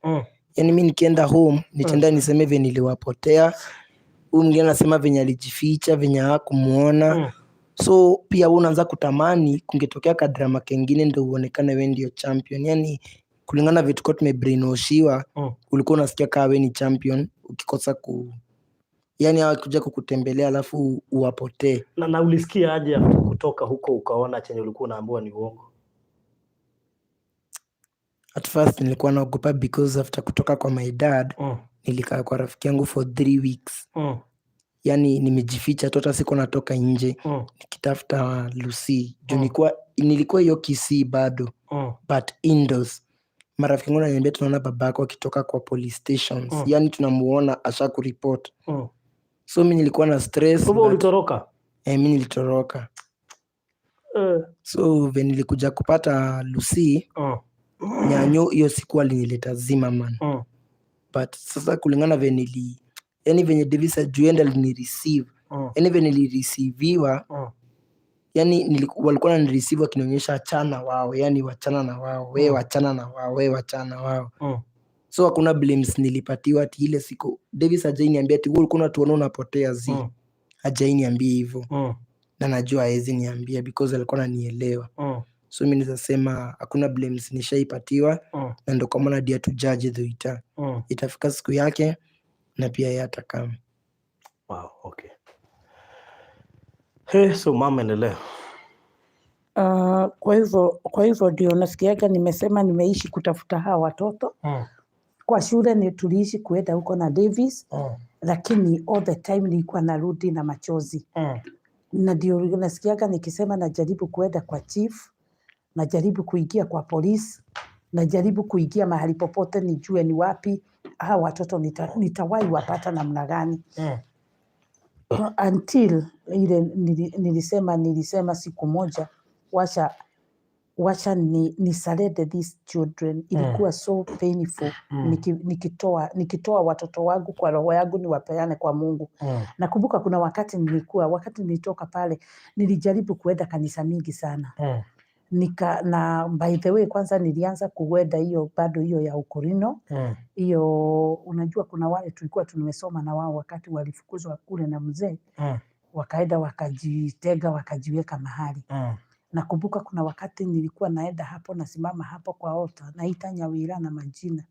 C: Yani mi nikienda home nitaenda niseme venye niliwapotea, huyu mwingine anasema venye alijificha, venye hakumuona. So pia wewe unaanza kutamani kungetokea kadrama kengine ndo uonekane wewe ndio champion. Yani kulingana vitu kwa tumebrainwashiwa, ulikuwa unasikia kaa wewe ni champion ukikosa ku, yani hawakuja kukutembelea alafu uwapotee.
A: Na ulisikia aje after kutoka huko ukaona chenye ulikuwa unaambiwa ni uongo?
C: At first nilikuwa naogopa because after kutoka kwa my dad, nilikaa kwa rafiki yangu for 3 weeks. Yani nimejificha tu, hata siku natoka nje, nikitafuta Lucy juu nilikuwa hiyo Kisii bado, but indoors. Marafiki wangu wananiambia, "Tunaona babako akitoka kwa police stations." Yani tunamuona asha kuripot. So mi nilikuwa na stress.
A: Kwa hivyo ulitoroka?
C: Eh, mi nilitoroka. So venye nilikuja kupata Lucy, nyanyo hiyo siku alinileta Zimmerman. But sasa kulingana venye yani venye Davis ajuenda alinireceive, yani venye nilireceiviwa, yani walikuwa wananireceive wakinionyesha achana wao, yani wachana na wao, we wachana na wao, we wachana na wao. So hakuna blames nilipatiwa ati ile siku. Davis hajai niambia ati, "Wewe ulikuwa unatuona unapotea zi." Hajai niambia hivyo. Na najua haezi niambia because alikuwa ananielewa. So mi naweza sema hakuna blames nishaipatiwa. Na ndo kwa maana dia tujudge Thuita. Itafika siku yake na pia yeye atakam.
A: Wow, okay. Hey, so mama, endelea.
B: Kwa hivyo ndio nasikiaga nimesema nimeishi kutafuta hawa watoto. Kwa shule ni tuliishi kuenda huko na Davis, lakini all the time nilikuwa narudi na machozi, na ndio nasikiaga nikisema najaribu kuenda kwa chief, najaribu kuingia kwa polisi, najaribu kuingia mahali popote nijue ni wapi hawa watoto nitawahi wapata namna gani, until ile nilisema siku moja wacha ni surrender these children. Ilikuwa so painful nikitoa watoto wangu kwa roho yangu niwapeane kwa Mungu. Nakumbuka kuna wakati nilikuwa wakati nilitoka pale, nilijaribu kuenda kanisa mingi sana. Na by the way, kwanza nilianza kuenda hiyo bado hiyo ya Ukorino hiyo. Unajua kuna wale tulikuwa tumesoma na wao, wakati walifukuzwa kule na mzee, wakaenda wakajitega, wakajiweka mahali. Nakumbuka kuna wakati nilikuwa naenda hapo, nasimama hapo kwa altar, naita Nyawira na majina.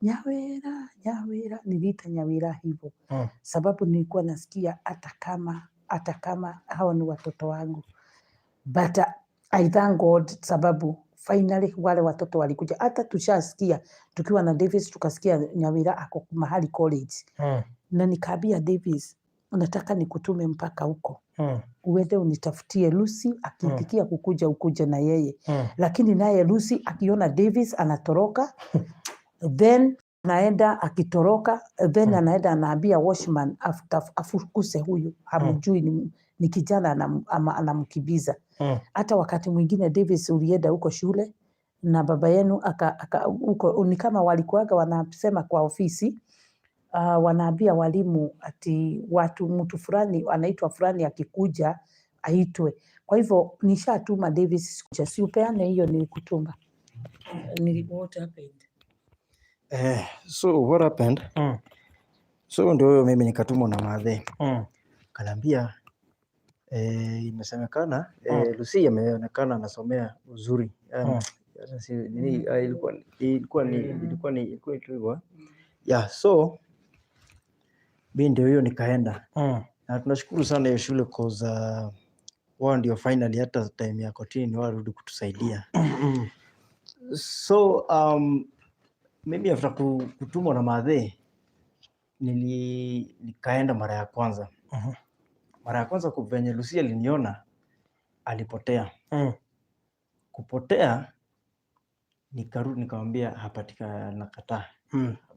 B: Nyawira, Nyawira, niliita Nyawira hivyo, sababu nilikuwa nasikia hata kama hawa ni watoto wangu. But I thank God sababu finally wale watoto walikuja. Hata tushasikia tukiwa na Davis, tukasikia Nyawira ako mahali college, na nikaambia Davis, "Nataka nikutume mpaka huko, uende unitafutie Lucy, akiitikia kukuja, ukuje na yeye." Lakini naye Lucy akiona Davis anatoroka, then anaenda akitoroka, then anaenda anaambia watchman afukuse huyu, hamjui ni kijana anamkimbiza. Hata wakati mwingine Davis ulienda huko shule na baba yenu huko ni kama walikuwaga wanasema kwa ofisi, wanaambia walimu ati watu mtu fulani anaitwa fulani akikuja aitwe. Kwa hivyo nishatuma Davis, si upeane hiyo nilikutuma. What happened?
D: So what happened? So ndio huyo mimi nikatumwa na madhe, kaniambia imesemekana Lucy ameonekana anasomea uzuri, hata nini, ilikuwa tu hivyo, yeah. So mi ndio hiyo nikaenda, na tunashukuru sana hiyo shule cause wao ndio finally hata time ya kotini warudi kutusaidia. So mimi after kutumwa na madhe nikaenda mara ya kwanza. Mara ya kwanza venye Lucy aliniona, alipotea. Kupotea, nikarudi nikamwambia hapatikana, nakataa,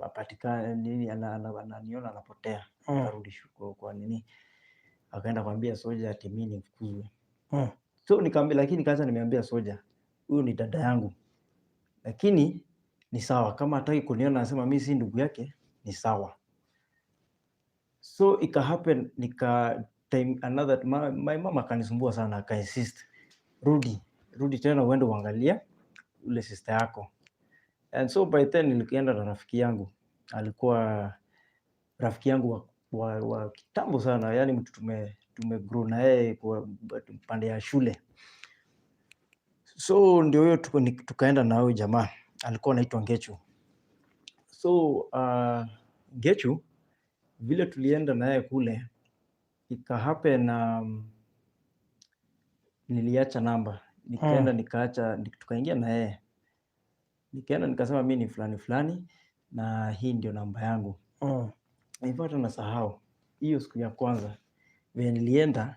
D: hapatikana nini, ananiona anapotea. Akarudi kwa nini, akaenda kuambia soja ati mimi nifukuzwe. So nikamwambia, lakini kwanza nimeambia soja huyu ni dada yangu, lakini ni sawa kama hataki kuniona, anasema mimi si ndugu yake, ni sawa. So ika happen nika time another my mama akanisumbua sana, aka insist, "Rudi, rudi tena uende uangalie ule sister yako." And so by then nilienda na rafiki yangu, alikuwa rafiki yangu wa kitambo sana, yani mtu tume grow na yeye kwa pande ya shule. So ndio hiyo tukaenda na huyu jamaa alikuwa anaitwa Ngechu. So Ngechu, vile tulienda na yeye kule, ika happen niliacha namba, nikaenda, nikaacha, tukaingia na yeye, nikaenda nikasema mi ni fulani fulani na hii ndio namba yangu. In fact nasahau hiyo siku ya kwanza vile nilienda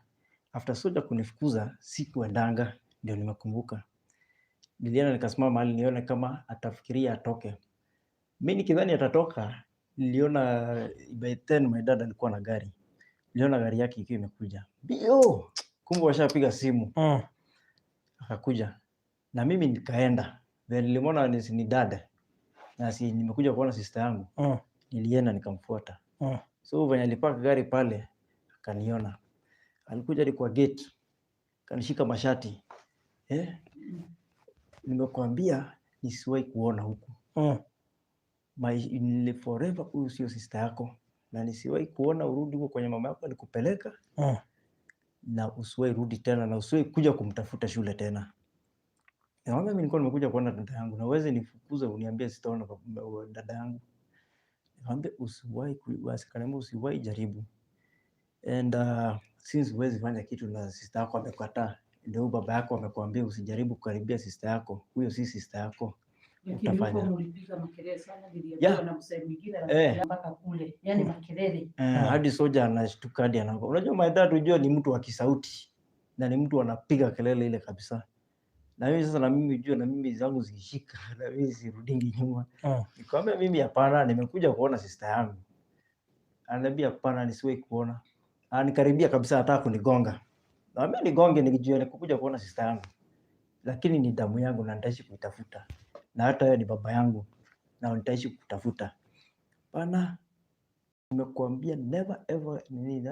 D: after soja kunifukuza, sikuendanga, ndio nimekumbuka. Nilienda nikasimama mahali nione kama atafikiria atoke. Mi nikidhani atatoka, niliona by then my dad alikuwa na gari, niliona gari yake ikiwa imekuja mbio, kumbe washapiga simu. Akakuja na mimi nikaenda, then nilimwona ni dada na si nimekuja kuona sister yangu. Nilienda nikamfuata. So venye alipaka gari pale akaniona, alikuja hadi kwa gate, kanishika mashati, "Eh, nimekuambia nisiwahi kuona huku my forever, huyu sio sister yako, na nisiwahi kuona urudi huko kwenye mama yako alikupeleka, na usiwahi rudi tena, na usiwahi kuja kumtafuta shule tena." Nikamwambia mimi nilikuwa nimekuja kuona dada yangu na uweze nifukuze uniambie sitaona dada yangu. Nikamwambia usiwahi basi, akaniambia usiwahi jaribu. And Since huwezi fanya kitu na sister yako amekataa, ndio huyu baba yako amekuambia usijaribu kukaribia sister yako, huyo si sister yako.
B: Lakini huko
D: Utafanya.
B: mlipiga makelele sana, niliambiwa na mzee mwingine mpaka kule, yani makelele.
D: Eh, hadi soja anashtuka hadi anaanguka. Unajua my dad, unajua ni mtu wa kisauti na ni mtu anapiga kelele ile kabisa. Na mimi sasa, na mimi jua, na mimi zangu zikishika na mimi sirudingi nyuma. Nikamwambia, "Mimi hapana, nimekuja kuona sister yangu." Ananiambia, "Hapana, nisiwahi kuona." Anikaribia kabisa, anataka kunigonga. Naambia nigonge nikijua nikukuja kuona sister yangu. Lakini ni damu yangu na nitaishi kuitafuta. Na hata yeye ni baba yangu na nitaishi kutafuta. Bana, nimekuambia never ever nini,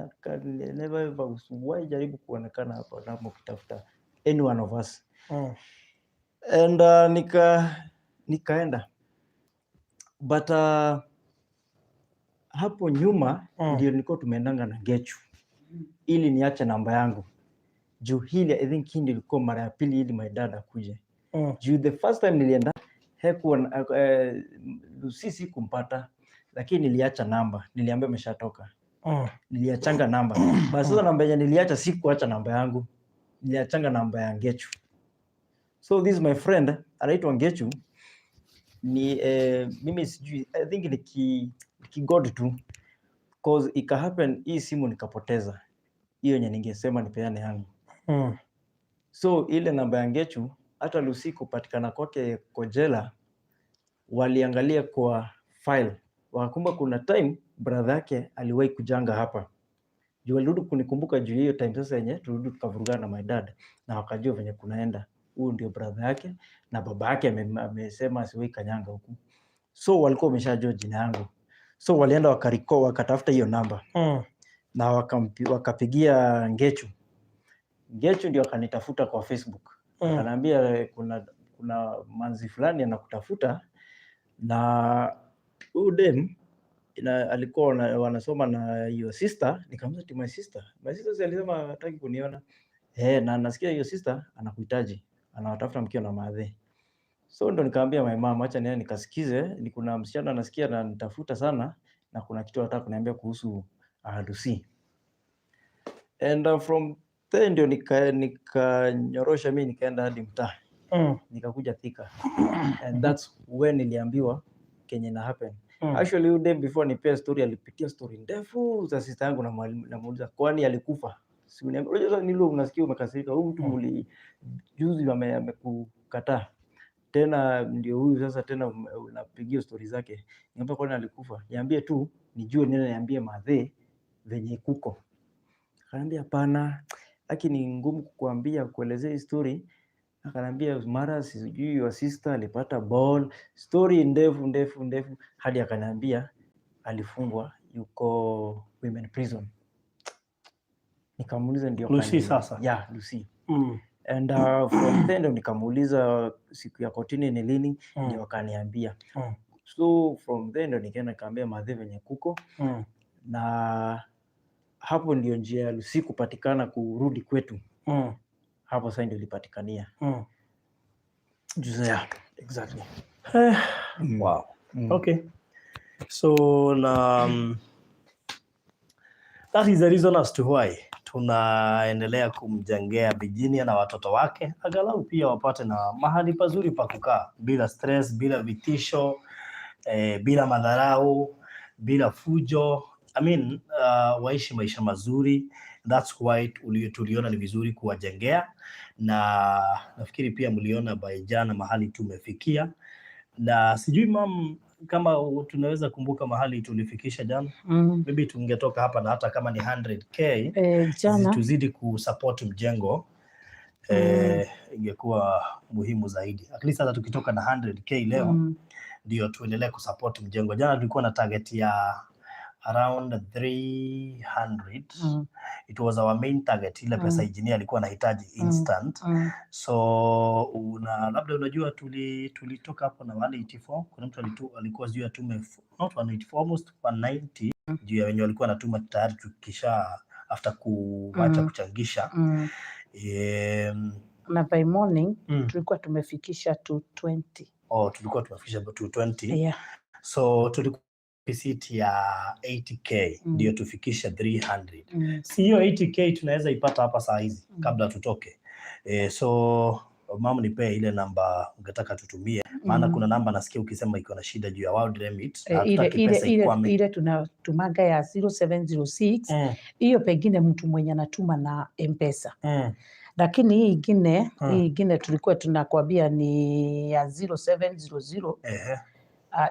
D: never ever usiwahi jaribu kuonekana hapa na ukitafuta any one of us. And nikaenda, but hapo nyuma ndio nilikuwa tumeendanga na Gechu ili niache namba yangu juu hili, I think hii ndio ilikuwa mara ya pili ili my dad akuje, juu the first time nilienda hekuwa sisi kumpata, lakini niliacha namba, niliambia ameshatoka. Niliachanga namba. Basi sasa namba yenye niliacha, sikuacha namba yangu, niliachanga namba ya Ngechu. So this my friend anaitwa Ngechu ni mimi sijui, I think ni ki God tu, cause ika happen hii simu nikapoteza, hiyo yenye ningesema nipeane yangu. So ile namba ya Ngechu, hata Lucy kupatikana kwake Kojela, waliangalia kwa file wakakumbuka kuna time brother yake aliwahi kujanga hapa, juu walirudi kunikumbuka juu hiyo time sasa yenye tulirudi tukavurugana na my dad, na wakajua venye kunaenda, huyu ndio brother yake na baba yake amesema asiwahi kanyanga huku, so walikuwa wameshajua jina yangu, so walienda wakariko wakatafuta hiyo namba na wakapigia Ngechu. Ngechu ndio akanitafuta kwa Facebook, akaniambia kuna manzi fulani anakutafuta, na huyu dem alikuwa wanasoma na your sister. Nikamwambia ati my sister? My sister si alisema hataki kuniona? Eh, na nasikia hiyo sister anakuhitaji, anawatafuta mkiwa na madhe. So ndo nikaambia my mom, acha niende nikasikize, ni kuna msichana nasikia ananitafuta sana na kuna kitu anataka kuniambia kuhusu Lucy. And from there ndio nikanyorosha mi nikaenda hadi mtaa, nikakuja Thika, and that's when niliambiwa kenye na happen. Actually, huyu dem before nipea story alipitia story ndefu za sister yangu, na namuuliza, "Kwani alikufa? Si uniambie." Unajua sasa nilo unasikia umekasirika, huyu mtu muli juzi amekukataa, tena ndio huyu sasa tena unapigia story zake. Niambia, "Kwani alikufa? Niambie tu nijue nini niambie madhe venye kuko." Akaniambia, "Hapana, lakini ni ngumu kukuambia kuelezea hii story." Akaniambia mara sijui your sister alipata ball, story ndefu ndefu ndefu, hadi akaniambia alifungwa, yuko women prison. Nikamuuliza ndio
A: Lucy sasa?
D: Yeah, Lucy. And from there ndio nikamuuliza siku ya kotini ni lini, ndio akaniambia. So from there ndio nikaenda nikaambia madhe venye kuko, na hapo ndio njia ya Lucy kupatikana kurudi kwetu. Hapo sasa ndio ilipatikania. Yeah, exactly.
A: Wow. Okay. So that is the reason as to why tunaendelea kumjengea Virginia na watoto wake angalau pia wapate na mahali pazuri pa kukaa bila stress, bila vitisho, bila madharau, bila fujo. I mean, waishi maisha mazuri. That's why tuliona ni vizuri kuwajengea, na nafikiri pia mliona by jana mahali tumefikia, na sijui mam kama tunaweza kumbuka mahali tulifikisha jana. Maybe tungetoka hapa na hata kama ni 100K
B: Jana
A: tuzidi kusupport mjengo, ingekuwa muhimu zaidi. At least hata tukitoka na 100K leo ndio tuendelee kusupport mjengo. Jana tulikuwa na target ya around 300. It was our main target, ile pesa engineer alikuwa anahitaji instant. So una labda unajua tulitoka hapo na 184. Kuna mtu alikuwa sijui atume not 184, almost 190, juu ya wenye walikuwa wanatuma tayari tukisha after kuacha kuchangisha.
B: Na by morning tulikuwa tumefikisha 220.
A: Oh, tulikuwa tumefikisha 220.
B: Yeah.
A: So tulikuwa Deficit ya 80K ndio tufikishe 300. Si hiyo 80K tunaweza ipata hapa saa hizi kabla tutoke? So mama, nipee ile namba ungetaka tutumie, maana kuna namba nasikia ukisema iko na shida juu ya World Remit.
B: Ile
A: Hatutaki
B: ile
A: pesa
B: ile
A: ikwame.
B: Ile tunatumaga ya 0706, hiyo pengine mtu mwenye anatuma na M-Pesa, lakini hii ingine, hii ingine tulikuwa tunakwambia ni ya 0700.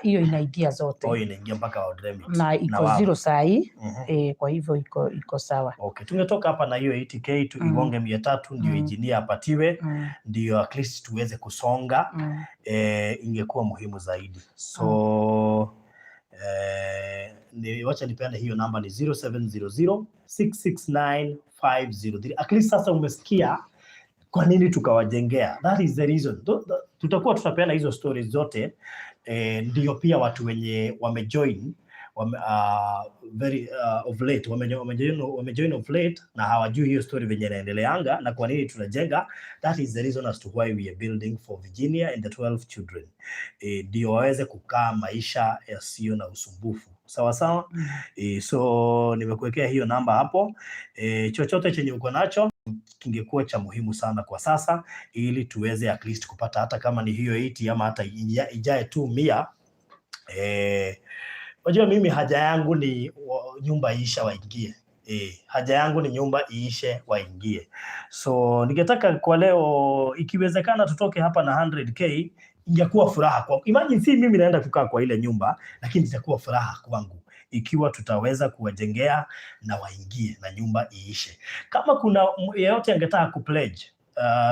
B: Hiyo inaingia zote.
A: Oh, inaingia mpaka World Remit.
B: Na iko
A: wao.
B: zero sahii. Kwa hivyo iko sawa.
A: Okay, tungetoka hapa na hiyo 80K tuigonge 300 ndio engineer apatiwe, ndio at least tuweze kusonga. Ingekuwa muhimu zaidi. So wacha nipeane hiyo namba, ni 0700 669 503. At least sasa umesikia kwa nini tukawajengea. That is the reason. Tutakuwa tutapeana hizo stories zote, ndio pia watu wenye wamejoin very of late, wamejoin of late na hawajui hiyo story venye inaendeleanga na kwa nini tunajenga. That is the reason as to why we are building for Virginia and the 12 children, ndio waweze kukaa maisha yasiyo na usumbufu, sawa sawa. So nimekuwekea hiyo namba hapo. Chochote chenye uko nacho kingekuwa cha muhimu sana kwa sasa, ili tuweze at least kupata hata kama ni hiyo 80 ama hata ijae tu 100. Unajua mimi haja yangu ni nyumba iisha waingie. Haja yangu ni nyumba iishe waingie. So ningetaka kwa leo, ikiwezekana, tutoke hapa na 100K, ingekuwa furaha kwa. Imagine si mimi naenda kukaa kwa ile nyumba, lakini itakuwa furaha kwangu ikiwa tutaweza kuwajengea na waingie na nyumba iishe. Kama kuna yeyote angetaka kupledge,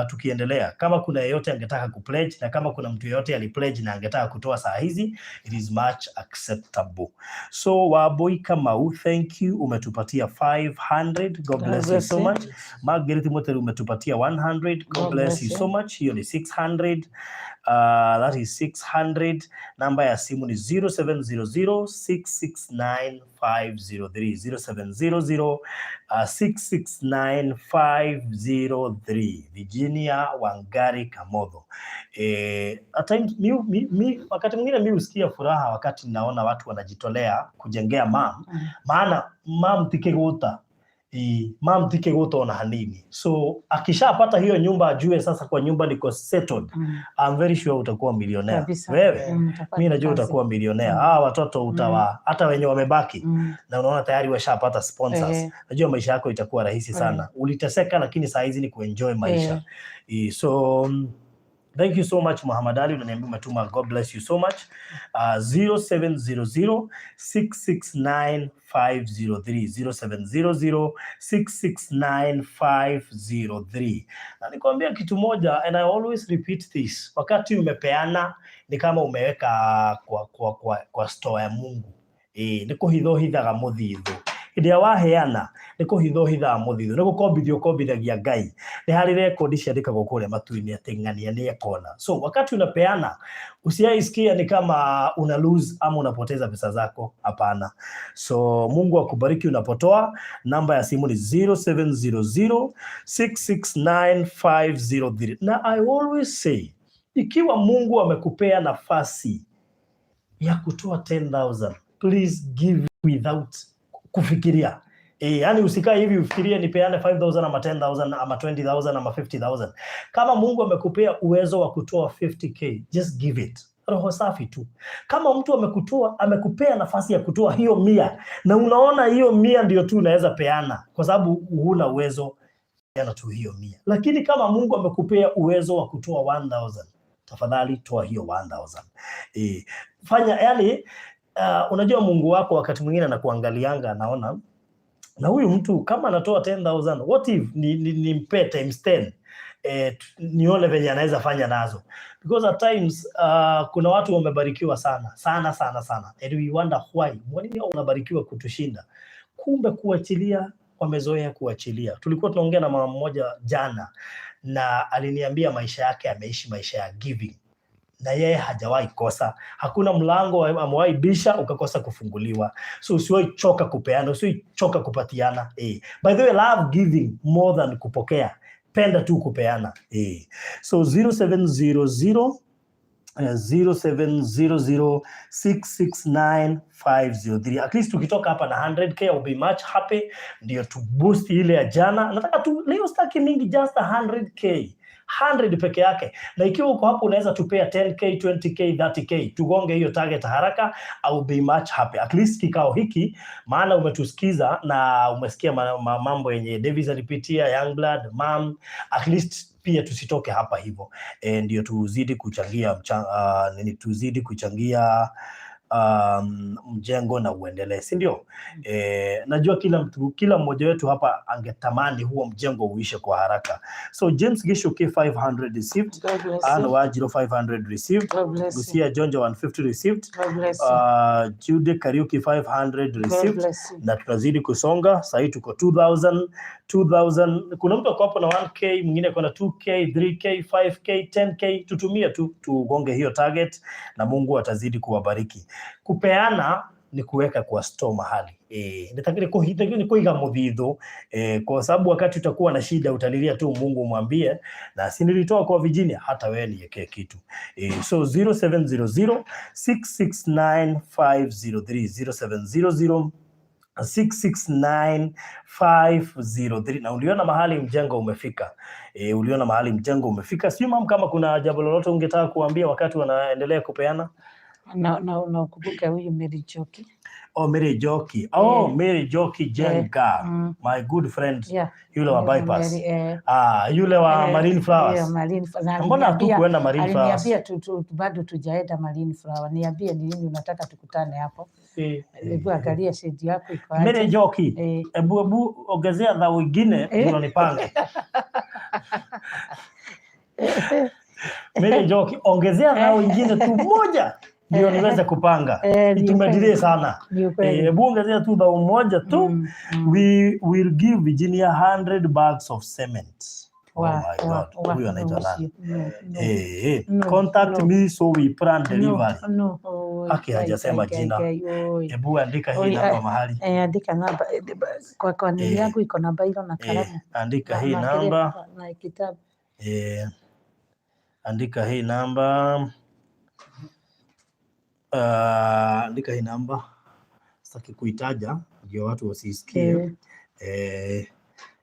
A: tukiendelea, kama kuna yeyote angetaka kupledge na kama kuna mtu yeyote alipledge na angetaka kutoa saa hizi, it is much acceptable. So Waboi Kamau, thank you, umetupatia 500. God bless you so much. Margaret Moteri, umetupatia 100. God bless you so much. Hiyo ni 600. That is 600. Namba ya simu ni 0700 669 503, 0700 669 503, Virginia Wangari Kamotho. At times, mi, wakati mwingine mi husikia furaha wakati naona watu wanajitolea kujengea mam, maana mam ti kĩgũta. Mam ti kĩgũta ona hanini, so akishapata hiyo nyumba ajue sasa kwa nyumba niko settled. I'm very sure utakuwa millionaire. Wewe,
B: Utapata
A: mi najua
B: kazi.
A: Utakuwa millionaire. Ah, watoto utawa hata wenye wamebaki na unaona tayari washapata sponsors. Najua maisha yako itakuwa rahisi sana. Uliteseka, lakini saa hizi ni kuenjoy maisha. So thank you so much. Muhammad Ali, unaniambia umetuma. God bless you so much. 0700 669 503, 0700 669 503. Na nikwambia kitu moja, and I always repeat this, wakati umepeana ni kama umeweka kwa store ya Mungu. Nĩ kũhitha ũhithaga mũthithũ. Hĩndĩ ĩrĩa waheana nĩ kũhitha ũhithaga mũthithũ, nĩ gũkombithia ũkombithagia Ngai. Nĩ harĩ rekondi ciandĩkagwo kũrĩa matu-inĩ atĩ ng'ania nĩ ekona. So wakati unapeana, usiaisikia ni kama una lose ama unapoteza pesa zako, hapana. So Mungu akubariki unapotoa. Namba ya simu ni 0700 669 503. Na I always say, ikiwa Mungu amekupea nafasi ya kutoa 10,000, please give without kufikiria. Yani usikae hivi ufikirie nipeane 5000 ama 10,000 ama 20,000 ama 50,000. Kama Mungu amekupea uwezo wa kutoa 50K, just give it. Roho safi tu. Kama mtu amekupea nafasi ya kutoa hiyo 100 na unaona hiyo 100 ndio tu unaweza peana kwa sababu huna uwezo, peana tu hiyo 100. Lakini kama Mungu amekupea uwezo wa kutoa 1000, tafadhali toa hiyo 1000. Fanya yani, unajua Mungu wako wakati mwingine anakuangalianga, anaona na huyu mtu kama anatoa 10,000, what if ni nimpe times 10, nione venye anaweza fanya nazo? Because at times kuna watu wamebarikiwa sana sana sana sana and we wonder why, kwa nini hao unabarikiwa kutushinda? Kumbe kuachilia, wamezoea kuachilia. Tulikuwa tunaongea na mama mmoja jana na aliniambia maisha yake ameishi maisha ya giving na yeye hajawahi kosa. Hakuna mlango amewahi bisha ukakosa kufunguliwa. So usiwahi choka kupeana, usiwahi choka kupatiana. By the way, love giving more than kupokea. Penda tu kupeana. So 0700 0700669503. At least tukitoka hapa na 100K, I'll be much happy, ndio tu boost ile ya jana. Nataka tu leo, sitaki mingi, just 100K, 100 peke yake, na ikiwa uko hapo unaweza tupea 10K, 20K, 30K, tugonge hiyo target haraka. I will be much happy. At least kikao hiki, maana umetusikiza na umesikia mambo yenye Davis alipitia, Youngblood, mam, at least pia tusitoke hapa hivyo e, ndio tuzidi kuchangia nini, tuzidi kuchangia mjengo na uendelee, si ndio? E, najua kila mtu, kila mmoja wetu hapa angetamani huo mjengo uishe kwa haraka. So James Gishuki 500 received.
B: God bless
A: Anne
B: you.
A: Wajiro 500 received.
B: God bless you.
A: Lucia Jonjo 150 received.
B: God bless you.
A: Jude Kariuki 500
B: God
A: received.
B: Bless you.
A: Na tunazidi kusonga, sahii tuko 2000, 2000. Kuna mtu ako hapo na 1K, mwingine ako na 2K, 3K, 5K, 10K. Tutumie tu tugonge hiyo target na Mungu atazidi kuwabariki. Kupeana ni kuweka kwa store mahali e, ni kuiga muthithu e, kwa sababu wakati utakuwa na shida utalilia tu Mungu umwambie, na si nilitoa kwa Virginia, hata wewe niekee kitu e. So 0700 669 503, 0700 669 503. Na uliona mahali mjengo umefika e, uliona mahali mjengo umefika. Sijui mam kama kuna jambo lolote ungetaka kuambia wakati wanaendelea kupeana.
B: Na ukumbuke huyu Mary Njoki.
A: Oh, Mary Joki. Oh,
B: Eh.
A: Mary Joki Jenga, my good friend, yule wa bypass.
B: Mary, eh,
A: Ah, yule wa Marine Flowers.
B: Yeah, Marine Flowers.
A: Mbona hatukuenda Marine Flowers?
B: Aliniambia bado tujaenda Marine Flower. Niambie ni lini unataka tukutane hapo. Hebu angalia shedi yako iko aje.
A: Mary Njoki, ebu ongezea dhao ingine ndio nipange. Mary Njoki, ongezea dhao ingine tu moja ndio niweze kupanga.
B: Eh, ni
A: Tumedelay
B: ukweli.
A: sana.
B: Ni ukweli.
A: Hebu ongezea tu dhao moja tu. We will give Virginia 100 bags of cement. Oh my God. Huyu anaitwa nani?
B: No, no.
A: Eh.
B: No,
A: Contact
B: no.
A: me so we plan delivery.
B: No, no. Oi,
A: Haki
B: kai,
A: hajasema
B: kai,
A: jina.
B: kai, oi.
A: Hebu andika hii
B: Oi,
A: namba mahali.
B: Eh, andika namba kwa nini yangu iko na biro na kalamu.
A: Andika hii
B: Na
A: namba.
B: Na kitabu.
A: Andika hii namba. Andika hii namba. Sitaki kuitaja ndio watu wasisikie.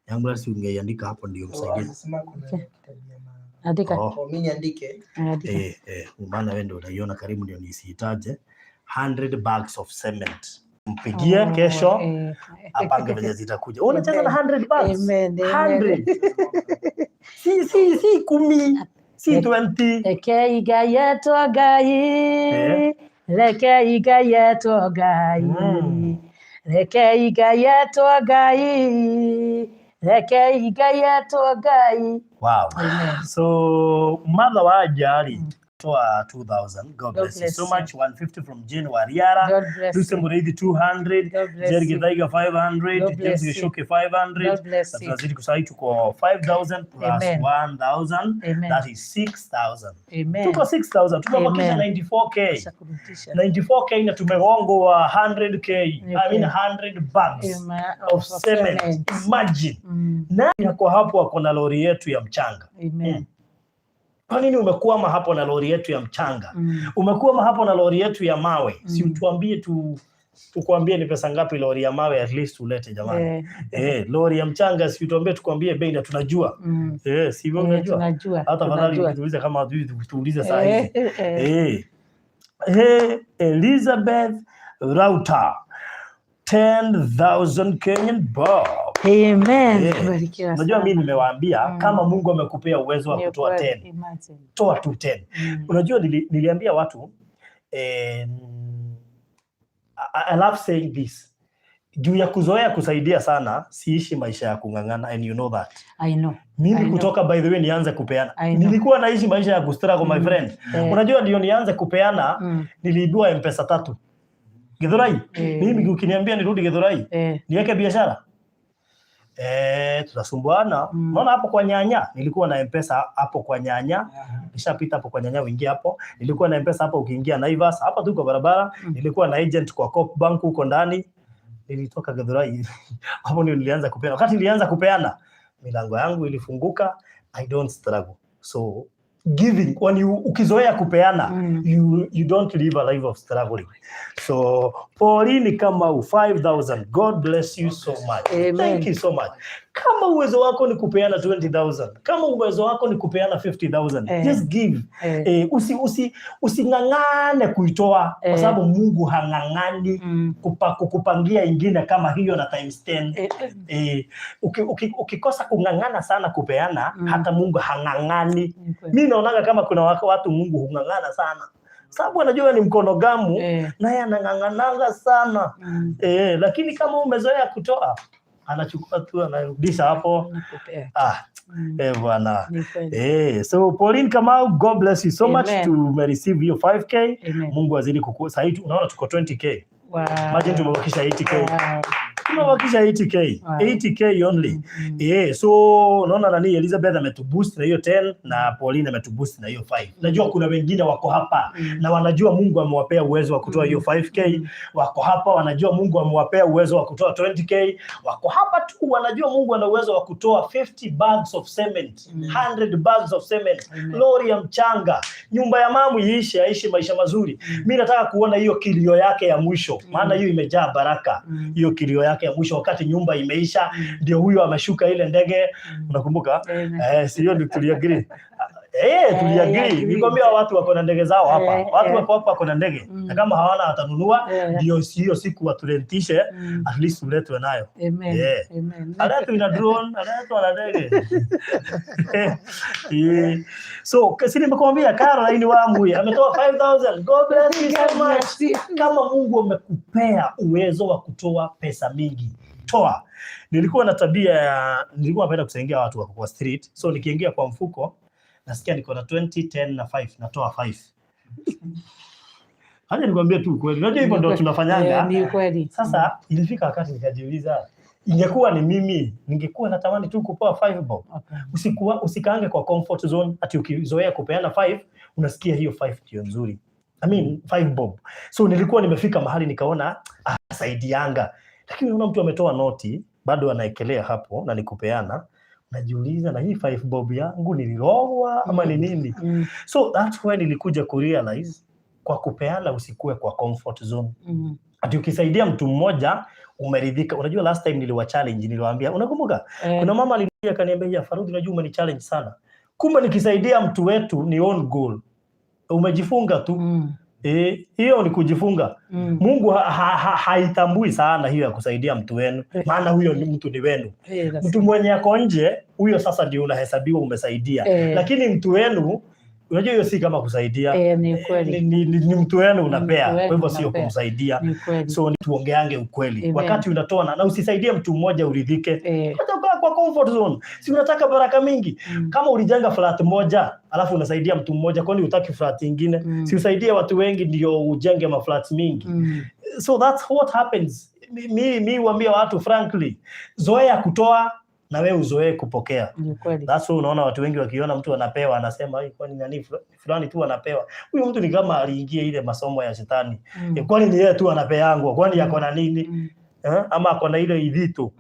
A: Yangu si ungeiandika hapo ndio msaidie.
C: Anasema kuna kitabu ya
B: Andika.
A: Oh.
C: Oh, mimi niandike.
B: Andika.
A: Maana wewe ndio unaiona karibu ndio nisiitaje. 100 bags of cement. Mpigie
B: Oh,
A: kesho apange venye zitakuja. Wewe unacheza na 100 bags.
B: Amen, amen.
A: 100. Si 10, si 20.
B: Rekei Ngai etwo Ngai. Rekei Ngai etwo Ngai. Rekei Ngai etwo Ngai. Rekei Ngai etwo Ngai.
A: Wow.
B: Amen.
A: So mother wa Jari toa 2000. God bless you
B: bless
A: so
B: you.
A: Much. 150 from Jane Wariara.
B: God bless
A: Lucy
B: you.
A: Muriithi 200.
B: God bless
A: Jerry
B: you.
A: Githaiga 500.
B: God
A: James
B: bless you.
A: Gishuki 500.
B: God bless
A: Na
B: you.
A: tunazidi kusahii tuko 5000 plus
B: Amen.
A: 1000,
B: Amen.
A: that is 6000.
B: Amen.
A: Tuko 6000, tumebakisha
B: Amen.
A: 94K.
B: Acha kurudisha.
A: 94K na tumegongwa 100K. I mean 100 bags
B: Amen.
A: of cement. Imagine. Na yako hapo ako na lori yetu ya mchanga.
B: Amen.
A: Kwa nini umekwama hapo na lori yetu ya mchanga? Umekwama hapo na lori yetu ya mawe. Si utuambie tu tukwambie ni pesa ngapi lori ya mawe, at least ulete jamani. Eh, lori ya mchanga si utuambie tukwambie bei na tunajua. Eh, si wewe unajua?
B: Tunajua.
A: Hata afadhali
B: Tunajua.
A: ukituuliza kama hatujui tuulize saa hizi.
B: Eh.
A: Elizabeth Rauter 10,000 Kenyan bob.
B: Amen.
A: Eh,
B: Barikiwa
A: unajua
B: sana.
A: mimi nimewaambia kama Mungu amekupea uwezo wa
B: Ni
A: kutoa
B: ukweli,
A: 10,
B: imagine.
A: toa tu 10. Unajua niliambia watu I love saying this. Juu ya kuzoea kusaidia sana, siishi maisha ya kung'ang'ana and you know that.
B: I know.
A: Mimi
B: I know.
A: kutoka by the way nianze kupeana.
B: I know.
A: Nilikuwa naishi maisha ya kustruggle, my friend. Unajua ndio nianze kupeana niliibiwa M-Pesa tatu. Githurai. Mimi ukiniambia nirudi Githurai, niweke biashara. Eh, tutasumbuana. Unaona hapo kwa nyanya, nilikuwa na M-Pesa hapo kwa nyanya. Nishapita hapo kwa nyanya uingie hapo. Nilikuwa na M-Pesa hapo ukiingia Naivas, hapa tu kwa barabara. Nilikuwa na agent kwa Coop Bank huko ndani. Nilitoka Githurai. Hapo ndio nilianza kupeana. Wakati nilianza kupeana, milango yangu ilifunguka. I don't struggle. So Giving, when you, ukizoea kupeana, you don't live a life of struggling. So Pauline Kamau, 5000, God bless you so much.
B: Amen.
A: Thank you so much. Kama uwezo wako ni kupeana 20,000, kama uwezo wako ni kupeana 50,000, just give. Using'ang'ane kuitoa kwa sababu Mungu hang'ang'ani kukupangia ingine kama hiyo na times 10. Ukikosa kung'ang'ana sana kupeana, hata Mungu hang'ang'ani.
B: Ni kweli.
A: Mi naonaga kama kuna watu Mungu hung'ang'ana sana, sababu anajua ni mkono gamu, naye anang'ang'ananga sana. Lakini kama umezoea kutoa, anachukua tu, anarudisha hapo.
B: Nakupea.
A: Ah, bwana.
B: Ni kweli.
A: So Pauline Kamau, God bless you so much.
B: Amen.
A: Tumereceive hiyo 5K.
B: Amen.
A: Mungu azidi kukua. Sasa hivi unaona tuko 20K. Imagine tumebakisha 80K. Tumebakisha 80K. 80K only. So unaona nani, Elizabeth ametuboost na hiyo 10 na Pauline ametuboost na hiyo 5. Najua kuna wengine wako hapa na wanajua Mungu amewapea uwezo wa kutoa hiyo 5K. Wako hapa wanajua Mungu amewapea uwezo wa kutoa 20K. Wako hapa tu wanajua Mungu ana uwezo wa kutoa 50 bags of cement, 100 bags of cement,
B: Amen.
A: lori ya mchanga, nyumba ya mamu iishe, aishi maisha mazuri. Mi nataka kuona hiyo kilio yake ya mwisho, maana hiyo imejaa baraka. Hiyo kilio yake ya mwisho wakati nyumba imeisha, ndio huyo ameshuka ile ndege, unakumbuka?
B: Amen.
A: Eh, sio ndio tuliagree? Tuliagree.
B: Agree.
A: Nikwambia watu wako na ndege zao hapa. Watu wako hapa wako na ndege. Na kama hawana watanunua, ndio hiyo siku waturentishe, at least uletwe nayo.
B: Amen.
A: Yeah.
B: Amen.
A: Aletwe na drone, aletwe na ndege. Yeah. So, si nimekuambia Caroline Wamui ametoa 5000. God bless you so much. Kama Mungu amekupea uwezo wa kutoa pesa mingi, toa. Nilikuwa na tabia ya, nilikuwa napenda kusaidia watu wako kwa street. So nikiingia kwa mfuko nasikia niko na 20, 10 na 5, natoa 5. Haja nikwambie tu ukweli. Unajua hivyo ndio tunafanyanga.
B: Eh, ni kweli.
A: Sasa ilifika wakati nikajiuliza, ingekuwa ni mimi, ningekuwa natamani tu kupewa 5 bob. Usikaange kwa comfort zone ati ukizoea kupeana 5 unasikia hiyo 5 ndio nzuri. I mean 5 bob. So nilikuwa nimefika mahali nikaona, ah, saidianga. Lakini unaona mtu ametoa noti bado anaekelea hapo na nikupeana, najiuliza na hii 5 bob yangu nilirogwa ama ni nini? So that's why nilikuja kurealize kwa kupeana usikue kwa comfort zone. Ati ukisaidia mtu mmoja umeridhika. Unajua last time niliwa challenge, niliwaambia, unakumbuka?
B: Eh.
A: Kuna mama aliniambia, akaniambia, "Farudi, unajua umeni challenge sana. Kumbe nikisaidia mtu wetu ni own goal. Umejifunga tu." Hiyo ni kujifunga. Mungu haitambui sana hiyo ya kusaidia mtu wenu, maana huyo ni mtu ni wenu. Mtu mwenye ako nje, huyo sasa ndio unahesabiwa umesaidia. Lakini mtu wenu, unajua hiyo si kama kusaidia.
B: Ni kweli.
A: Ni mtu wenu unapea,
B: Mtu wenu
A: kwa hivyo sio
B: unapea.
A: kumsaidia.
B: Ni kweli.
A: So tuongeange ukweli.
B: Amen.
A: Wakati unatoa na usisaidie mtu mmoja uridhike. Hata ukaa kwa comfort zone. Si unataka baraka mingi. Kama ulijenga flat moja, alafu unasaidia mtu mmoja, kwani hutaki flat ingine? Si usaidie watu wengi ndio ujenge maflats mingi. So that's what happens. Mi huambia watu frankly, zoea kutoa na wewe uzoee kupokea.
B: Ni kweli.
A: That's why unaona watu wengi wakiona mtu anapewa anasema, "Ai, kwani nani fulani tu anapewa? Huyu mtu ni kama aliingia ile masomo ya shetani. Kwani ni yeye tu anapeangwa? Kwani ako na nini? Ama ako na ile idhito?"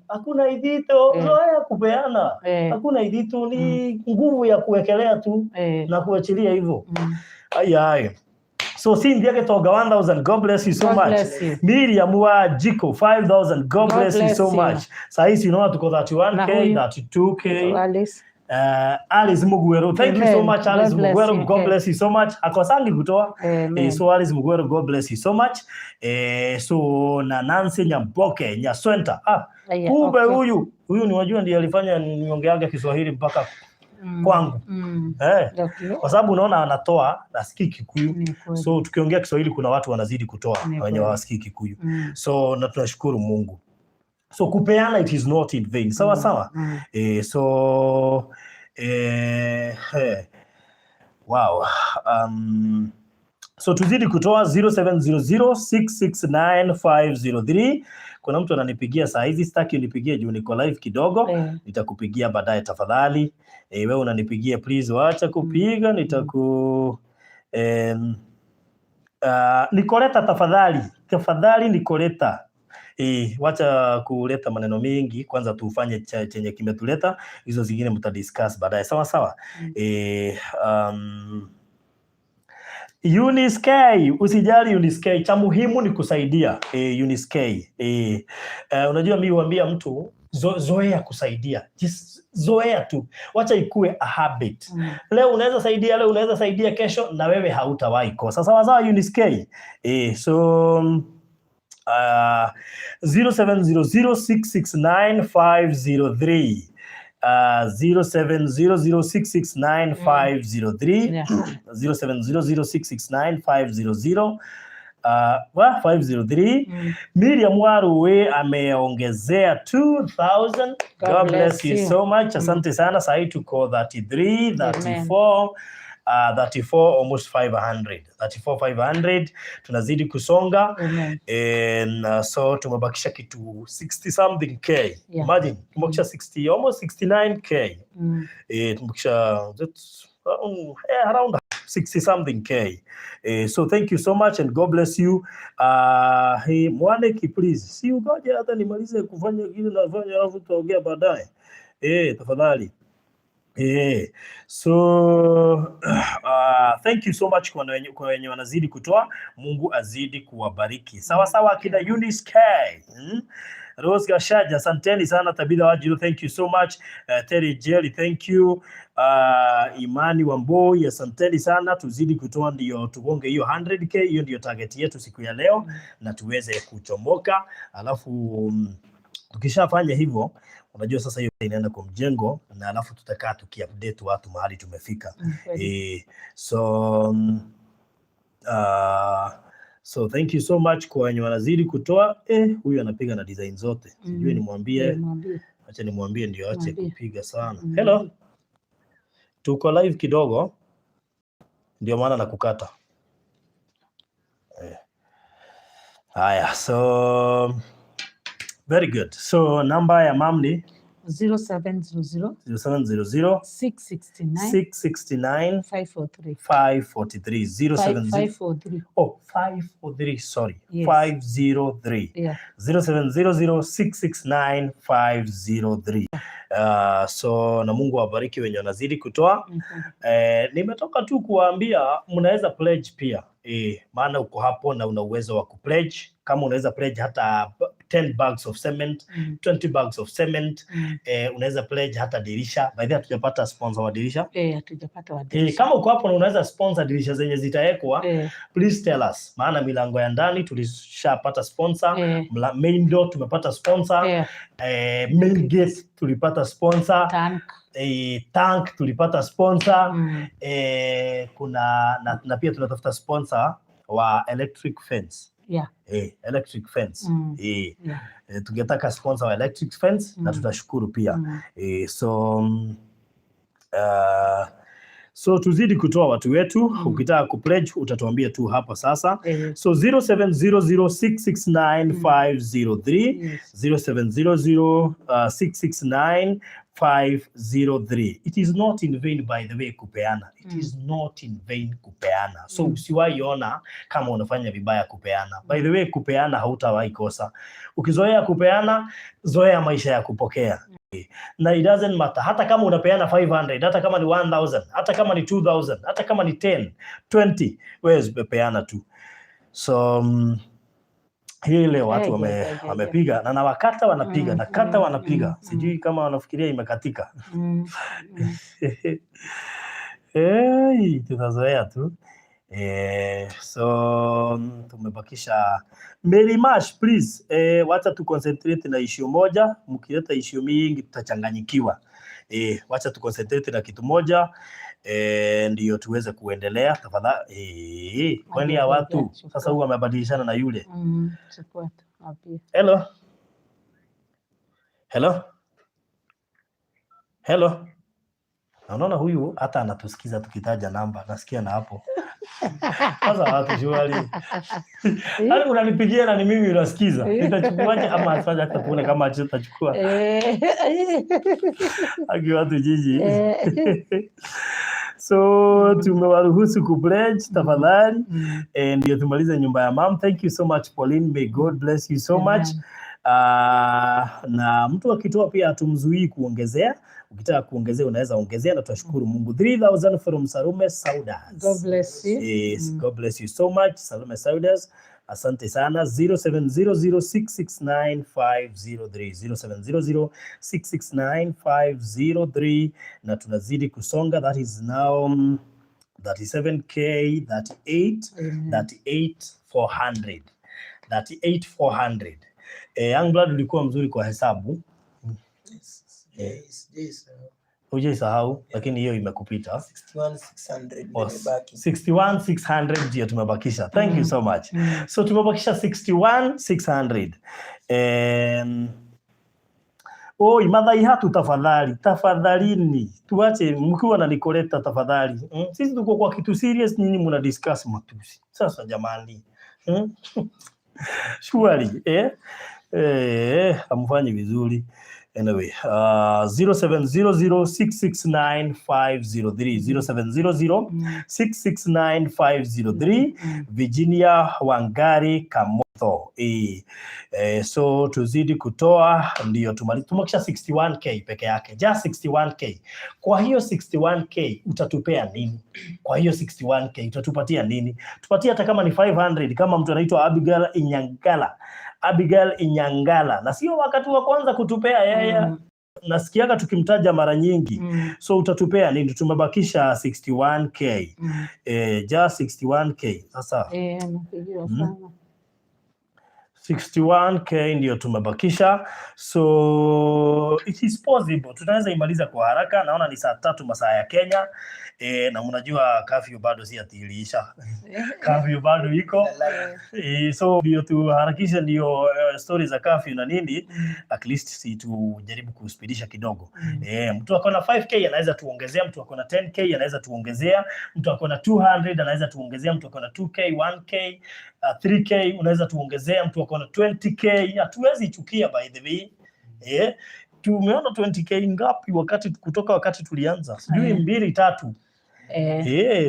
A: Hakuna idhito, zoea kupeana. Hakuna idhito, ni nguvu ya kuwekelea tu na kuachilia hivyo. Ai ai. So Cynthia Getonga 1000, God bless you so
B: God
A: much.
B: bless you.
A: Miriam wa Jiko 5000, God
B: God
A: bless you
B: bless
A: so
B: you.
A: much. Saa hizi unaona tuko 31K,
B: Na huyu?
A: 32K.
B: Alice.
A: Alice Mugwero, thank you so
B: Amen.
A: much Alice
B: God bless
A: Mugwero,
B: you.
A: God bless you so much. Akosangi kutoa.
B: Amen.
A: So Alice Mugwero, God bless you so much. So na Nancy Nyamboke Nyaswenta. Ah,
B: Aya,
A: kumbe
B: okay.
A: huyu ni wajua ndiye alifanya niongeage Kiswahili mpaka kwangu. Kwa sababu unaona anatoa na sikii Kikuyu.
B: Ni kweli.
A: So tukiongea Kiswahili kuna watu wanazidi kutoa
B: Ni
A: wenye
B: kweli.
A: hawasikii Kikuyu. So na tunashukuru Mungu. So kupeana, it is not in vain. Sawa sawa. So wow. So tuzidi kutoa 0700669503. Kuna mtu ananipigia saa hizi, sitaki unipigie juu niko live kidogo. Nitakupigia baadaye tafadhali. Wewe unanipigia, please wacha kupiga, nitaku Nikoleta tafadhali. Tafadhali Nikoleta. Wacha kuleta maneno mingi, kwanza tufanye chenye kimetuleta, hizo zingine mtadiscuss baadaye. Sawa sawa.
B: Mm.
A: Eunice K, usijali Eunice K, cha muhimu ni kusaidia. Eunice K. Unajua mimi huambia mtu zoea kusaidia. Just zoea tu. Wacha ikue a habit. Leo unaweza saidia, leo unaweza saidia, kesho na wewe hautawahi kosa. Sawa sawa Eunice K. So 0700669503, 0700669503, 0700669500, well, 503. Miriam Waruwe ameongezea 2000. God,
B: God
A: bless
B: bless
A: you
B: you.
A: so much. Asante sana. Sahi tuko 33, 34, 34, almost 500, 34 500, tunazidi kusonga.
B: Amen.
A: And so tumebakisha kitu 60 something k. Imagine tumebakisha 60, almost 69K. Tumebakisha that's, around 60 something k. So thank you so much and God bless you. Hey, Mwaneki, please, si ugoje hata nimalize kufanya kile nafanya alafu tutaongea baadaye. Tafadhali. So thank you so much kwa wenye wanazidi kutoa. Mungu azidi kuwabariki. Sawa sawa akina Eunice K. Rose Gashaja, asanteni sana. Tabitha Wajiru, thank you so much. Terry Jerry, thank you. Imani Wamboi, asanteni sana. Tuzidi kutoa ndio tugonge hiyo 100K, hiyo ndio target yetu siku ya leo na tuweze kuchomoka. Alafu tukishafanya hivyo, unajua sasa hiyo inaenda kwa mjengo na alafu tutakaa tukiupdate watu mahali tumefika. So thank you so much kwa wenye wanazidi kutoa. Huyu anapiga na design zote, sijui nimwambie.
B: Mwambie.
A: Acha nimwambie ndio ache
B: Mwambie.
A: Kupiga sana. Hello, tuko live kidogo, ndio maana nakukata. Haya, so very good. So namba ya mam ni
B: 0700
A: 0700
B: 669
A: 669
B: 543.
A: 543, 070
B: 543.
A: Oh, 543, sorry.
B: Yes.
A: 503. 0700669503. So na Mungu awabariki wenye wanazidi kutoa. Nimetoka tu kuwaambia mnaweza pledge pia. Maana uko hapo na una uwezo wa kupledge. Kama unaweza pledge hata 10 bags of cement, 20 bags of cement, unaweza pledge hata dirisha. By the way, hatujapata sponsor wa dirisha.
B: Hatujapata wa dirisha.
A: Kama uko hapo na unaweza sponsor dirisha zenye zitawekwa, please tell us. Maana milango ya ndani tulishapata sponsor, main door tumepata sponsor, main gate tulipata sponsor,
B: Tank.
A: Tank tulipata sponsor. Kuna na pia tunatafuta sponsor wa electric fence. Electric fence. Tungetaka sponsor wa electric fence na tutashukuru pia. So tuzidi kutoa watu wetu. Ukitaka kupledge utatuambia tu hapo sasa. So 0700669503, 0700 669 503. It is not in vain, by the way, kupeana. It is not in vain kupeana. So usiwahi ona kama unafanya vibaya kupeana. By the way, kupeana hautawahi kosa. Ukizoea kupeana, zoea maisha ya kupokea. Na it doesn't matter hata kama unapeana 500, hata kama ni 1000, hata kama ni 2000, hata kama ni 10, 20, wewe peana tu. So hii leo watu wamepiga na nawakata wanapiga, nakata wanapiga, sijui kama wanafikiria imekatika. Hey, tunazoea tu. So tumebakisha Mary Mash, please. Wacha tu concentrate na issue moja. Mkileta issue mingi tutachanganyikiwa. Wacha tu concentrate na kitu moja, ndio tuweze kuendelea tafadhali. Kwani ya watu sasa huyu amebadilishana na yule.
B: Chukua tu, mwambie.
A: Hello. Hello. Hello. Na unaona huyu hata anatusikiza tukitaja namba, nasikia na hapo. Sasa watu shughuli. Yaani unanipigia na ni mimi unasikiza. Nitachukuaje ama afanye hata tuone kama atachukua. Aki watu jiji. So tumewaruhusu kupledge tafadhali. Ndio tumalize nyumba ya mam. Thank you so much, Pauline. May God bless you so much.
B: Amen.
A: Na mtu akitoa pia hatumzuii kuongezea. Ukitaka kuongezea unaweza ongezea na tutashukuru Mungu. 3000 from Salume Saudas.
B: God bless you.
A: Yes, God bless you so much, Salome Saudas. Asante sana. 0700669503, 0700669503, na tunazidi kusonga. That is now 37K, 38,
B: Amen.
A: 38 400, 38 400. Young Blood, ulikuwa mzuri kwa hesabu.
C: Yes.
A: Hujaisahau, lakini hiyo imekupita.
C: 61,600
A: Oh,
C: imebaki.
A: 61,600 ndio tumebakisha. Thank you so much. So tumebakisha 61,600. Oi, madhaihatu tafadhali, tafadhalini. Tuache mkiwa na Nicoleta tafadhali. Sisi tuko kwa kitu serious, nyinyi mna discuss matusi. Sasa jamani. Surely, eh? Eh, hamfanyi vizuri. Anyway, 0700669503, 0700 669503, Virginia Wangari Kamotho. So tuzidi kutoa ndio tumalize. Tumekisha 61K peke yake, just 61K. Kwa hiyo 61K utatupea nini? Kwa hiyo 61K utatupatia nini? Tupatie hata kama ni 500, kama mtu anaitwa Abigail Inyangala. Abigail Inyangala, na sio wakati wa kwanza kutupea yeye. Nasikiaga tukimtaja mara nyingi. So utatupea nini? Tumebakisha 61K. Just 61K. Sasa
B: Eh, amepigiwa sana.
A: 61K ndio tumebakisha, so it is possible tunaweza imaliza kwa haraka. Naona ni saa 3 masaa ya Kenya, na mnajua curfew bado si ati iliisha, curfew bado iko, so ndio tuharakishe, ndio story za curfew na nini, at least si tujaribu kuspidisha kidogo. Mtu ako na 5K anaweza tuongezea, mtu ako na 10K anaweza tuongezea, mtu ako na 200 anaweza tuongezea, mtu ako na 2K, 1K, 3K unaweza tuongezea, mtu ako na 20K hatuwezi chukia, by the way. Tumeona 20K ngapi wakati kutoka wakati tulianza, sijui mbili tatu.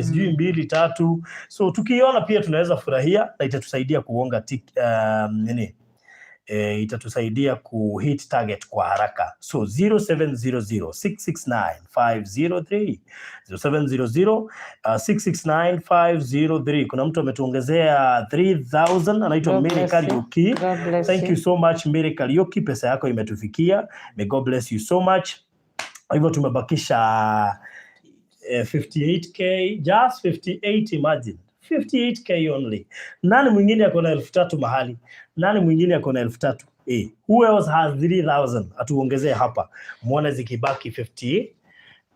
A: Sijui mbili tatu, so tukiona pia tunaweza furahia na itatusaidia kuonga nini, itatusaidia kuhit target kwa haraka. So 0700669503, 0700 669503. Kuna mtu ametuongezea 3000, anaitwa
B: God
A: Mary
B: bless you.
A: Kariuki.
B: God bless
A: Thank
B: you.
A: You so much, Mary Kariuki, pesa yako imetufikia. May God bless you so much. Kwa hivyo tumebakisha 58K, just 58, imagine. 58K only. Nani mwingine ako na 3000 mahali? Nani mwingine ako na 3000? Who else has 3000? Atuongezee hapa. Muone zikibaki 50,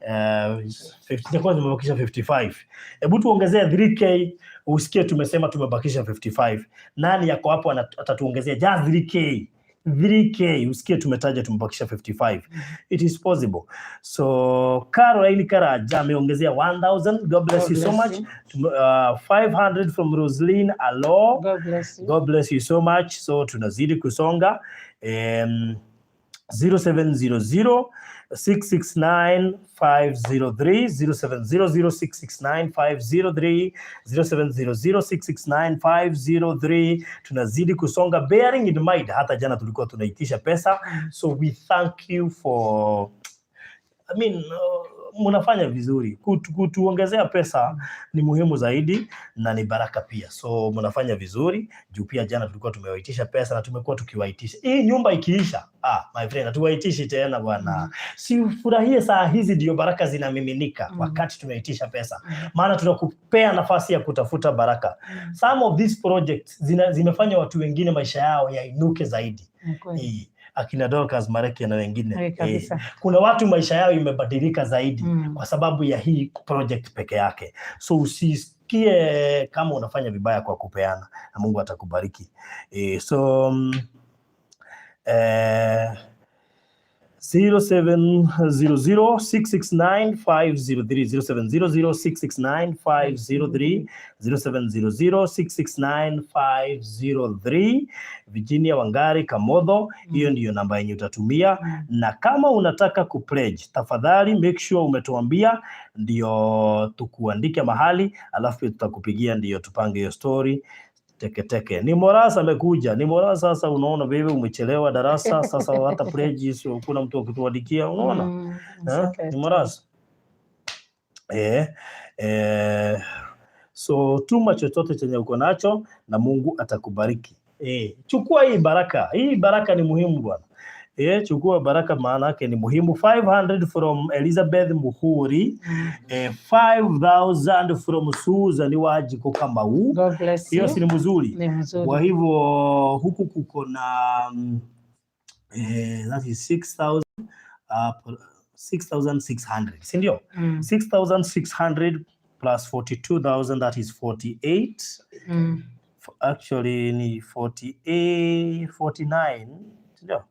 A: 50 itakuwa zimebakisha 55. Hebu tuongezee 3K usikie tumesema tumebakisha 55. Nani yako hapo atatuongezea just 3K? 3K usikie tumetaja tumebakisha 55. It is possible. So Caroline Karaja ameongezea 1000. God bless
B: God
A: you so
B: bless
A: much.
B: You.
A: 500 from Roslyn Alo.
B: God bless you.
A: God bless you so much. So tunazidi kusonga. 0700 669 503, 0700 669 503, 0700 669 503. Tunazidi kusonga, bearing in mind hata jana tulikuwa tunaitisha pesa, so we thank you for, I mean, mnafanya vizuri. Kutuongezea pesa ni muhimu zaidi na ni baraka pia, so mnafanya vizuri juu pia jana tulikuwa tumewaitisha pesa na tumekuwa tukiwaitisha. Hii nyumba ikiisha, ah, my friend, hatuwaitishi tena bwana. Si ufurahie saa hizi ndio baraka zinamiminika wakati tumeitisha pesa, maana tunakupea nafasi ya kutafuta baraka. Some of these projects zimefanya watu wengine maisha yao yainuke zaidi.
B: Ni kweli.
A: Akina Dorcas Marekia na wengine.
B: Kabisa.
A: Kuna watu maisha yao imebadilika zaidi kwa sababu ya hii project peke yake. So usisikie kama unafanya vibaya kwa kupeana na Mungu atakubariki. So 0700669503, 0700669503, 0700669503, Virginia Wangari Kamotho, hiyo ndiyo namba yenye utatumia. Na kama unataka kupledge, tafadhali make sure umetuambia ndio tukuandike mahali, alafu pia tutakupigia ndio tupange hiyo story. Teketeke. Ni Morasa amekuja. Ni Morasa sasa, unaona wewe umechelewa darasa sasa, hata pledges kuna mtu akutuandikia, unaona?
B: It's
A: Eh?
B: okay.
A: Ni Morasa. So tuma chochote chenye uko nacho na Mungu atakubariki. Chukua hii baraka. Hii baraka ni muhimu, bwana. Chukua baraka, maana yake ni muhimu. 500 from Elizabeth Muhuri. 5000 from Susan Wajiko Kamau.
B: God bless
A: Hiyo
B: you.
A: si ni mzuri?
B: Ni mzuri.
A: Kwa hivyo huku kuko na that is 6000 6600, si ndio?
B: Mm.
A: 6600 plus 42,000, that is 48. Actually ni 48, 49, si ndio?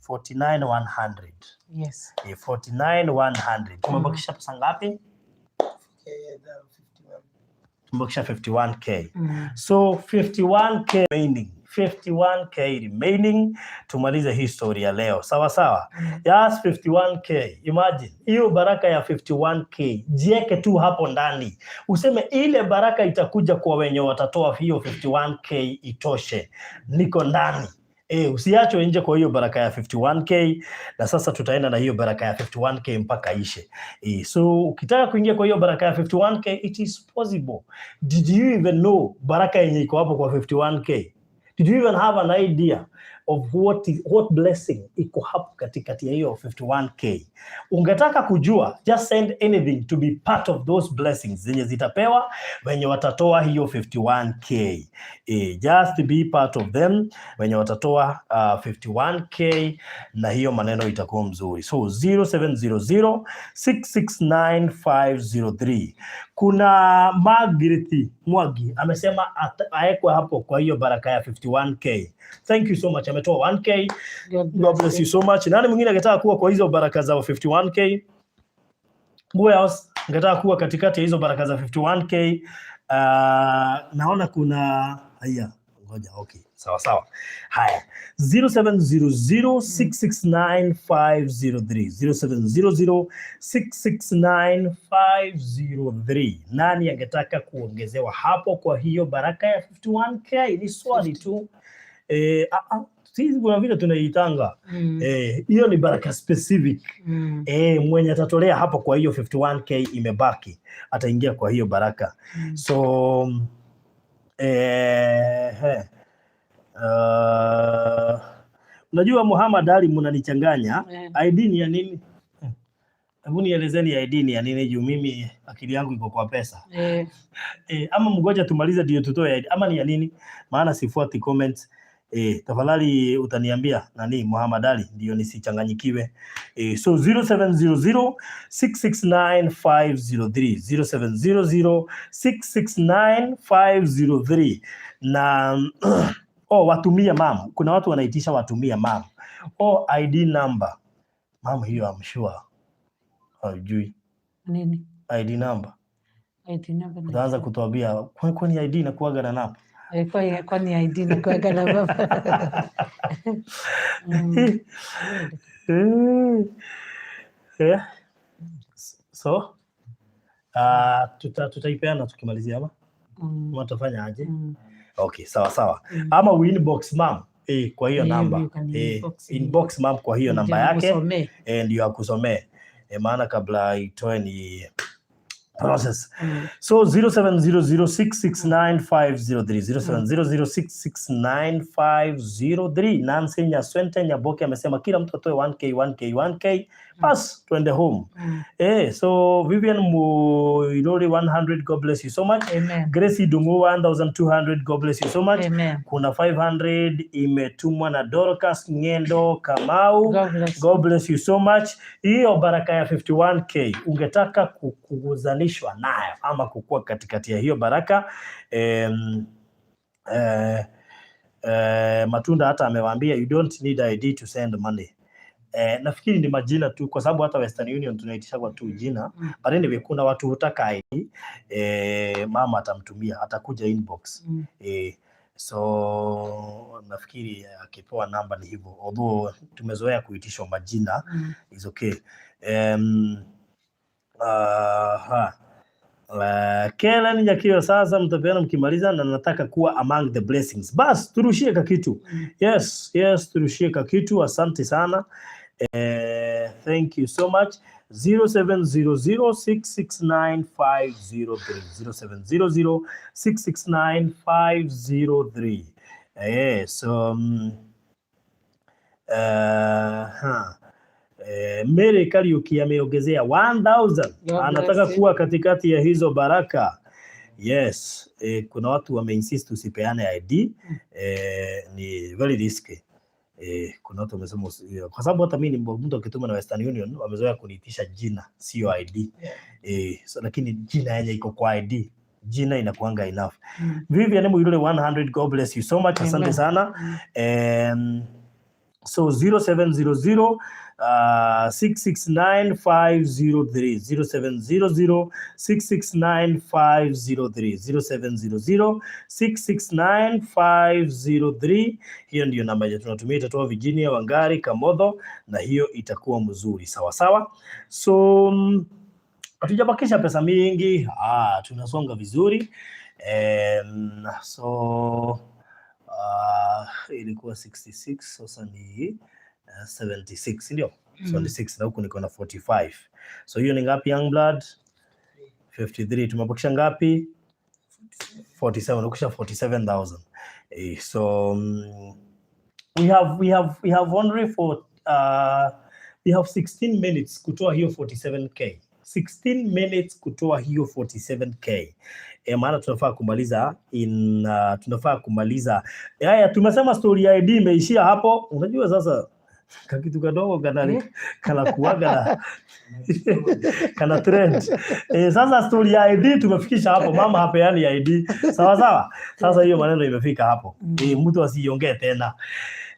A: 49 100.
B: Yes.
A: 49 100. Tumebakisha pesa ngapi? Tumebakisha 51K. So 51K remaining. 51K remaining, tumalize hii story ya leo, sawa sawa? Yes, 51K. Imagine hiyo baraka ya 51K, jieke tu hapo ndani, useme ile baraka itakuja kwa wenye watatoa hiyo 51K itoshe, niko ndani. Usiachwe nje kwa hiyo baraka ya 51K, na sasa tutaenda na hiyo baraka ya 51K mpaka ishe. So ukitaka kuingia kwa hiyo baraka ya 51K, it is possible. Did you even know baraka yenye iko hapo kwa 51K? Did you even have an idea of what blessing iko hapo katikati ya hiyo 51K? Ungetaka kujua, just send anything to be part of those blessings zenye zitapewa wenye watatoa hiyo 51K. Just be part of them wenye watatoa 51K na hiyo maneno itakuwa mzuri. So 0700 669503. Kuna Margaret Mwagi amesema aekwe hapo kwa hiyo baraka ya 51K. Thank you so much. Ametoa 1K.
B: God
A: God bless you so much. Nani mwingine angetaka kuwa kwa hizo baraka za 51K? Who else angetaka kuwa katikati ya hizo baraka za 51K? Naona kuna, haya, ngoja, okay. Sawa sawa. Haya. 0700669503. 0700669503. Nani angetaka kuongezewa hapo kwa hiyo baraka ya 51K? Ni swali tu. Sisi kuna vile tunaitanga. Hiyo ni baraka specific. Mwenye atatolea hapo kwa hiyo 51K imebaki ataingia kwa hiyo baraka. So unajua Muhammad Ali, mnanichanganya. ID ni ya nini? Hebu nielezeni ID ni ya nini juu mimi akili yangu iko kwa pesa. Ama mgoja tumalize ndio tutoe ID ama ni ya nini? Maana sifuati comments. Tafadhali utaniambia nani Muhammad Ali ndio nisichanganyikiwe. So 0700 669503, 0700 669503 na oh, watumie mam. Kuna watu wanaitisha watumie mam. Oh, ID number. Mam, hiyo I'm sure haujui.
B: Nini?
A: ID number.
B: ID number ni-
A: Utaanza kutuambia kwani ID inakuwaga na namba?
B: Kwani ID inakuwaga na namba?
A: So tutaipeana tukimalizia ama ama tutafanya aje?
B: Mm.
A: Okay, sawa sawa. Ama we inbox mam kwa hiyo namba.
B: You can inbox me.
A: Inbox mam kwa hiyo namba
B: Ndio
A: yake
B: nikusomee.
A: Ndio akusomee, maana kabla itoe ni process. So 0700669503, 0700669503. Nancy Nyaswente Nyaboke amesema kila mtu atoe 1K, 1K, 1K, bas twende home. So Vivian Muirori 100, God bless you so much.
B: Amen.
A: Gracie Dungu 1200, God bless you so much.
B: Amen.
A: Kuna 500 imetumwa na Dorcas Ngendo Kamau.
B: God bless.
A: God bless you so much. Hiyo baraka ya 51K ungetaka kuguzanishwa nayo ama kukua katikati ya hiyo baraka, Matunda hata amewaambia you don't need ID to send money. Nafikiri ni majina tu kwa sababu hata Western Union tunaitisha kwa tu jina. But anyway, kuna watu hutaka ID. Mama atamtumia, atakuja inbox. So nafikiri akipewa namba ni hivyo, although tumezoea kuitishwa majina. Is okay. Kelen Nyakio, sasa mtapeana mkimaliza, na nataka kuwa among the blessings. Bas turushie kakitu. Yes, turushie kakitu. Asante sana. Thank you so much. 0700669503, 0700669503. So huh. Mary Kariuki ameongezea 1000.
B: God
A: Anataka
B: bless you.
A: Kuwa katikati ya hizo baraka. Yes, kuna watu wameinsist usipeane ID. Ni very risky. Kuna watu wamesema kwa sababu hata mimi ni mtu akituma na Western Union wamezoea kuniitisha jina, sio ID. So, lakini jina yenye iko kwa ID, jina inakuanga enough. Vivian Muirure 100, God bless you so much. Asante
B: Amen.
A: Sana. So 0700 669503, 0700 669503, 0700 669503. Hiyo ndiyo namba yetu tunatumia, itatoa Virginia Wangari Kamotho na hiyo itakuwa mzuri sawa sawa. So hatujabakisha pesa mingi, tunasonga vizuri. So ilikuwa 66, sasa ni 76, ndio? 76 na huku niko na 45, so hiyo ni ngapi, Young Blood? 53. Tumebakisha ngapi? 47. Ukisha 47,000. So we have only for we have 16 minutes kutoa hiyo 47K, 16 minutes kutoa hiyo 47K. Maana tunafaa kumaliza in tunafaa kumaliza. Haya, tumesema story ya ID imeishia hapo. Unajua sasa kakitu kadogo kana kana kuaga na kana trend. Sasa story ya ID tumefikisha hapo, mama hapeani ID. Sawa sawa. Sasa hiyo maneno imefika hapo. Mtu asiongee tena.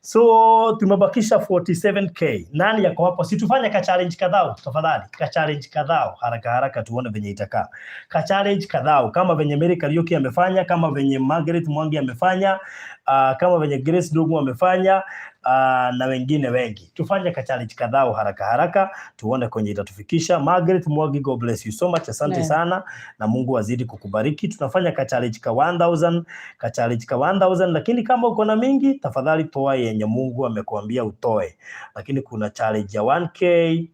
A: So tumebakisha 47K. Nani yako hapo? Si tufanye ka challenge kadhaa tafadhali. Ka challenge kadhaa haraka haraka tuone venye itakaa. Ka challenge kadhaa kama venye Mary Kariuki amefanya, kama venye Margaret Mwangi amefanya, kama venye Grace Dogu amefanya, na wengine wengi. Tufanye ka challenge kadhaa haraka haraka tuone kwenye itatufikisha. Margaret Mwangi, God bless you so much. Asante sana na Mungu azidi kukubariki. Tunafanya ka challenge ka 1000, ka challenge ka 1000, lakini kama uko na mingi tafadhali toa yenye Mungu amekuambia utoe. Lakini kuna challenge ya 1K,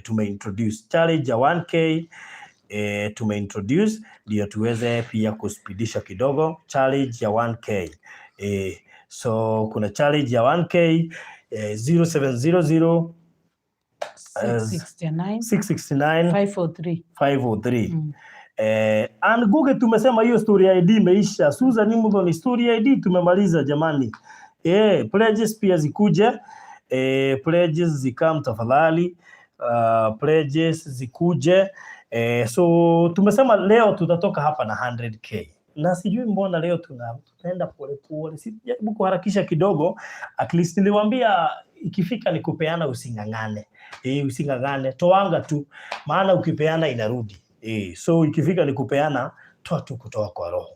A: tumeintroduce challenge ya 1K, tumeintroduce ndio tuweze pia kuspidisha kidogo challenge ya 1K. So kuna challenge ya 1K, 0700
B: 669
A: 669
B: 543.
A: 503. And Google tumesema hiyo story ya ID imeisha. Susan Muthoni, story ya ID tumemaliza jamani. Pledges pia zikuje. Pledges zikam tafadhali. Pledges zikuje. So tumesema leo tutatoka hapa na 100K. Na sijui mbona leo tunaenda polepole. Sijaribu kuharakisha kidogo. At least niliwaambia ikifika ni kupeana using'ang'ane. Using'ang'ane, toanga tu. Maana ukipeana inarudi. So ikifika ni kupeana, toa tu kutoa kwa roho.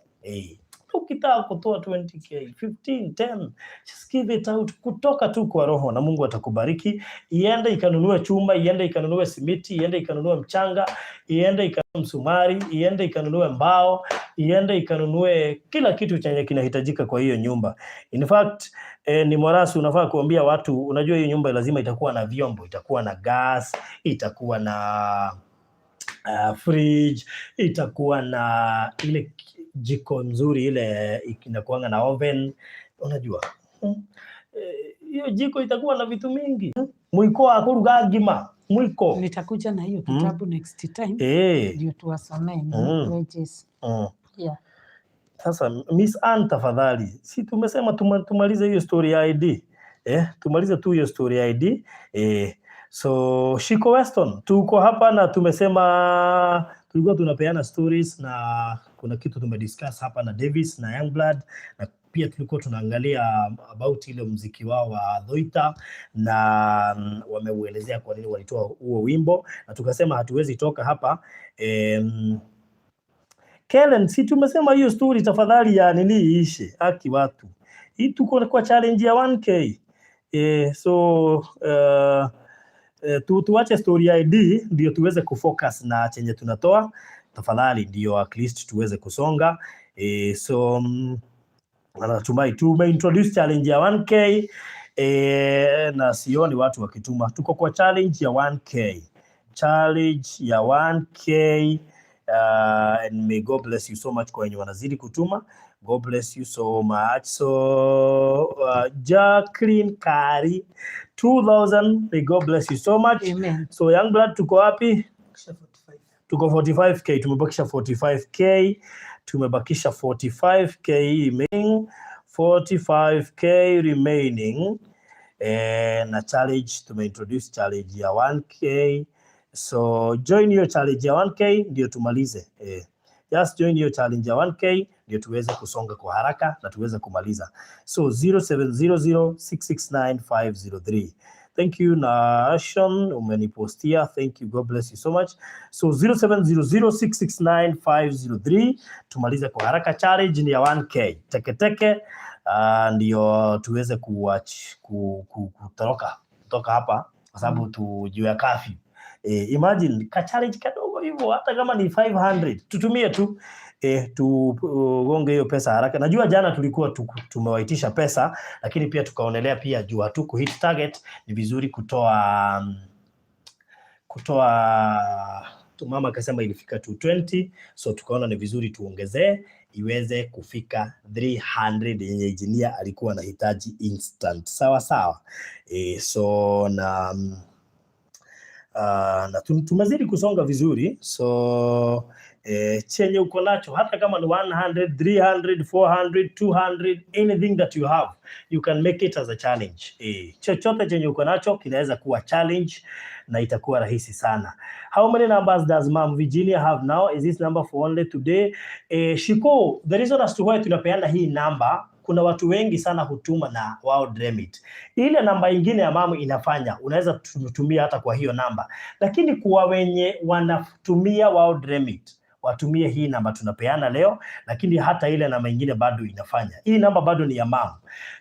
A: Ukitaka kutoa 20K, 15, 10, just give it out kutoka tu kwa roho na Mungu atakubariki. Iende ikanunue chuma, iende ikanunue simiti, iende ikanunue mchanga, iende ikanunue msumari, iende ikanunue mbao, iende ikanunue kila kitu chenye kinahitajika kwa hiyo nyumba. In fact, ni Morasi, unafaa kuambia watu, unajua hiyo nyumba lazima itakuwa na vyombo, itakuwa na gas, itakuwa na fridge, itakuwa na ile jiko nzuri ile inakuanga na oven, unajua hiyo jiko itakuwa na vitu mingi, mwiko wa kuruga ngima, mwiko.
B: Nitakuja na hiyo kitabu next time ndio tuwasomee pages. Yeah.
A: Sasa Miss Ann, tafadhali, si tumesema tumalize hiyo story ya ID, tumalize tu hiyo story ya ID. So Shiko Weston, tuko hapa na tumesema tulikuwa tunapeana stories na kuna kitu tumediscuss hapa na Davis na Youngblood, na pia tulikuwa tunaangalia about ile mziki wao wa Dhoita na wameuelezea kwa nini walitoa huo wimbo, na tukasema hatuwezi toka hapa. Kellen, si tumesema hiyo story tafadhali ya nini iishe, haki watu. Hii tuko kwa challenge ya 1K. So tuache story ya ID ndio tuweze kufocus na chenye tunatoa. Tafadhali ndio at least tuweze kusonga. So natumai tumeintroduce challenge ya 1K, na sioni watu wakituma. Tuko kwa challenge ya 1K. Challenge ya 1K, and may God bless you so much kwa wenye wanazidi kutuma. God bless you so much. So Jacqueline Kari 2000, may God bless you so much.
B: Amen.
A: So Young Blood, tuko wapi? Tuko 45K, tumebakisha 45K, tumebakisha 45K remaining, 45K remaining. Na challenge tumeintroduce challenge ya 1K. So join hiyo challenge ya 1K ndio tumalize. Just join hiyo challenge ya 1K ndio tuweze kusonga kwa haraka na tuweze kumaliza. So 0700669503. Thank you Nashon, umenipostia. Thank you, God bless you so much. So 0700669503 tumalize kwa haraka. Challenge ni ya 1K teke teke, ndio tuweze kuwatch kutoroka kutoka hapa kwa sababu tujue ya curfew. Imagine ka challenge kadogo hivyo, hata kama ni 500 tutumie tu, tugonge hiyo pesa haraka. Najua jana tulikuwa tumewaitisha pesa, lakini pia tukaonelea pia juu hatuku hit target, ni vizuri kutoa mama akasema ilifika 220, so tukaona ni vizuri tuongezee iweze kufika 300 yenye engineer alikuwa anahitaji instant. Sawa sawa. So na tumezidi kusonga vizuri, so chenye uko nacho, hata kama ni 100, 300, 400, 200, anything that you have, you can make it as a challenge. Chochote chenye uko nacho kinaweza kuwa challenge na itakuwa rahisi sana. How many numbers does Mom Virginia have now? Is this number for only today? Shiko, the reason as to why tunapeana hii namba, kuna watu wengi sana hutuma na World Remit. Ile namba ingine ya mamu inafanya, unaweza tumia hata kwa hiyo namba, lakini kwa wenye wanatumia World Remit watumie hii namba tunapeana leo, lakini hata ile namba ingine bado inafanya. Hii namba bado ni ya mamu.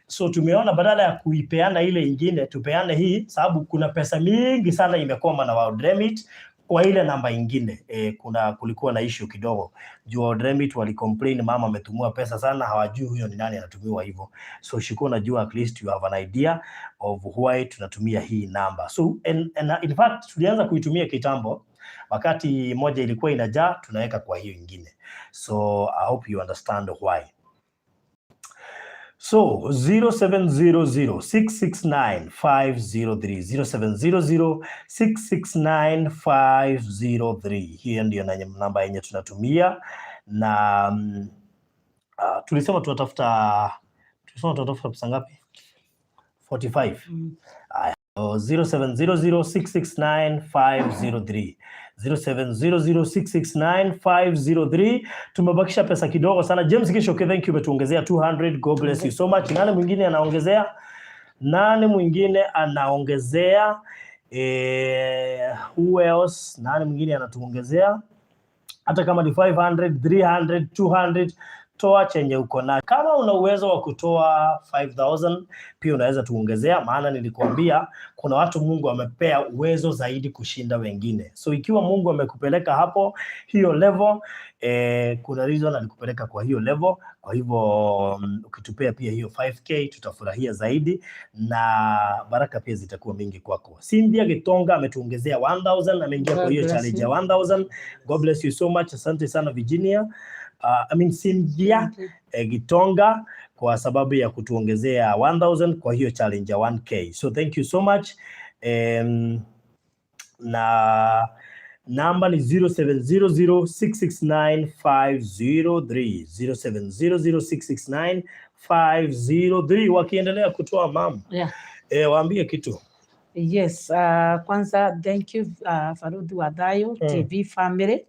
A: So tumeona badala ya kuipeana ile ingine tupeane hii, sababu kuna pesa mingi sana imekoma na World Remit kwa ile namba ingine. Kuna kulikuwa na issue kidogo juu World Remit walicomplain mama ametumiwa pesa sana, hawajui huyo ni nani anatumiwa hivyo. So Shiko, najua at least you have an idea of why tunatumia hii namba. So and in fact tulianza kuitumia kitambo, wakati moja ilikuwa inajaa tunaweka kwa hiyo ingine. So I hope you understand why. So 0700669503, 0700669503, hiyo ndio namba yenye tunatumia na tulisema tunatafuta pesa ngapi? 45. Aya. So 0700669503, 0700669503. Tumebakisha pesa kidogo sana. James Kishoke, thank you, umetuongezea 200. God bless you so much. Nani mwingine anaongezea? Nani mwingine anaongezea? Who else? Nani mwingine anatuongezea? Hata kama ni 500, 300, 200, toa chenye uko nacho. Kama una uwezo wa kutoa 5000 pia unaweza tuongezea, maana nilikuambia kuna watu Mungu amepea uwezo zaidi kushinda wengine. So ikiwa Mungu amekupeleka hapo hiyo level, kuna reason alikupeleka kwa hiyo level. Kwa hivyo ukitupea pia hiyo 5K tutafurahia zaidi na baraka pia zitakuwa mingi kwako. Cynthia Gitonga ametuongezea 1000, ameingia kwa
B: God
A: hiyo
B: bless
A: challenge ya
B: you.
A: 1000. God bless you so much. Asante sana Virginia. I mean Cynthia
B: Thank you.
A: Gitonga kwa sababu ya kutuongezea 1000 kwa hiyo challenge ya 1K. So thank you so much. Na namba ni 0700669503, 0700669503, wakiendelea kutoa mam. Waambie kitu.
B: Yes, kwanza thank you Farudi Wadhayo TV family,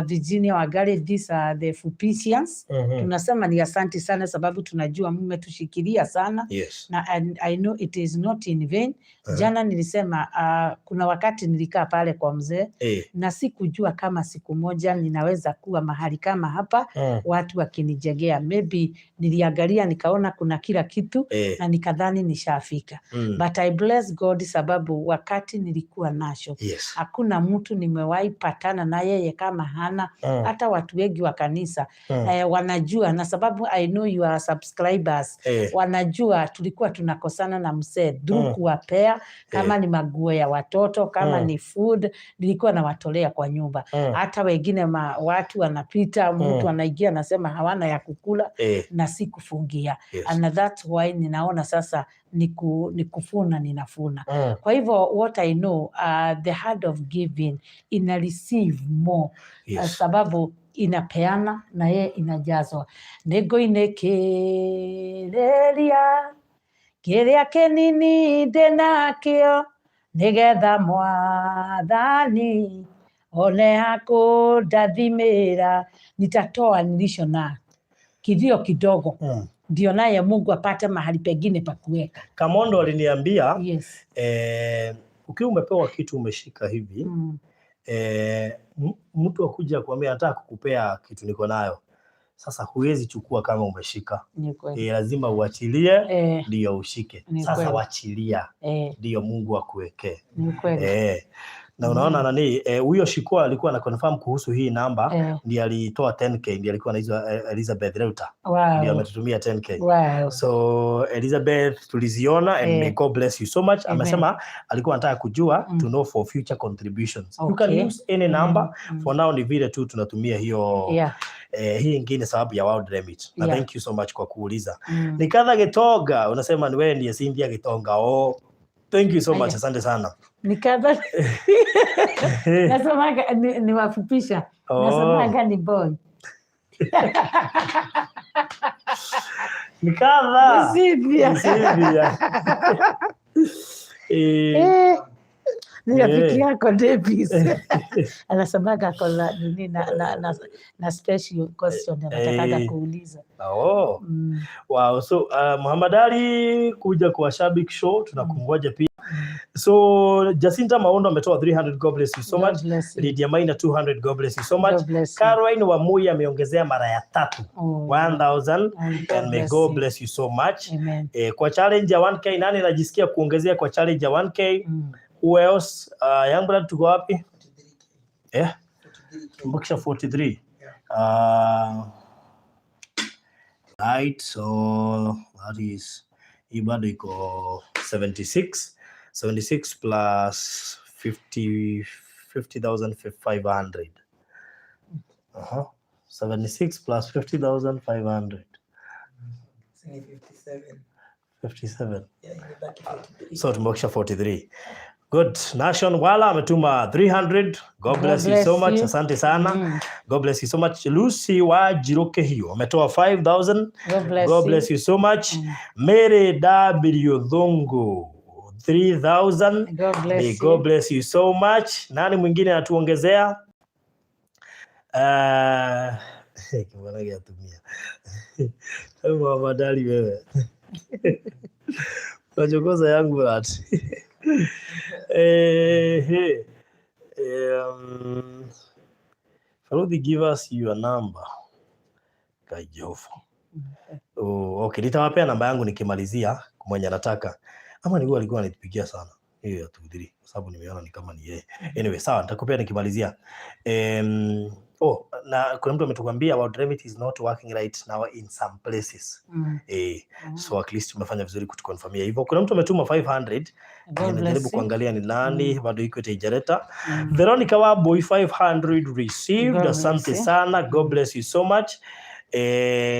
B: Virginia Wangari, these are the Fupisians. Tunasema ni asante sana sababu tunajua mmetushikilia sana na and I know it is not in vain. Jana nilisema kuna wakati nilikaa pale kwa mzee na sikujua kama siku moja ninaweza kuwa mahali kama hapa watu wakinijengea. Maybe niliangalia nikaona kuna kila kitu na nikadhani nishafika. But I bless God sababu wakati nilikuwa nacho hakuna mtu nimewahi patana na yeye kama kama hana. Hata watu wengi wa kanisa wanajua, na sababu I know you are subscribers, wanajua tulikuwa tunakosana na mzee through kuwapea kama ni maguo ya watoto, kama ni food, nilikuwa nawatolea kwa nyumba. Hata wengine watu wanapita, mtu anaingia anasema hawana ya kukula na si kufungia. And that's why ninaona sasa ni kufuna, ninafuna. Kwa hivyo what I know, the heart of giving ina receive more, sababu inapeana na ye inajazwa. Nĩngũinĩkĩrĩria kĩrĩa kĩnini ndĩnakĩo nĩgetha Mwathani one hakũndathimĩra. Nitatoa nilicho na kilio kidogo, ndio naye Mungu apate mahali pengine pa kuweka.
A: Kamondo aliniambia ukiwa umepewa kitu umeshika hivi, mtu akuja kuambia nataka kukupea kitu niko nayo sasa, huwezi chukua kama umeshika.
B: Ni kweli.
A: Lazima uachilie ndio ushike.
B: Ni
A: Sasa
B: kweli.
A: wachilia ndio Mungu akuwekee.
B: Ni kweli.
A: Na unaona nani, huyo Shikoa alikuwa na confirm kuhusu hii namba, ndiye alitoa 10K, ndiye alikuwa anaitwa Elizabeth Reuter, ndiye ametutumia 10K. So Elizabeth, tuliziona and may God bless you so much.
B: Amen.
A: Amesema alikuwa anataka kujua to know for future contributions. You can use any number. For now ni vile tu tunatumia hiyo hii ingine sababu ya World Remit. Na thank you so much kwa kuuliza. Nikatha Gitoga, unasema ni wewe ndiye Cynthia Gitonga. Oh, thank you so much.
B: Aya.
A: Asante sana.
B: Nikatha nasemaga niwafupisha, nasemaga ni boy.
A: Nikatha.
B: Cynthia.
A: Cynthia.
B: Ni rafiki yako Davis anasemaga ako na nini na special question anatakaga kuuliza.
A: Oh. Wow. So Muhammad Ali kuja kwa Shabik Show tunakungoja pia. So Jacinta Maondo ametoa 300, God bless you so
B: God
A: much.
B: bless you.
A: Lydia Maina 200, God bless you so much.
B: God bless you.
A: Caroline Wamuya ameongezea mara ya tatu
B: Oh,
A: 1000
B: oh, God
A: and may
B: bless
A: God
B: you.
A: bless you so much.
B: Amen.
A: Kwa challenge ya 1K, nani anajisikia kuongezea kwa challenge ya 1K? Who else? Young Blood, tuko wapi? Tumebakisha 43. Right, so that is, hii bado iko 76. 76 plus 50, 50,500. 76 plus 50,500. 57. So tumebakisha 43. Good. Nation Wala ametuma 300. God bless you so
B: Bless
A: much.
B: you.
A: Asante sana. God bless you so much. Lucy wa Jiroke hiyo ametoa 5000.
B: God bless
A: God
B: you.
A: bless you so much. Mary W Dhungu 3000.
B: God bless
A: May
B: you.
A: God bless you so much. Nani mwingine anatuongezea? Kimbona atumia. Muhammad Ali wewe. Unachokoza yangu rat. Faruthi, give us your number. Kajofu. Oh, okay, nitawapea namba yangu nikimalizia mwenye anataka. Ama ni huyu alikuwa ananipigia sana. Hiyo ya 23 kwa sababu nimeona ni kama ni yeye. Anyway, sawa, nitakupea nikimalizia. Oh, na kuna mtu ametukwambia about Remit is not working right now in some places. So at least tumefanya vizuri kutuconfirmia hivyo. Kuna mtu ametuma 500.
B: God
A: Najaribu
B: bless you.
A: kuangalia ni nani, bado Equity haijaleta. Veronica Waboi 500 received.
B: God bless
A: Asante
B: you.
A: sana. God bless you so much.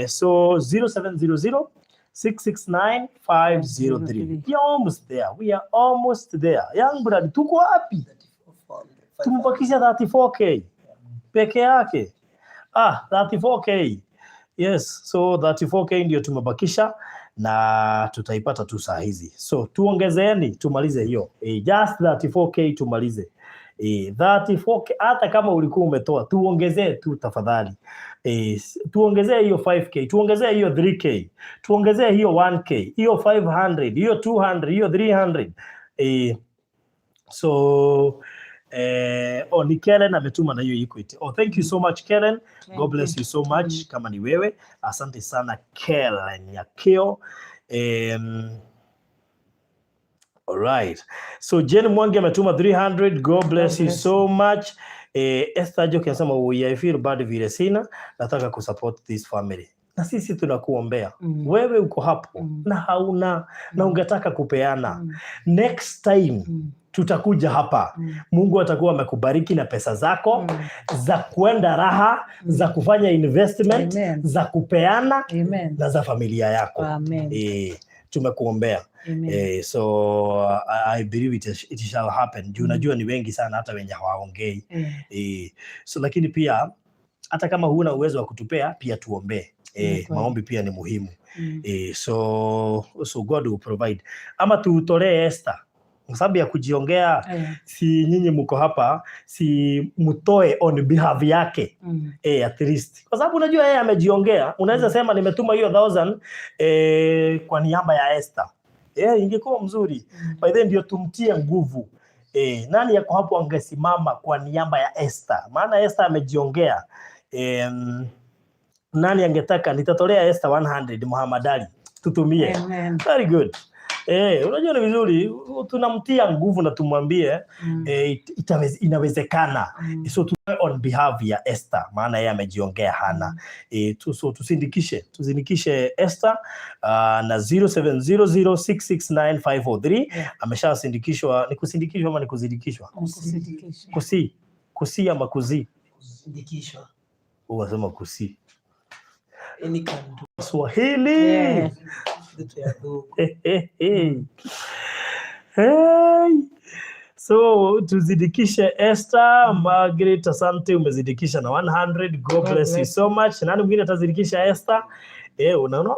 A: So 0700 669 503. We are almost there. We are almost there. Young blood, tuko wapi? Tumebakisha 34K peke yake. Ah, 34K. Yes, so 34K ndio tumebakisha na tutaipata tu saa hizi. So tuongezeeni tumalize hiyo. Just 34K tumalize. 34K hata kama ulikuwa umetoa tuongezee tu tafadhali. Tuongezee hiyo 5K, tuongezee hiyo 3K, tuongezee hiyo 1K, hiyo 500, hiyo 200, hiyo 300. So oh, ni Kellen ametuma na hiyo Equity. Oh, thank you so much, Kellen.
B: Thank
A: God bless
B: you.
A: you so much. Kama ni wewe, asante sana Kellen Yakeo. All right. So Jen Mwangi ametuma 300. God bless you
B: bless
A: so much. Esther Njoki anasema, "We, I feel bad vile sina, nataka kusupport this family." Na sisi tunakuombea. Wewe uko hapo na hauna na ungetaka kupeana. Next time tutakuja hapa. Mungu atakuwa amekubariki na pesa zako za kuenda raha, za kufanya investment,
B: Amen.
A: Za kupeana
B: Amen.
A: Na za familia yako.
B: Amen.
A: Tumekuombea.
B: Amen.
A: So I believe it shall happen. Juu najua ni wengi sana hata wenye hawaongei. So lakini pia hata kama huna uwezo wa kutupea, pia tuombee.
B: Ni kweli.
A: Maombi pia ni muhimu. So God will provide. Ama tutolee Esther kwa sababu ya kujiongea. Si nyinyi mko hapa, si mtoe on behalf yake? At least kwa sababu unajua yeye amejiongea, unaweza sema nimetuma hiyo 1000 kwa niaba ya Esther. Ingekuwa mzuri. By then ndio tumtie nguvu. Nani yako hapo angesimama kwa niaba ya Esther? Maana Esther amejiongea. Nani angetaka nitatolea Esther 100? Muhammad Ali, tutumie.
B: Amen.
A: Very good. Unajua ni vizuri tunamtia nguvu na tumwambie inawezekana. So tu on behalf ya Esther, maana yeye amejiongea hana. So tusindikishe Esther na 0700669503. Ameshasindikishwa. Ni kusindikishwa ama ni kuzindikishwa?
B: Kusindikisha.
A: Kusi ama kuzi?
C: Kusindikishwa.
A: Unasema kusi.
C: Any can do.
A: Swahili.
C: Vitu ya dhuku.
A: Hey, hey, hey. Hey. So tuzidikishe Esther. Margaret, asante, umezidikisha na 100. God
B: God
A: bless you
B: bless.
A: So much. Nani mwingine atazidikisha Esther? Unaona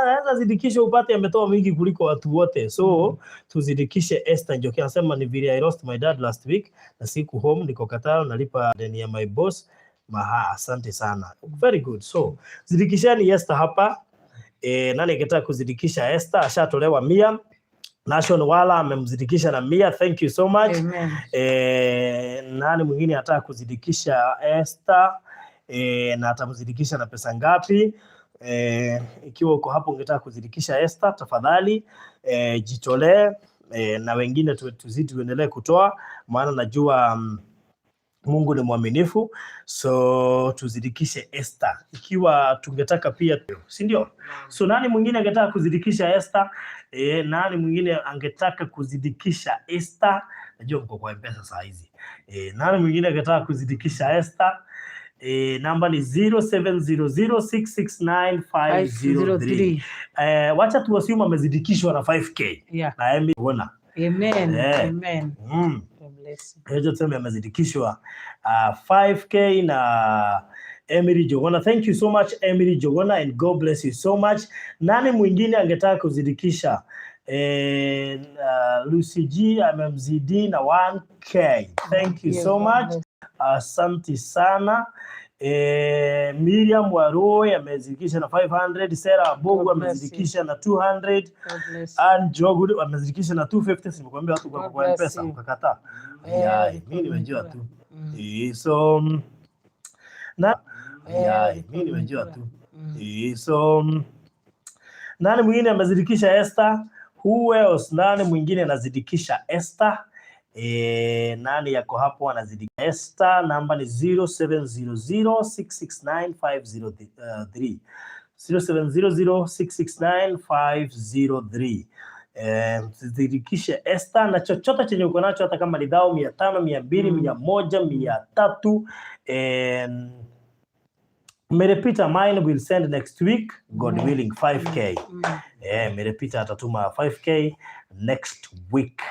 A: anaweza zidikisha upate ametoa mingi kuliko watu wote. So tuzidikishe Esther Njoki. Anasema ni vile I lost my dad last week na siku home, niko Qatar, nalipa deni ya my boss. Maha, asante sana. Very good. So zidikisheni Esther hapa. Nani angetaka kuzidikisha Esther? Ashatolewa 100. Nation Wala amemzidikisha na 100. Thank you so much.
B: Amen.
A: Nani mwingine anataka kuzidikisha Esther? Na atamzidikisha na pesa ngapi? Ikiwa uko hapo ungetaka kuzidikisha Esther, tafadhali jitolee, na wengine tuzidi tuendelee kutoa, maana najua Mungu ni mwaminifu, so tuzidikishe Esther. Ikiwa tungetaka pia, si ndio? So nani mwingine angetaka kuzidikisha Esther? Nani mwingine angetaka kuzidikisha Esther? Najua mko kwa M-Pesa saa hizi. Nani mwingine angetaka kuzidikisha Esther? Namba ni 0700669503. Wacha tuassume amezidikishwa na 5K. Na Emi uona.
B: Amen. Amen. God bless you.
A: Hiyo tuseme amezidikishwa 5K na Emily Jogona. Thank you so much, Emily Jogona, and God bless you so much. Nani mwingine angetaka kuzidikisha? Lucy G amemzidi na 1K. Thank you
B: Yeah,
A: so
B: God
A: much.
B: bless.
A: Asante sana. Miriam Waroi amezidikisha na 500. Sarah Abogu
B: God bless you.
A: amezidikisha na 200.
B: God bless you.
A: Ann Jogu amezidikisha na 250. Nimekuambia watu
B: God
A: kwa
B: bless
A: M-Pesa
B: you.
A: ukakataa. Yai, mimi nimejua tu. So na yai, mimi nimejua tu. So nani mwingine amezidikisha Esther? Who else? Nani mwingine anazidikisha Esther? Nani yako hapo anazidikisha Esther? Namba ni 0700669503. 0700669503. Zidikishe Esther na chochote chenye uko nacho, hata kama ni thao, 500, 200, 100, 300. Mary Peter, mine will send next week, God willing, 5K. Mary Peter atatuma 5K next week.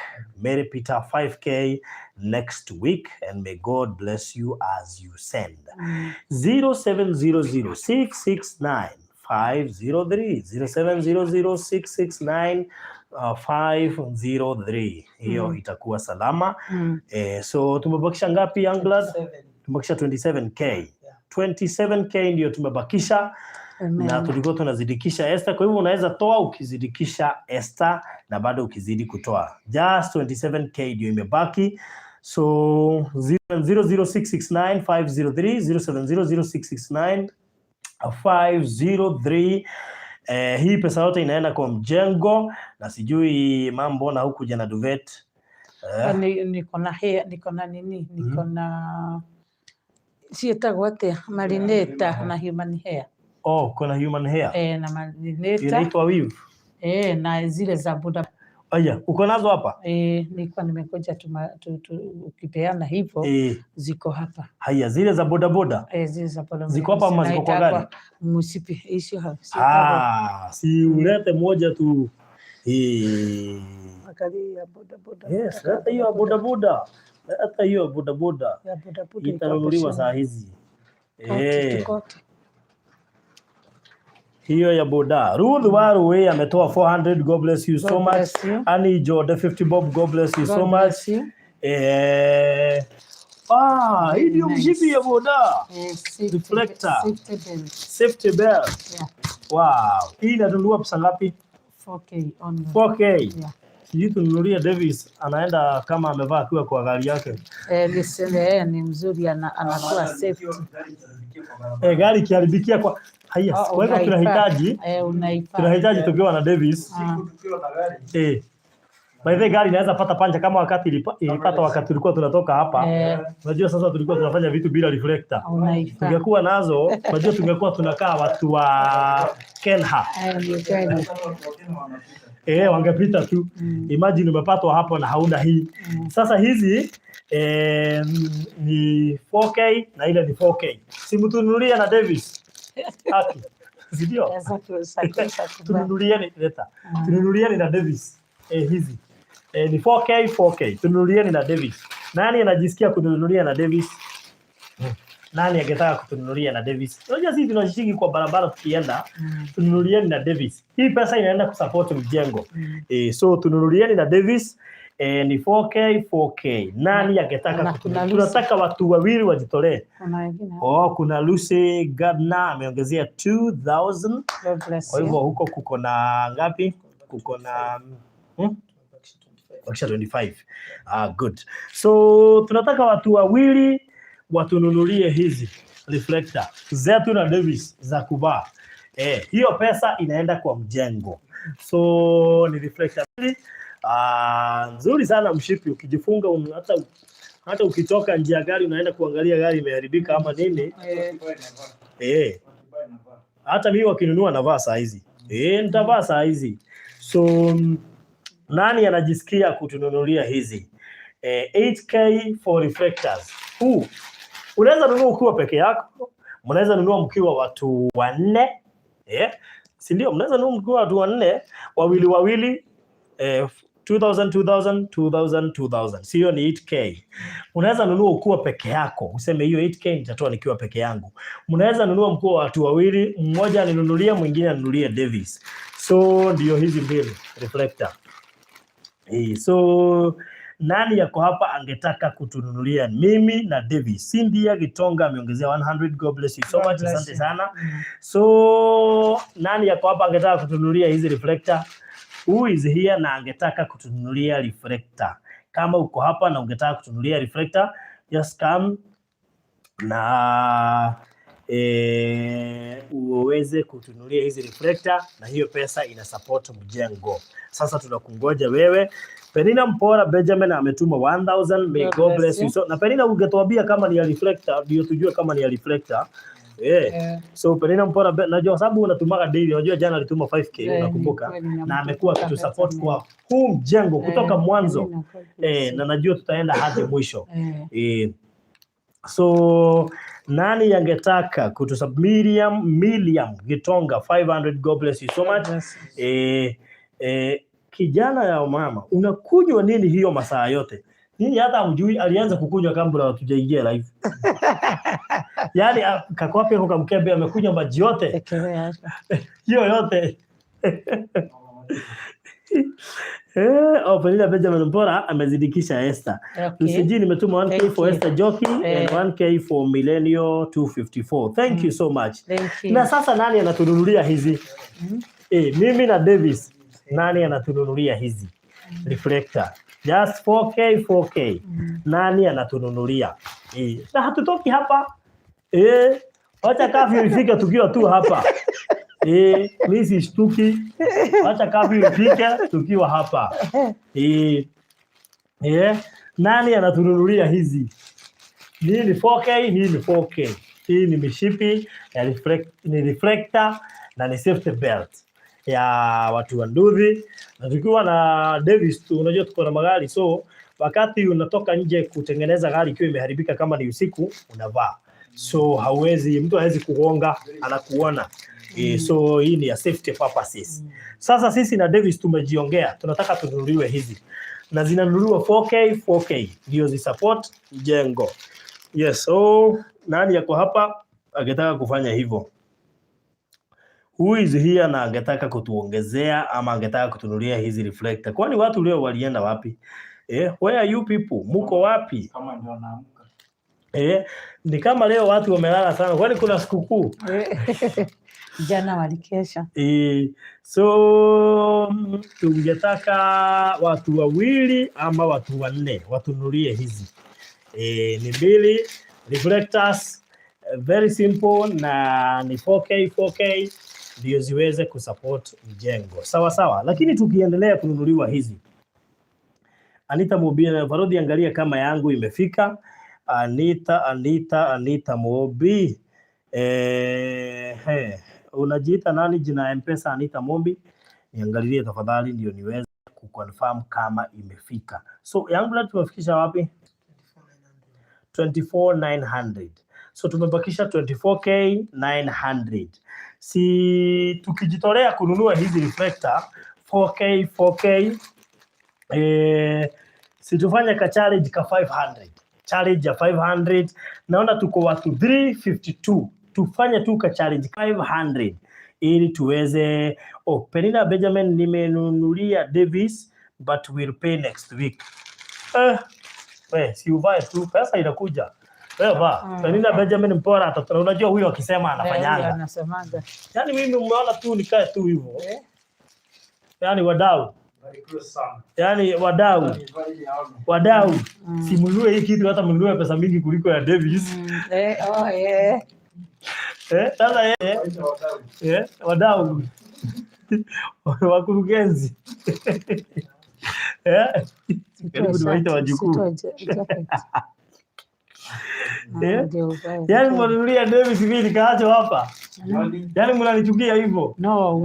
A: Mary Peter, 5K next week, and may God bless you as you send. 0700 503, 0700 503. Hiyo itakuwa salama. So tumebakisha ngapi, Youngblood?
C: Seven.
A: Tumebakisha 27K. 27K ndio tumebakisha
B: Amen.
A: na tulikuwa tunazidikisha Esther. Kwa hivyo unaweza toa ukizidikisha Esther na bado ukizidi kutoa. Just 27K ndio imebaki. So 00669 503, 0700669503. Hii pesa yote inaenda kwa mjengo na sijui mambo na huku jana duvet.
B: Niko na nini, niko na Ciĩtagwo atĩa? Marinata na human hair.
A: Oh, kuna human hair.
B: Eh, na marinata.
A: Inaitwa weave.
B: Eh, na zile za boda.
A: Aya, uko nazo hapa?
B: Eh, nilikuwa nimengoja ukipeana hivyo. Ziko hapa.
A: Haya, zile za boda boda.
B: Eh, zile za boda.
A: Ziko hapa ama ziko kwa gari?
B: Msipi hizo.
A: Ah, si ulete moja tu. Eh.
B: Angalia boda boda.
A: Yes, hata hiyo boda boda. Hata hiyo boda boda.
B: Ya boda boda
A: itanunuliwa saa hizi. Eh.
B: Kote.
A: Hiyo ya boda. Ruth Waruwe ametoa 400. God bless you so much. Annie Jode 50 bob. God bless you so much. Hii ndio mshipi ya boda. Reflector.
B: Safety belt.
A: Safety belt.
B: Yeah.
A: Wow. Hii inanunuliwa pesa ngapi?
B: 4K only.
A: 4K.
B: Yeah.
A: Sijui tununulie Davis anaenda kama amevaa akiwa kwa gari yake.
B: Ni mzuri, anakuwa safety.
A: Gari ikiharibikia kwa haya, kwa hivyo tunahitaji tukiwa na Davis. By the way, gari inaweza pata pancha kama wakati ilipata wakati tulikuwa tunatoka hapa. Unajua sasa tulikuwa tunafanya vitu bila reflector. Tungekuwa nazo, unajua tungekuwa tunakaa watu wa Kenha. Wangepita tu. Imagine umepatwa hapo na hauna hii. Sasa hizi ni 4K na ile ni 4K. Si mtununulie na Davis. Haki. Si ndio? Tununulieni leta. Tununulieni na Davis. Hizi. Ni 4K 4K. Tununulieni na Davis. Nani anajisikia kununulia na Davis? Nani angetaka kutununulia na Davis? Unajua sisi tunashiriki kwa barabara tukienda, tununulieni na Davis. Hii pesa inaenda kusupport mjengo. So tununulieni na Davis. Ni 4K 4K. Nani angetaka kutununulia? Tunataka watu wawili wajitolee. Oh, kuna Lucy Gardner ameongezea 2000. Kwa hivyo huko kuko na ngapi? Kuko na 25. Ah, good. So tunataka watu wawili watununulie hizi reflector zetu na Davis za kuvaa. Hiyo pesa inaenda kwa mjengo. So ni reflector mbili. Nzuri sana mshipi ukijifunga hata ukitoka nje ya gari unaenda kuangalia gari imeharibika ama nini. Hata mimi wakinunua navaa saa hizi. Nitavaa saa hizi. So nani anajisikia kutununulia hizi? 8K for reflectors. Unaweza nunua ukiwa peke yako, mnaweza nunua mkiwa watu wanne. Si ndio? Mnaweza nunua mkiwa watu wanne, wawili wawili, 2000 2000 2000 2000. Sio ni 8K. Unaweza nunua ukiwa peke yako, useme hiyo 8K nitatoa nikiwa peke yangu. Mnaweza nunua mkiwa watu wawili, mmoja aninunulie, mwingine anunulie Davis. So ndio hizi mbili reflector. So nani yako hapa angetaka kutununulia? Mimi na Davis. Cynthia Gitonga ameongezea 100. God bless you so much. Asante sana. So nani yako hapa angetaka kutununulia hizi reflector? Who is here na angetaka kutununulia reflector? Kama uko hapa na ungetaka kutununulia reflector, just come na uweze kutununulia hizi reflector, na hiyo pesa ina support mjengo. Sasa tunakungoja wewe. Penina Mpora Benjamin ametuma 1000. May God bless you. So, na Penina ungetuambia kama ni ya reflector ndio tujue kama ni ya reflector. So Penina Mpora, najua sababu unatumaga daily. Unajua jana alituma 5K, unakumbuka? Na amekuwa akitusupport kwa huu mjengo kutoka mwanzo. Na najua tutaenda hadi mwisho. So nani angetaka kutusub? Miriam Gitonga 500. God bless you so much. Kijana ya mama, unakunywa nini hiyo masaa yote? Nini hata hamjui alianza kukunywa kabla hatujaingia live. Yaani kakwapi kwa mkebe amekunywa maji yote. Hiyo yote. Penina Benjamin Mpora amezidikisha Esther.
B: Okay.
A: Lucy nimetuma 1K for Esther Joki and 1K for Millennial 254. Thank you so much.
B: Thank you.
A: Na sasa nani anatununulia hizi? Mimi na Davis. Nani anatununulia hizi? Reflector. Just 4K 4K. Nani anatununulia? Na hatutoki hapa. Wacha kafyu ifike tukiwa tu hapa. Mimi sishtuki. Wacha kafyu ifike tukiwa hapa. Nani anatununulia hizi? Hii ni 4K, hii ni 4K. Hii ni mishipi ya reflect, ni reflector na ni safety belt ya watu wa nduthi. Na tukiwa na Davis tu, unajua tuko na magari, so wakati unatoka nje kutengeneza gari ikiwa imeharibika, kama ni usiku unavaa, so hauwezi, mtu hawezi kugonga, anakuona. So hii ni ya safety purposes. Sasa sisi na Davis tumejiongea, tunataka tununuliwe hizi na zinanunuliwa 4K 4K ndio zisupport mjengo. Yes, so nani yako hapa angetaka kufanya hivyo? Who is here na angetaka kutuongezea ama angetaka kutunulia hizi reflector? Kwani watu leo walienda wapi? Where are you people? Muko wapi?
D: Kama ndio naamka.
A: Ni kama leo watu wamelala sana. Kwani kuna sikukuu?
B: Jana walikesha.
A: So tungetaka watu wawili ama watu wanne watunulie hizi. Ni mbili reflectors, very simple na ni 4K 4K ndio ziweze kusupport mjengo. Sawa sawa, lakini tukiendelea kununuliwa hizi, Anita Mobi na Farodi, angalia kama yangu imefika. Anita, Anita, Anita Mobi. Unajiita nani jina ya M-Pesa Anita Mobi? Niangalilie tafadhali ndio niweze kuconfirm kama imefika. So yangu leo tumefikisha wapi? 24,900. So tumebakisha 24K 900. Si tukijitolea kununua hizi reflector 4K 4K, si tufanye ka challenge ka 500. Challenge ya 500. Naona tuko watu 352. Tufanye tu ka challenge 500 ili tuweze. Oh, Penina Benjamin, nimenunulia Davis but will pay next week. We, si uvae tu, pesa inakuja. Wewe vaa. Penina Benjamin Mpora atatoa. Unajua huyo akisema anafanyanga.
B: Anasemaga.
A: Yaani mimi umeona tu nikae tu hivyo. Yaani wadau. Yaani wadau. Wadau. Simnunue hii kitu, hata mnunue pesa mingi kuliko ya Davis.
B: Oh, eh.
A: Sasa wadau. Wakurugenzi. Karibu niwaite wajukuu.
B: Sitoe jacket. Ndio uvae.
A: Yaani mnanunulia Davis, mimi nikaacho hapa. Yaani mnanichukia hivyo.
B: No,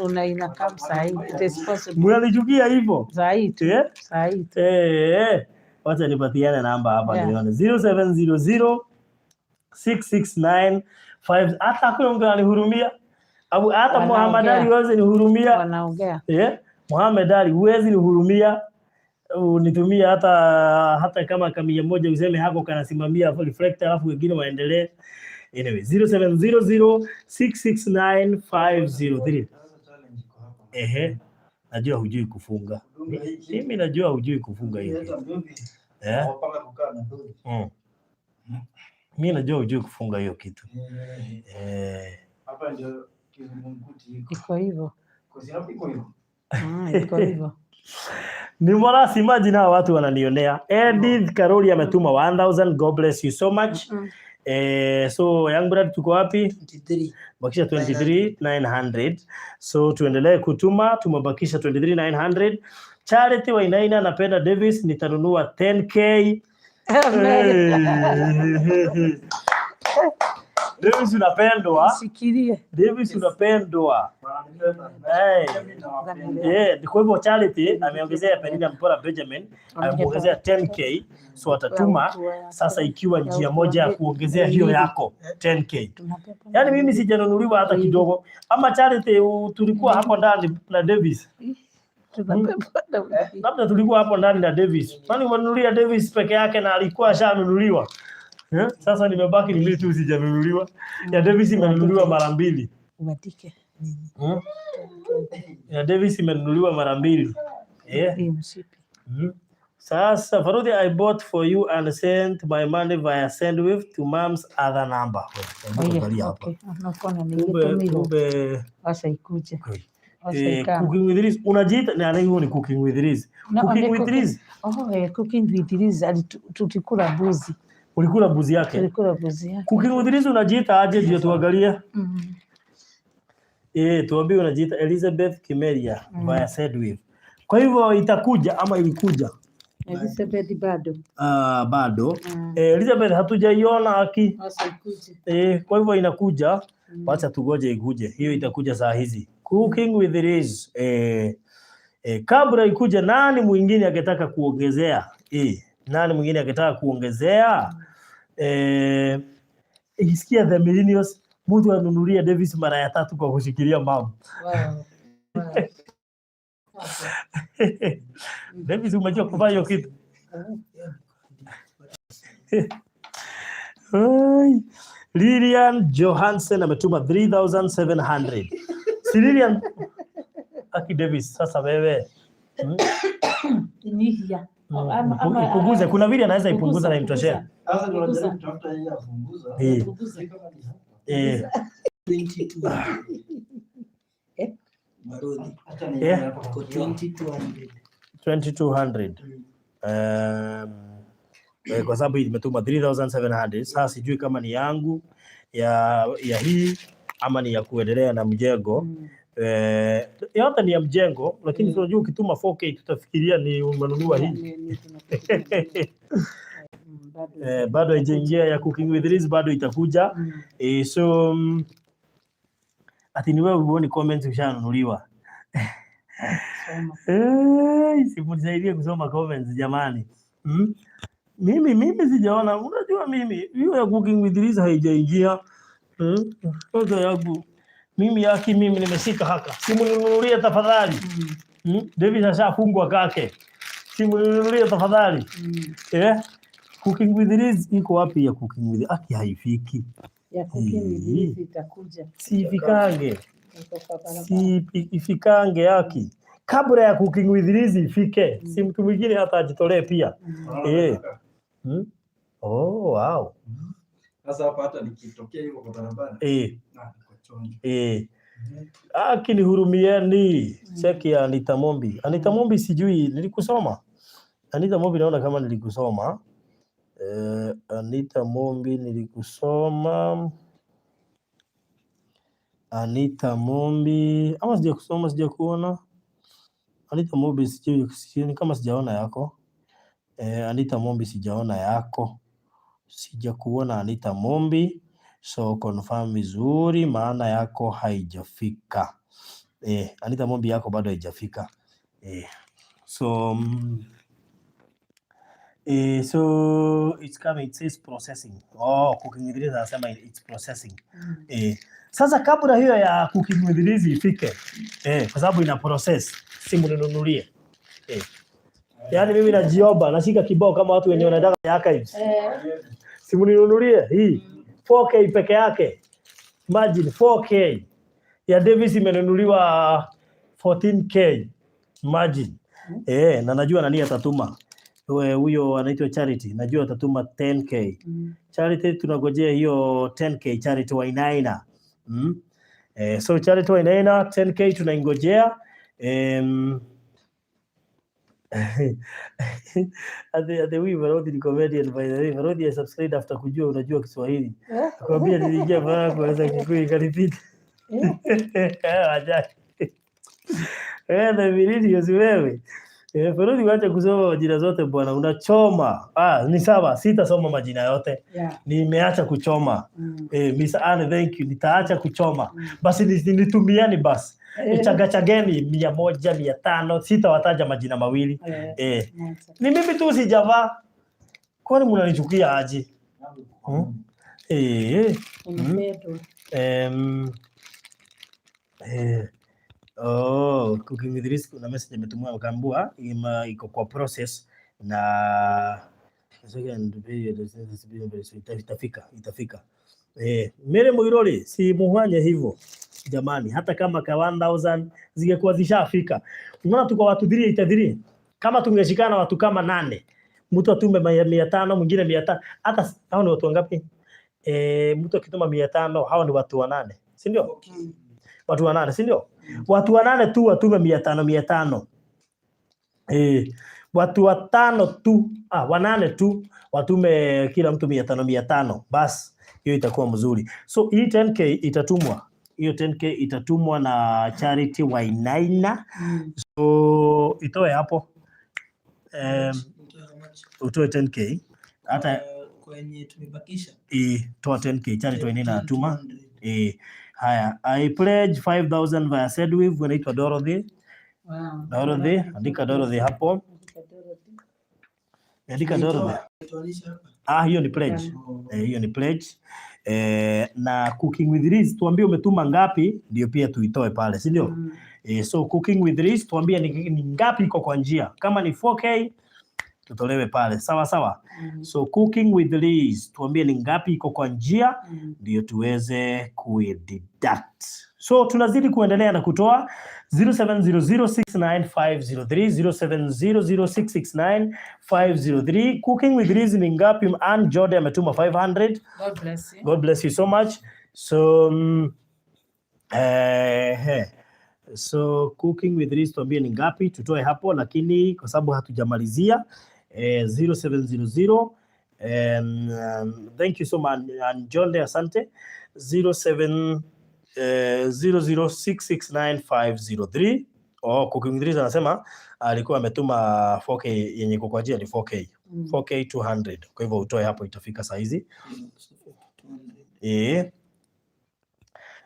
B: una inakaa sahi. It is possible.
A: Mnanichukia hivyo.
B: Sahi tu. Sahi tu.
A: Wacha nipatiane namba hapa nione. 0700 669 5. Hata hakuna mtu ananihurumia. Abu hata
B: Wanaongea.
A: Muhammad Ali huwezi nihurumia.
B: Wanaongea.
A: Muhammad Ali huwezi nihurumia. Unitumie hata kama kamia moja useme hako kanasimamia reflector alafu wengine waendelee. Anyway, 0700 669 503. Ehe. Najua hujui kufunga. Mimi najua hujui kufunga hiyo kitu. Mimi najua hujui kufunga hiyo kitu.
D: Hapa ndio kizungumkuti iko.
B: Iko hivyo.
D: Kwa sababu iko hivyo.
B: Iko hivyo.
A: Ni morasi, imagine hawa watu wananionea. Edith Karoli ametuma 1000. God bless you so much. So young brother, tuko wapi?
C: 23.
A: Bakisha 23,900. So tuendelee kutuma, tumebakisha 23,900. Charity Wainaina, napenda Davis, nitanunua 10K. Hey. Davis unapendwa.
B: Shikilie.
A: Davis unapendwa. Hey. Yeah, kwa hivyo Charity ameongezea Penina Mpora Benjamin, ameongezea 10K, so atatuma sasa, ikiwa njia moja ya kuongezea hiyo yako 10K. Yaani mimi sijanunuliwa hata kidogo. Ama Charity, tulikuwa hapo ndani na Davis. Labda tulikuwa hapo ndani na Davis. Kwani umenunulia Davis peke yake na alikuwa ashanunuliwa? Eh? Sasa nimebaki ni mimi tu sijanunuliwa. Ya Davis imenunuliwa mara mbili.
B: Uandike nini?
A: Ya Davis imenunuliwa mara mbili. Yeah.
B: Hii mshipi.
A: Sasa Farudi, I bought for you and sent my money via Sendwave to mom's other number.
B: Oh, yeah,
A: Angalia hapa.
B: okay. Unaona
A: Kumbe
B: nilitumiwa.
A: kumbe
B: Wacha ikuje. Wacha ikame.
A: Cooking with Liz unajiita na hiyo ni Cooking with Liz.
B: No,
A: Cooking
B: ni
A: with Liz.
B: Oh, Cooking with Liz tulikula mbuzi.
A: Ulikula mbuzi yake.
B: Tulikula mbuzi yake.
A: Cooking with Liz unajiita aje ndio tuangalie? Tuambie unajiita Elizabeth Kimeria via Sendwave. Kwa hivyo itakuja ama ilikuja?
B: Elizabeth bado.
A: Bado. Elizabeth hatujaiona aki.
B: Sasa ikuje.
A: Kwa hivyo inakuja. Wacha tugoje ikuje. Hiyo itakuja saa hizi. Cooking with Liz. Kabla ikuje, nani mwingine angetaka kuongezea? Nani mwingine angetaka kuongezea? Isikia the millennials, mtu anunulia Davis mara ya tatu kwa kushikilia mama.
B: Wow.
A: Davis, umejua kuvaa hiyo kitu? Ai, Lilian Johansen ametuma 3700. Si Lilian Aki Davis, sasa wewe.
B: Nyihia.
A: Ipunguze, kuna vile anaweza ipunguza na imtoshea.
D: Sasa ndio unajaribu kutafuta hii ya kupunguza.
B: Punguza.
C: 2200.
B: Eh?
C: Barodi.
D: Acha ni hapa
C: Iko
D: kwa kioo.
C: 2200.
A: 2200. Kwa sababu imetuma 3700. Sasa sijui kama ni yangu ya hii ama ni ya kuendelea na mjengo. Yote ni ya mjengo, lakini tunajua ukituma 4K tutafikiria ni umenunua hii.
B: Bado.
A: Bado haijaingia ya Cooking with Liz, bado itakuja. So ati ni wewe huoni comments ushanunuliwa.
B: Soma.
A: Simunisaidie kusoma comments jamani. Mimi sijaona, unajua mimi hiyo ya Cooking with Liz haijaingia. Kwanza yangu mimi yaki mimi nimeshika haka. Simuninunulie tafadhali. David ashafungwa kake. Simuninunulie tafadhali. Cooking with Liz iko wapi ya Cooking with Aki haifiki.
B: Ya Cooking with Liz itakuja.
A: Sifikange.
B: Iko kwa barabara.
A: Si ifikange yaki. Kabla ya Cooking with Liz ifike, si mtu mwingine hata ajitolee pia. Oh, wow.
D: Sasa hapa hata nikitokea hivyo kwa barabara, na niko chonjo.
A: Aki nihurumieni. Cheki ya Anita Mombi. Anita Mombi sijui nilikusoma. Anita Mombi naona kama nilikusoma. Anita Mombi nilikusoma. Anita Mombi ama sijakusoma, sijakuona. Anita Mombi sijui kama sijaona yako. Anita Mombi sijaona yako. Sijakuona Anita Mombi. So confirm vizuri maana yako haijafika. Anita Mombi yako bado haijafika. So it's coming, it says processing. Oh, Cooking with Liz anasema it's processing. Sasa kabla hiyo ya Cooking with Liz ifike, kwa sababu ina process, simu ninunulie. Yaani mimi najiomba, nashika kibao kama watu wenye wanataka archives. Simu ninunulie hii 4K peke yake. Imagine 4K ya Davis imenunuliwa 14K. Imagine. Na najua nani atatuma. Huyo anaitwa Charity, najua atatuma 10K. Charity tunagojea hiyo 10K Charity Wainaina. So Charity Wainaina 10K tunaingojea. Ati huyu Barodi ni comedian by the way. Barodi I subscribed after kujua unajua Kiswahili. Akwambia niliingia mara kuanza Kikuyu ikanipita. Ajabu. The millennials wewe. Barodi wacha kusoma majina zote bwana, unachoma. Ah, ni sawa, sitasoma majina yote. Nimeacha kuchoma. Miss Anne, thank you. Nitaacha kuchoma. Basi nitumieni basi. Chagachageni 100, 500, sitawataja majina mawili.
B: Acha.
A: Ni mimi tu sijavaa. Kwani mnanichukia aje?
B: Unapendwa.
A: Oh, Cooking with Liz kuna message imetumwa wakaambiwa iko kwa process na second period itafika. Mere Muirori, si muhanye hivyo jamani, hata kama ka 1000 zingekuwa zishafika. Unaona tuko watu 383. Kama tungeshikana watu kama nane, mtu atume 500, mwingine 500, hata hao ni watu wangapi? Mtu akituma 500, hao ni watu wanane, si ndio? Watu wanane, si ndio? Watu wanane tu watume 500 500. Watu watano tu, wanane tu watume kila mtu 500 500, basi hiyo itakuwa mzuri. So hii 10K itatumwa, hiyo 10K itatumwa na Charity Wainaina. So itoe hapo.
C: much?
A: Utoe 10K hata.
C: Kwenye tumebakisha.
A: Toa 10K. Charity Wainaina anatuma.
C: 200.
A: Haya, I pledge 5000 via Sendwave. Wanaitwa Dorothy. Dorothy, andika Dorothy hapo.
B: Andika Dorothy.
A: Andika Dorothy.
C: Tuanisha hapa.
A: Ah, hiyo ni pledge. Hiyo ni pledge. Na Cooking with Liz, tuambie umetuma ngapi ndio pia tuitoe pale, si ndio?
B: Mm.
A: So Cooking with Liz, tuambie ni ngapi iko kwa njia. Kama ni 4K, tutolewe pale. Sawa sawa. So Cooking with Liz, tuambie ni ngapi iko kwa njia ndio tuweze kuideduct. So tunazidi kuendelea na kutoa 0700695003, 0700669503. Cooking with Liz ni ngapi? Ann Jode ametuma 500.
B: God bless you.
A: God bless you so much. So so Cooking with Liz, tuambie ni ngapi tutoe hapo, lakini kwa sababu hatujamalizia, 0700, thank you so much, Ann Jode, asante. 07 00669503. Oh, Cooking with Liz anasema alikuwa ametuma 4K, yenye iko kwa njia ni 4K. 4K 200. Kwa hivyo utoe hapo, itafika saa hizi.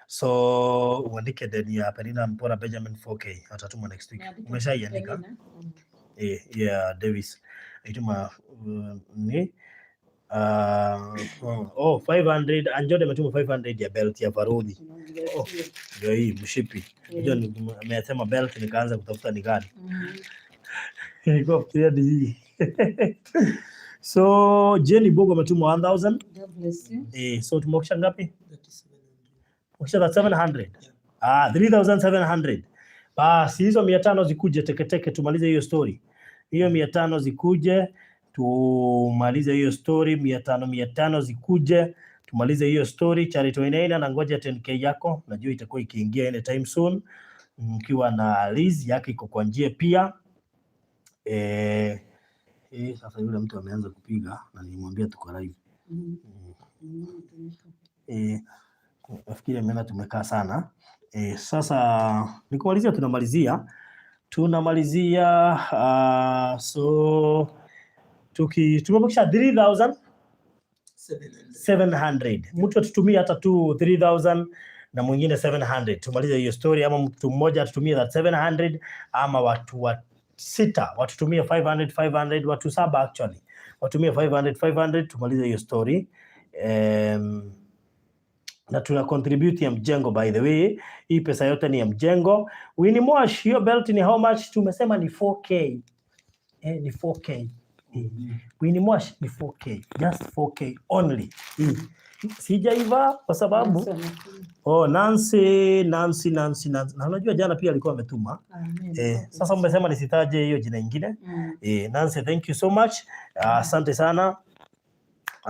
A: So uandike deni ya Penina Mpora Benjamin 4K, atatuma next week.
B: Niandike
A: Umeshaiandika?
B: Penina? Mm.
A: Yeah, Davis. Ituma ni oh, 500. Anjode ametuma 500 ya belt ya Farudi. Oh, ndio hii mshipi. Unajua amesema belt, nikaanza kutafuta ni gani. Nilikuwa fikiria ni hii. So Jenny Bogo ametuma 1000.
B: God bless you.
A: So tumewakisha ngapi? Wakisha 700. Ah, 3700. Basi hizo 500 zikuje teketeke tumalize hiyo story. Hiyo 500 zikuje tumalize hiyo story, 500 500 zikuje tumalize hiyo story. Charity Wainaina, na ngoja 10K yako, najua itakuwa ikiingia anytime soon. Mkiwa na Liz yake iko kwa njia pia. Sasa yule mtu ameanza kupiga na nilimwambia tuko live. Nafikiri ameona tumekaa sana. Sasa nikumalizia, tunamalizia so tumebakisha 3700. Mtu atutumie hata tu 3000 na mwingine 700, tumalize hiyo story, ama mtu mmoja atutumie that 700, ama watu wa sita watutumie 500 500, watu saba actually watumie 500 500, tumalize hiyo story. Na tuna contribute ya mjengo, by the way, hii pesa yote ni ya mjengo. Winnie Mwash, hiyo belt ni how much? Tumesema ni 4K. Ni 4K. Winnie Mwash, ni 4K, just 4K only. Sijaiva kwa sababu, oh, Nancy, Nancy, Nancy, Nancy. Na unajua jana pia alikuwa ametuma. Sasa umesema nisitaje hiyo jina ingine. Nancy, thank you so much. Asante sana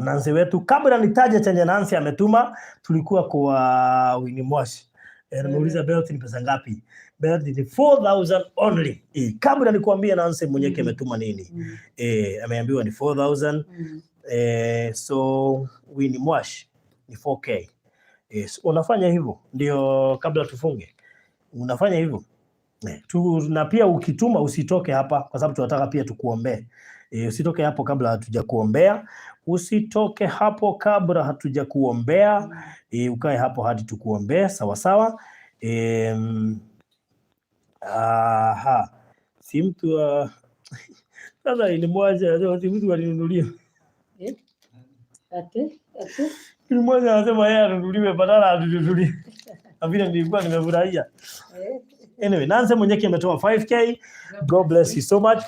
A: Nancy wetu. Kabla nitaje chenye Nancy ametuma, tulikuwa kwa Winnie Mwash. Nimeuliza belt ni pesa ngapi? Belt ni 4000 only. Kabla nikuambia Nancy mwenyewe ametuma nini. Ameambiwa ni 4000. So Winnie Mwash ni 4K. So unafanya hivyo ndio kabla tufunge. Unafanya hivyo. Na pia ukituma usitoke hapa kwa sababu tunataka pia tukuombee. Usitoke hapo kabla hatujakuombea. Usitoke hapo kabla hatujakuombea. Ukae hapo hadi tukuombee, sawa sawa. Aha. Si mtu sasa ilimwacha anasema si mtu alinunulia.
B: Eh? Ate, ate.
A: Ilimwacha anasema yeye anunuliwe badala atununulie. Na vile nilikuwa nimefurahia. Anyway, Nancy mwenyewe ametoa 5K. God bless you so much.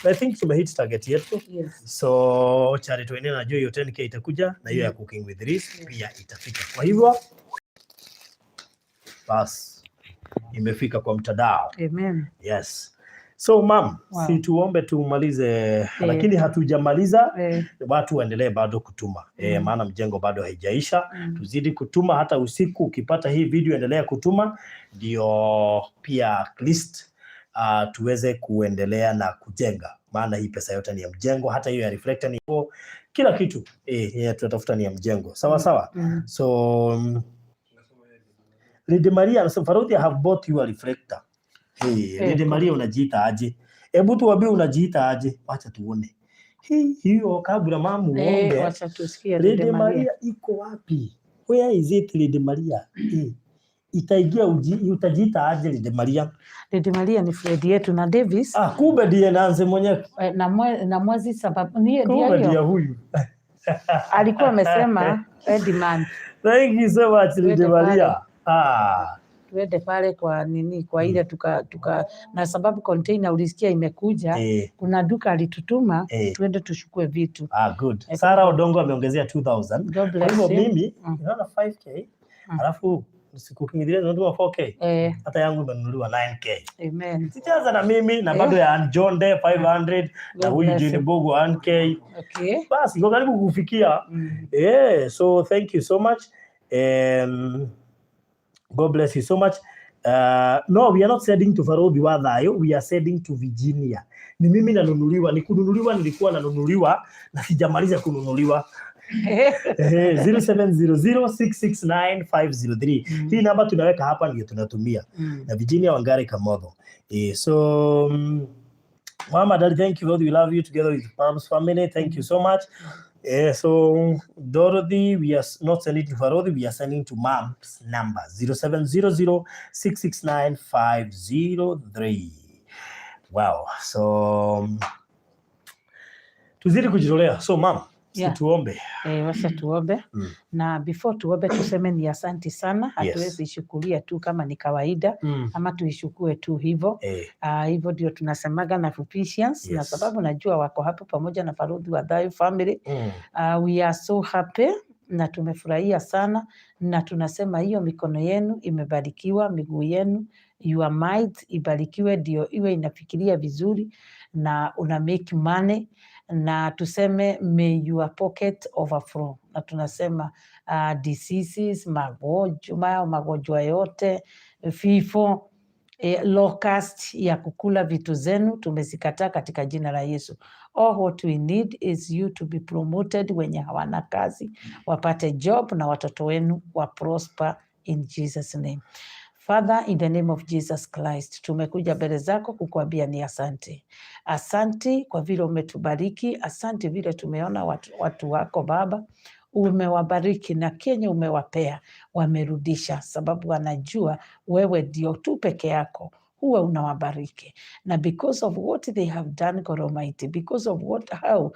A: I think tumehit target yetu.
B: Yes.
A: So Charity Wainaina, najua hiyo 10K itakuja na hiyo ya Cooking with Liz pia itafika. Kwa hivyo bas imefika kwa mtandao.
B: Amen.
A: Yes. So mam, si tuombe tumalize, lakini hatujamaliza. Watu waendelee bado kutuma. Maana mjengo bado haijaisha. Tuzidi kutuma hata usiku. Ukipata hii video endelea kutuma, ndio pia at least tuweze kuendelea na kujenga, maana hii pesa yote ni ya mjengo, hata hiyo ya reflector ni kila kitu tunatafuta ni ya mjengo. Sawa sawa. So Lady Maria anasema, "Faruthi, I have bought you a reflector." Hey, Lady Maria, unajiita aje? Hebu tuambie unajiita aje? Wacha tuone. Hii hiyo kabla mamu uombe.
B: Wacha tusikie Lady
A: Lady
B: Maria.
A: Maria iko wapi? Where is it, Lady Maria? Itaingia utajiita aje Lady Maria?
B: Lady Maria ni friend yetu na Davis.
A: Ah, kumbe ndiye Nancy mwenyewe.
B: Na mwezi sababu ni
A: Kumbe
B: ndiye
A: ndiye
B: hiyo.
A: Huyu.
B: Alikuwa amesema Eddie.
A: Thank you so much, Lady
B: Twende
A: Maria.
B: pale.
A: Ah,
B: Tuende pale kwa nini, kwa ile tuka na sababu container ulisikia imekuja. Kuna duka alitutuma tuende tuchukue vitu.
A: Ah, good.
B: Sara
A: Sara Odongo ameongezea 2000.
B: God
A: Kwa
B: bless
A: hivyo
B: you.
A: mimi naona 5K. Alafu siku kingine tunatuma 4K. Hata yangu imenunuliwa 9K.
B: Amen.
A: Sicheza na mimi na bado ya John Day 500 na
B: God
A: huyu
B: bless
A: Jane
B: you.
A: Bogo 1K. Basi iko karibu kufikia. Yeah, so thank you so much. God bless you so much. No, we are not sending to Farodhi wa Thayo, we are sending to Virginia. Ni mimi nanunuliwa, ni kununuliwa, nilikuwa nanunuliwa na sijamaliza kununuliwa. 0700669503. Hii namba tunaweka hapa ndio tunatumia. Na Virginia Wangari Kamotho. So Mama, Daddy, thank you. God, we love you together with Mom's family. Thank you so much. So Dorothy, we are not sending to Farodi, we are sending to Mom's number 0700669503. Wow. So tuzidi kujitolea. So mom, si tuombe.
B: Wacha tuombe. Na before tuombe tuseme ni asanti sana. Hatuwezi shukulia tu kama ni kawaida ama tuishukue tu hivyo. Hivyo ndio tunasemaga na Fupishians na sababu najua wako hapo pamoja na Farodhi wa Thayo family. We are so happy na tumefurahia sana na tunasema hiyo mikono yenu imebarikiwa, miguu yenu, your mind ibarikiwe, ndio iwe inafikiria vizuri na una make money, na tuseme may your pocket overflow, na tunasema diseases, magonjwa yote, vifo, locust ya kukula vitu zenu tumezikataa katika jina la Yesu. All what we need is you to be promoted, wenye hawana kazi wapate job na watoto wenu wa prosper in Jesus' name. Father, in the name of Jesus Christ, tumekuja mbele zako kukuambia ni asante. Asante kwa vile umetubariki, asante vile tumeona watu wako Baba, umewabariki na kenye umewapea wamerudisha, sababu wanajua wewe ndio tu peke yako huwa unawabariki, na because of what they have done, God Almighty, because of what how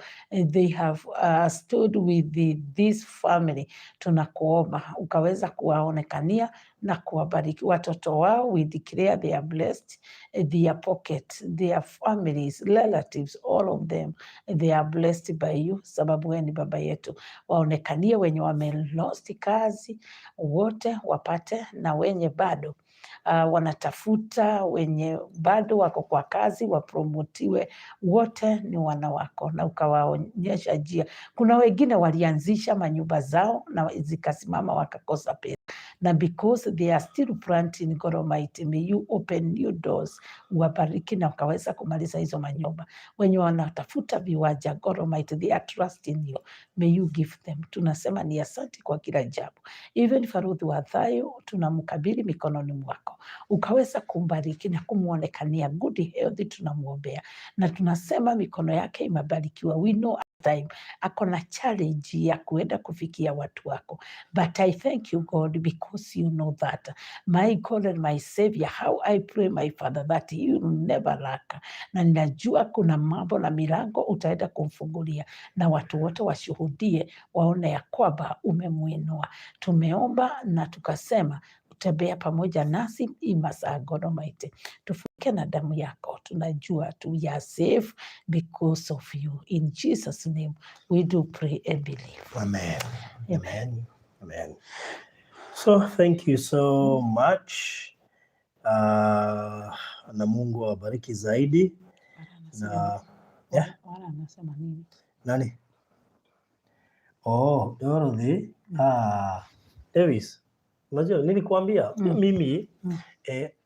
B: they have stood with this family, tunakuomba ukaweza kuwaonekania na kuwabariki watoto wao. We declare they are blessed, their pocket, their families, relatives, all of them, they are blessed by you, sababu wewe ni baba yetu. Waonekanie wenye wame lost kazi wote wapate, na wenye bado wanatafuta, wenye bado wako kwa kazi wapromotiwe, wote ni wana wako, na ukawaonyesha njia. Kuna wengine walianzisha manyumba zao na zikasimama wakakosa pesa, na because they are still planting, God Almighty, may you open new doors, uwabariki na ukaweza kumaliza hizo manyumba. Wenye wanatafuta viwanja, God Almighty, they are trusting you, may you give them. Tunasema ni asante kwa kila jambo. Even Farodhi wa Thayo tunamkabili mikononi mwako, ukaweza kumbariki na kumwonekania good health, tunamwombea na tunasema mikono yake imebarikiwa. We know time ako na challenge ya kuenda kufikia watu wako, but I thank you, God, because you know that my God and my Savior, how I pray, my Father, that you will never lack, na ninajua kuna mambo na milango utaenda kumfungulia na watu wote washuhudie waone ya kwamba umemwinua. Tumeomba na tukasema utembea pamoja nasi imasaa. God Almighty, tufunike na damu yako, tunajua tu we are safe because of you. In Jesus' name we do pray and believe.
A: Amen.
B: Amen.
A: Amen. Amen. So thank you so much. Na Mungu awabariki zaidi. Na yeah.
B: Wala anasema nini?
A: Nani? Oh, Dorothy. Ah, Davis. Unajua nilikuambia mimi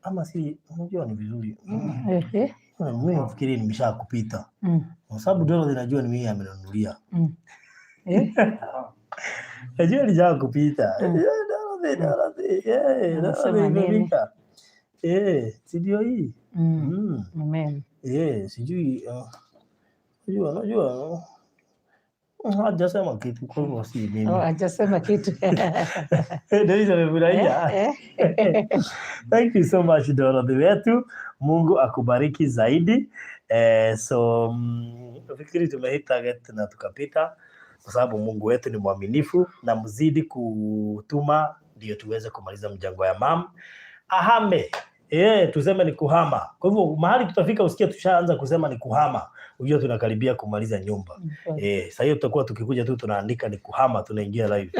A: ama si unajua ni vizuri. Mimi nafikiri nimeshakupita. Kwa sababu Dorothy najua ni mimi amenunulia. Najua nilishakupita. Dorothy, Dorothy.
B: Anasema
A: Dorothy
B: nini?
A: imefika. Si ndio hii?
B: Amen.
A: Sijui unajua Hajasema kitu, kwa hivyo si mimi.
B: Oh, hajasema kitu.
A: Denise amefurahia.
B: Eh, eh.
A: Thank you so much, Dorothy wetu. Mungu akubariki zaidi. So, nafikiri tumehit target na tukapita kwa sababu Mungu wetu ni mwaminifu, na mzidi kutuma ndio tuweze kumaliza mjango ya mam ahame. Tuseme ni kuhama. Kwa hivyo mahali tutafika usikie tushaanza kusema ni kuhama, ujue tunakaribia kumaliza nyumba. Sasa hiyo tutakuwa tukikuja tu tunaandika ni kuhama, tunaingia live.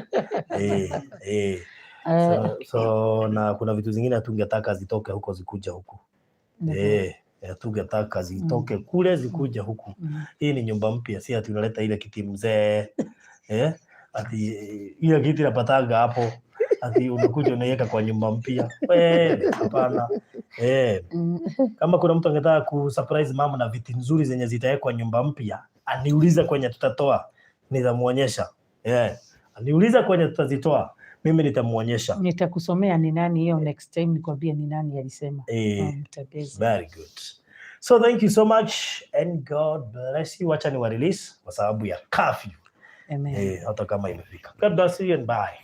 A: So na kuna vitu zingine hatungetaka zitoke huko zikuja huku. Hatungetaka zitoke kule zikuja huku. Hii ni nyumba mpya, si ati unaleta ile kiti mzee. Ati ile kiti napataga hapo ati unakuja unaiweka kwa nyumba mpya. Hapana. Kama kuna mtu angetaka kusurprise mama na viti nzuri zenye zitawekwa nyumba mpya, aniulize kwenye tutatoa, nitamuonyesha. Aniulize kwenye tutazitoa, mimi nitamuonyesha.
B: Nitakusomea ni nani hiyo next time, nikwambie ni nani alisema. Mtembezi.
A: Very good. So thank you so much and God bless you. Wacha ni wa release kwa sababu ya curfew.
B: Amen.
A: Hata kama imefika. God bless you and bye.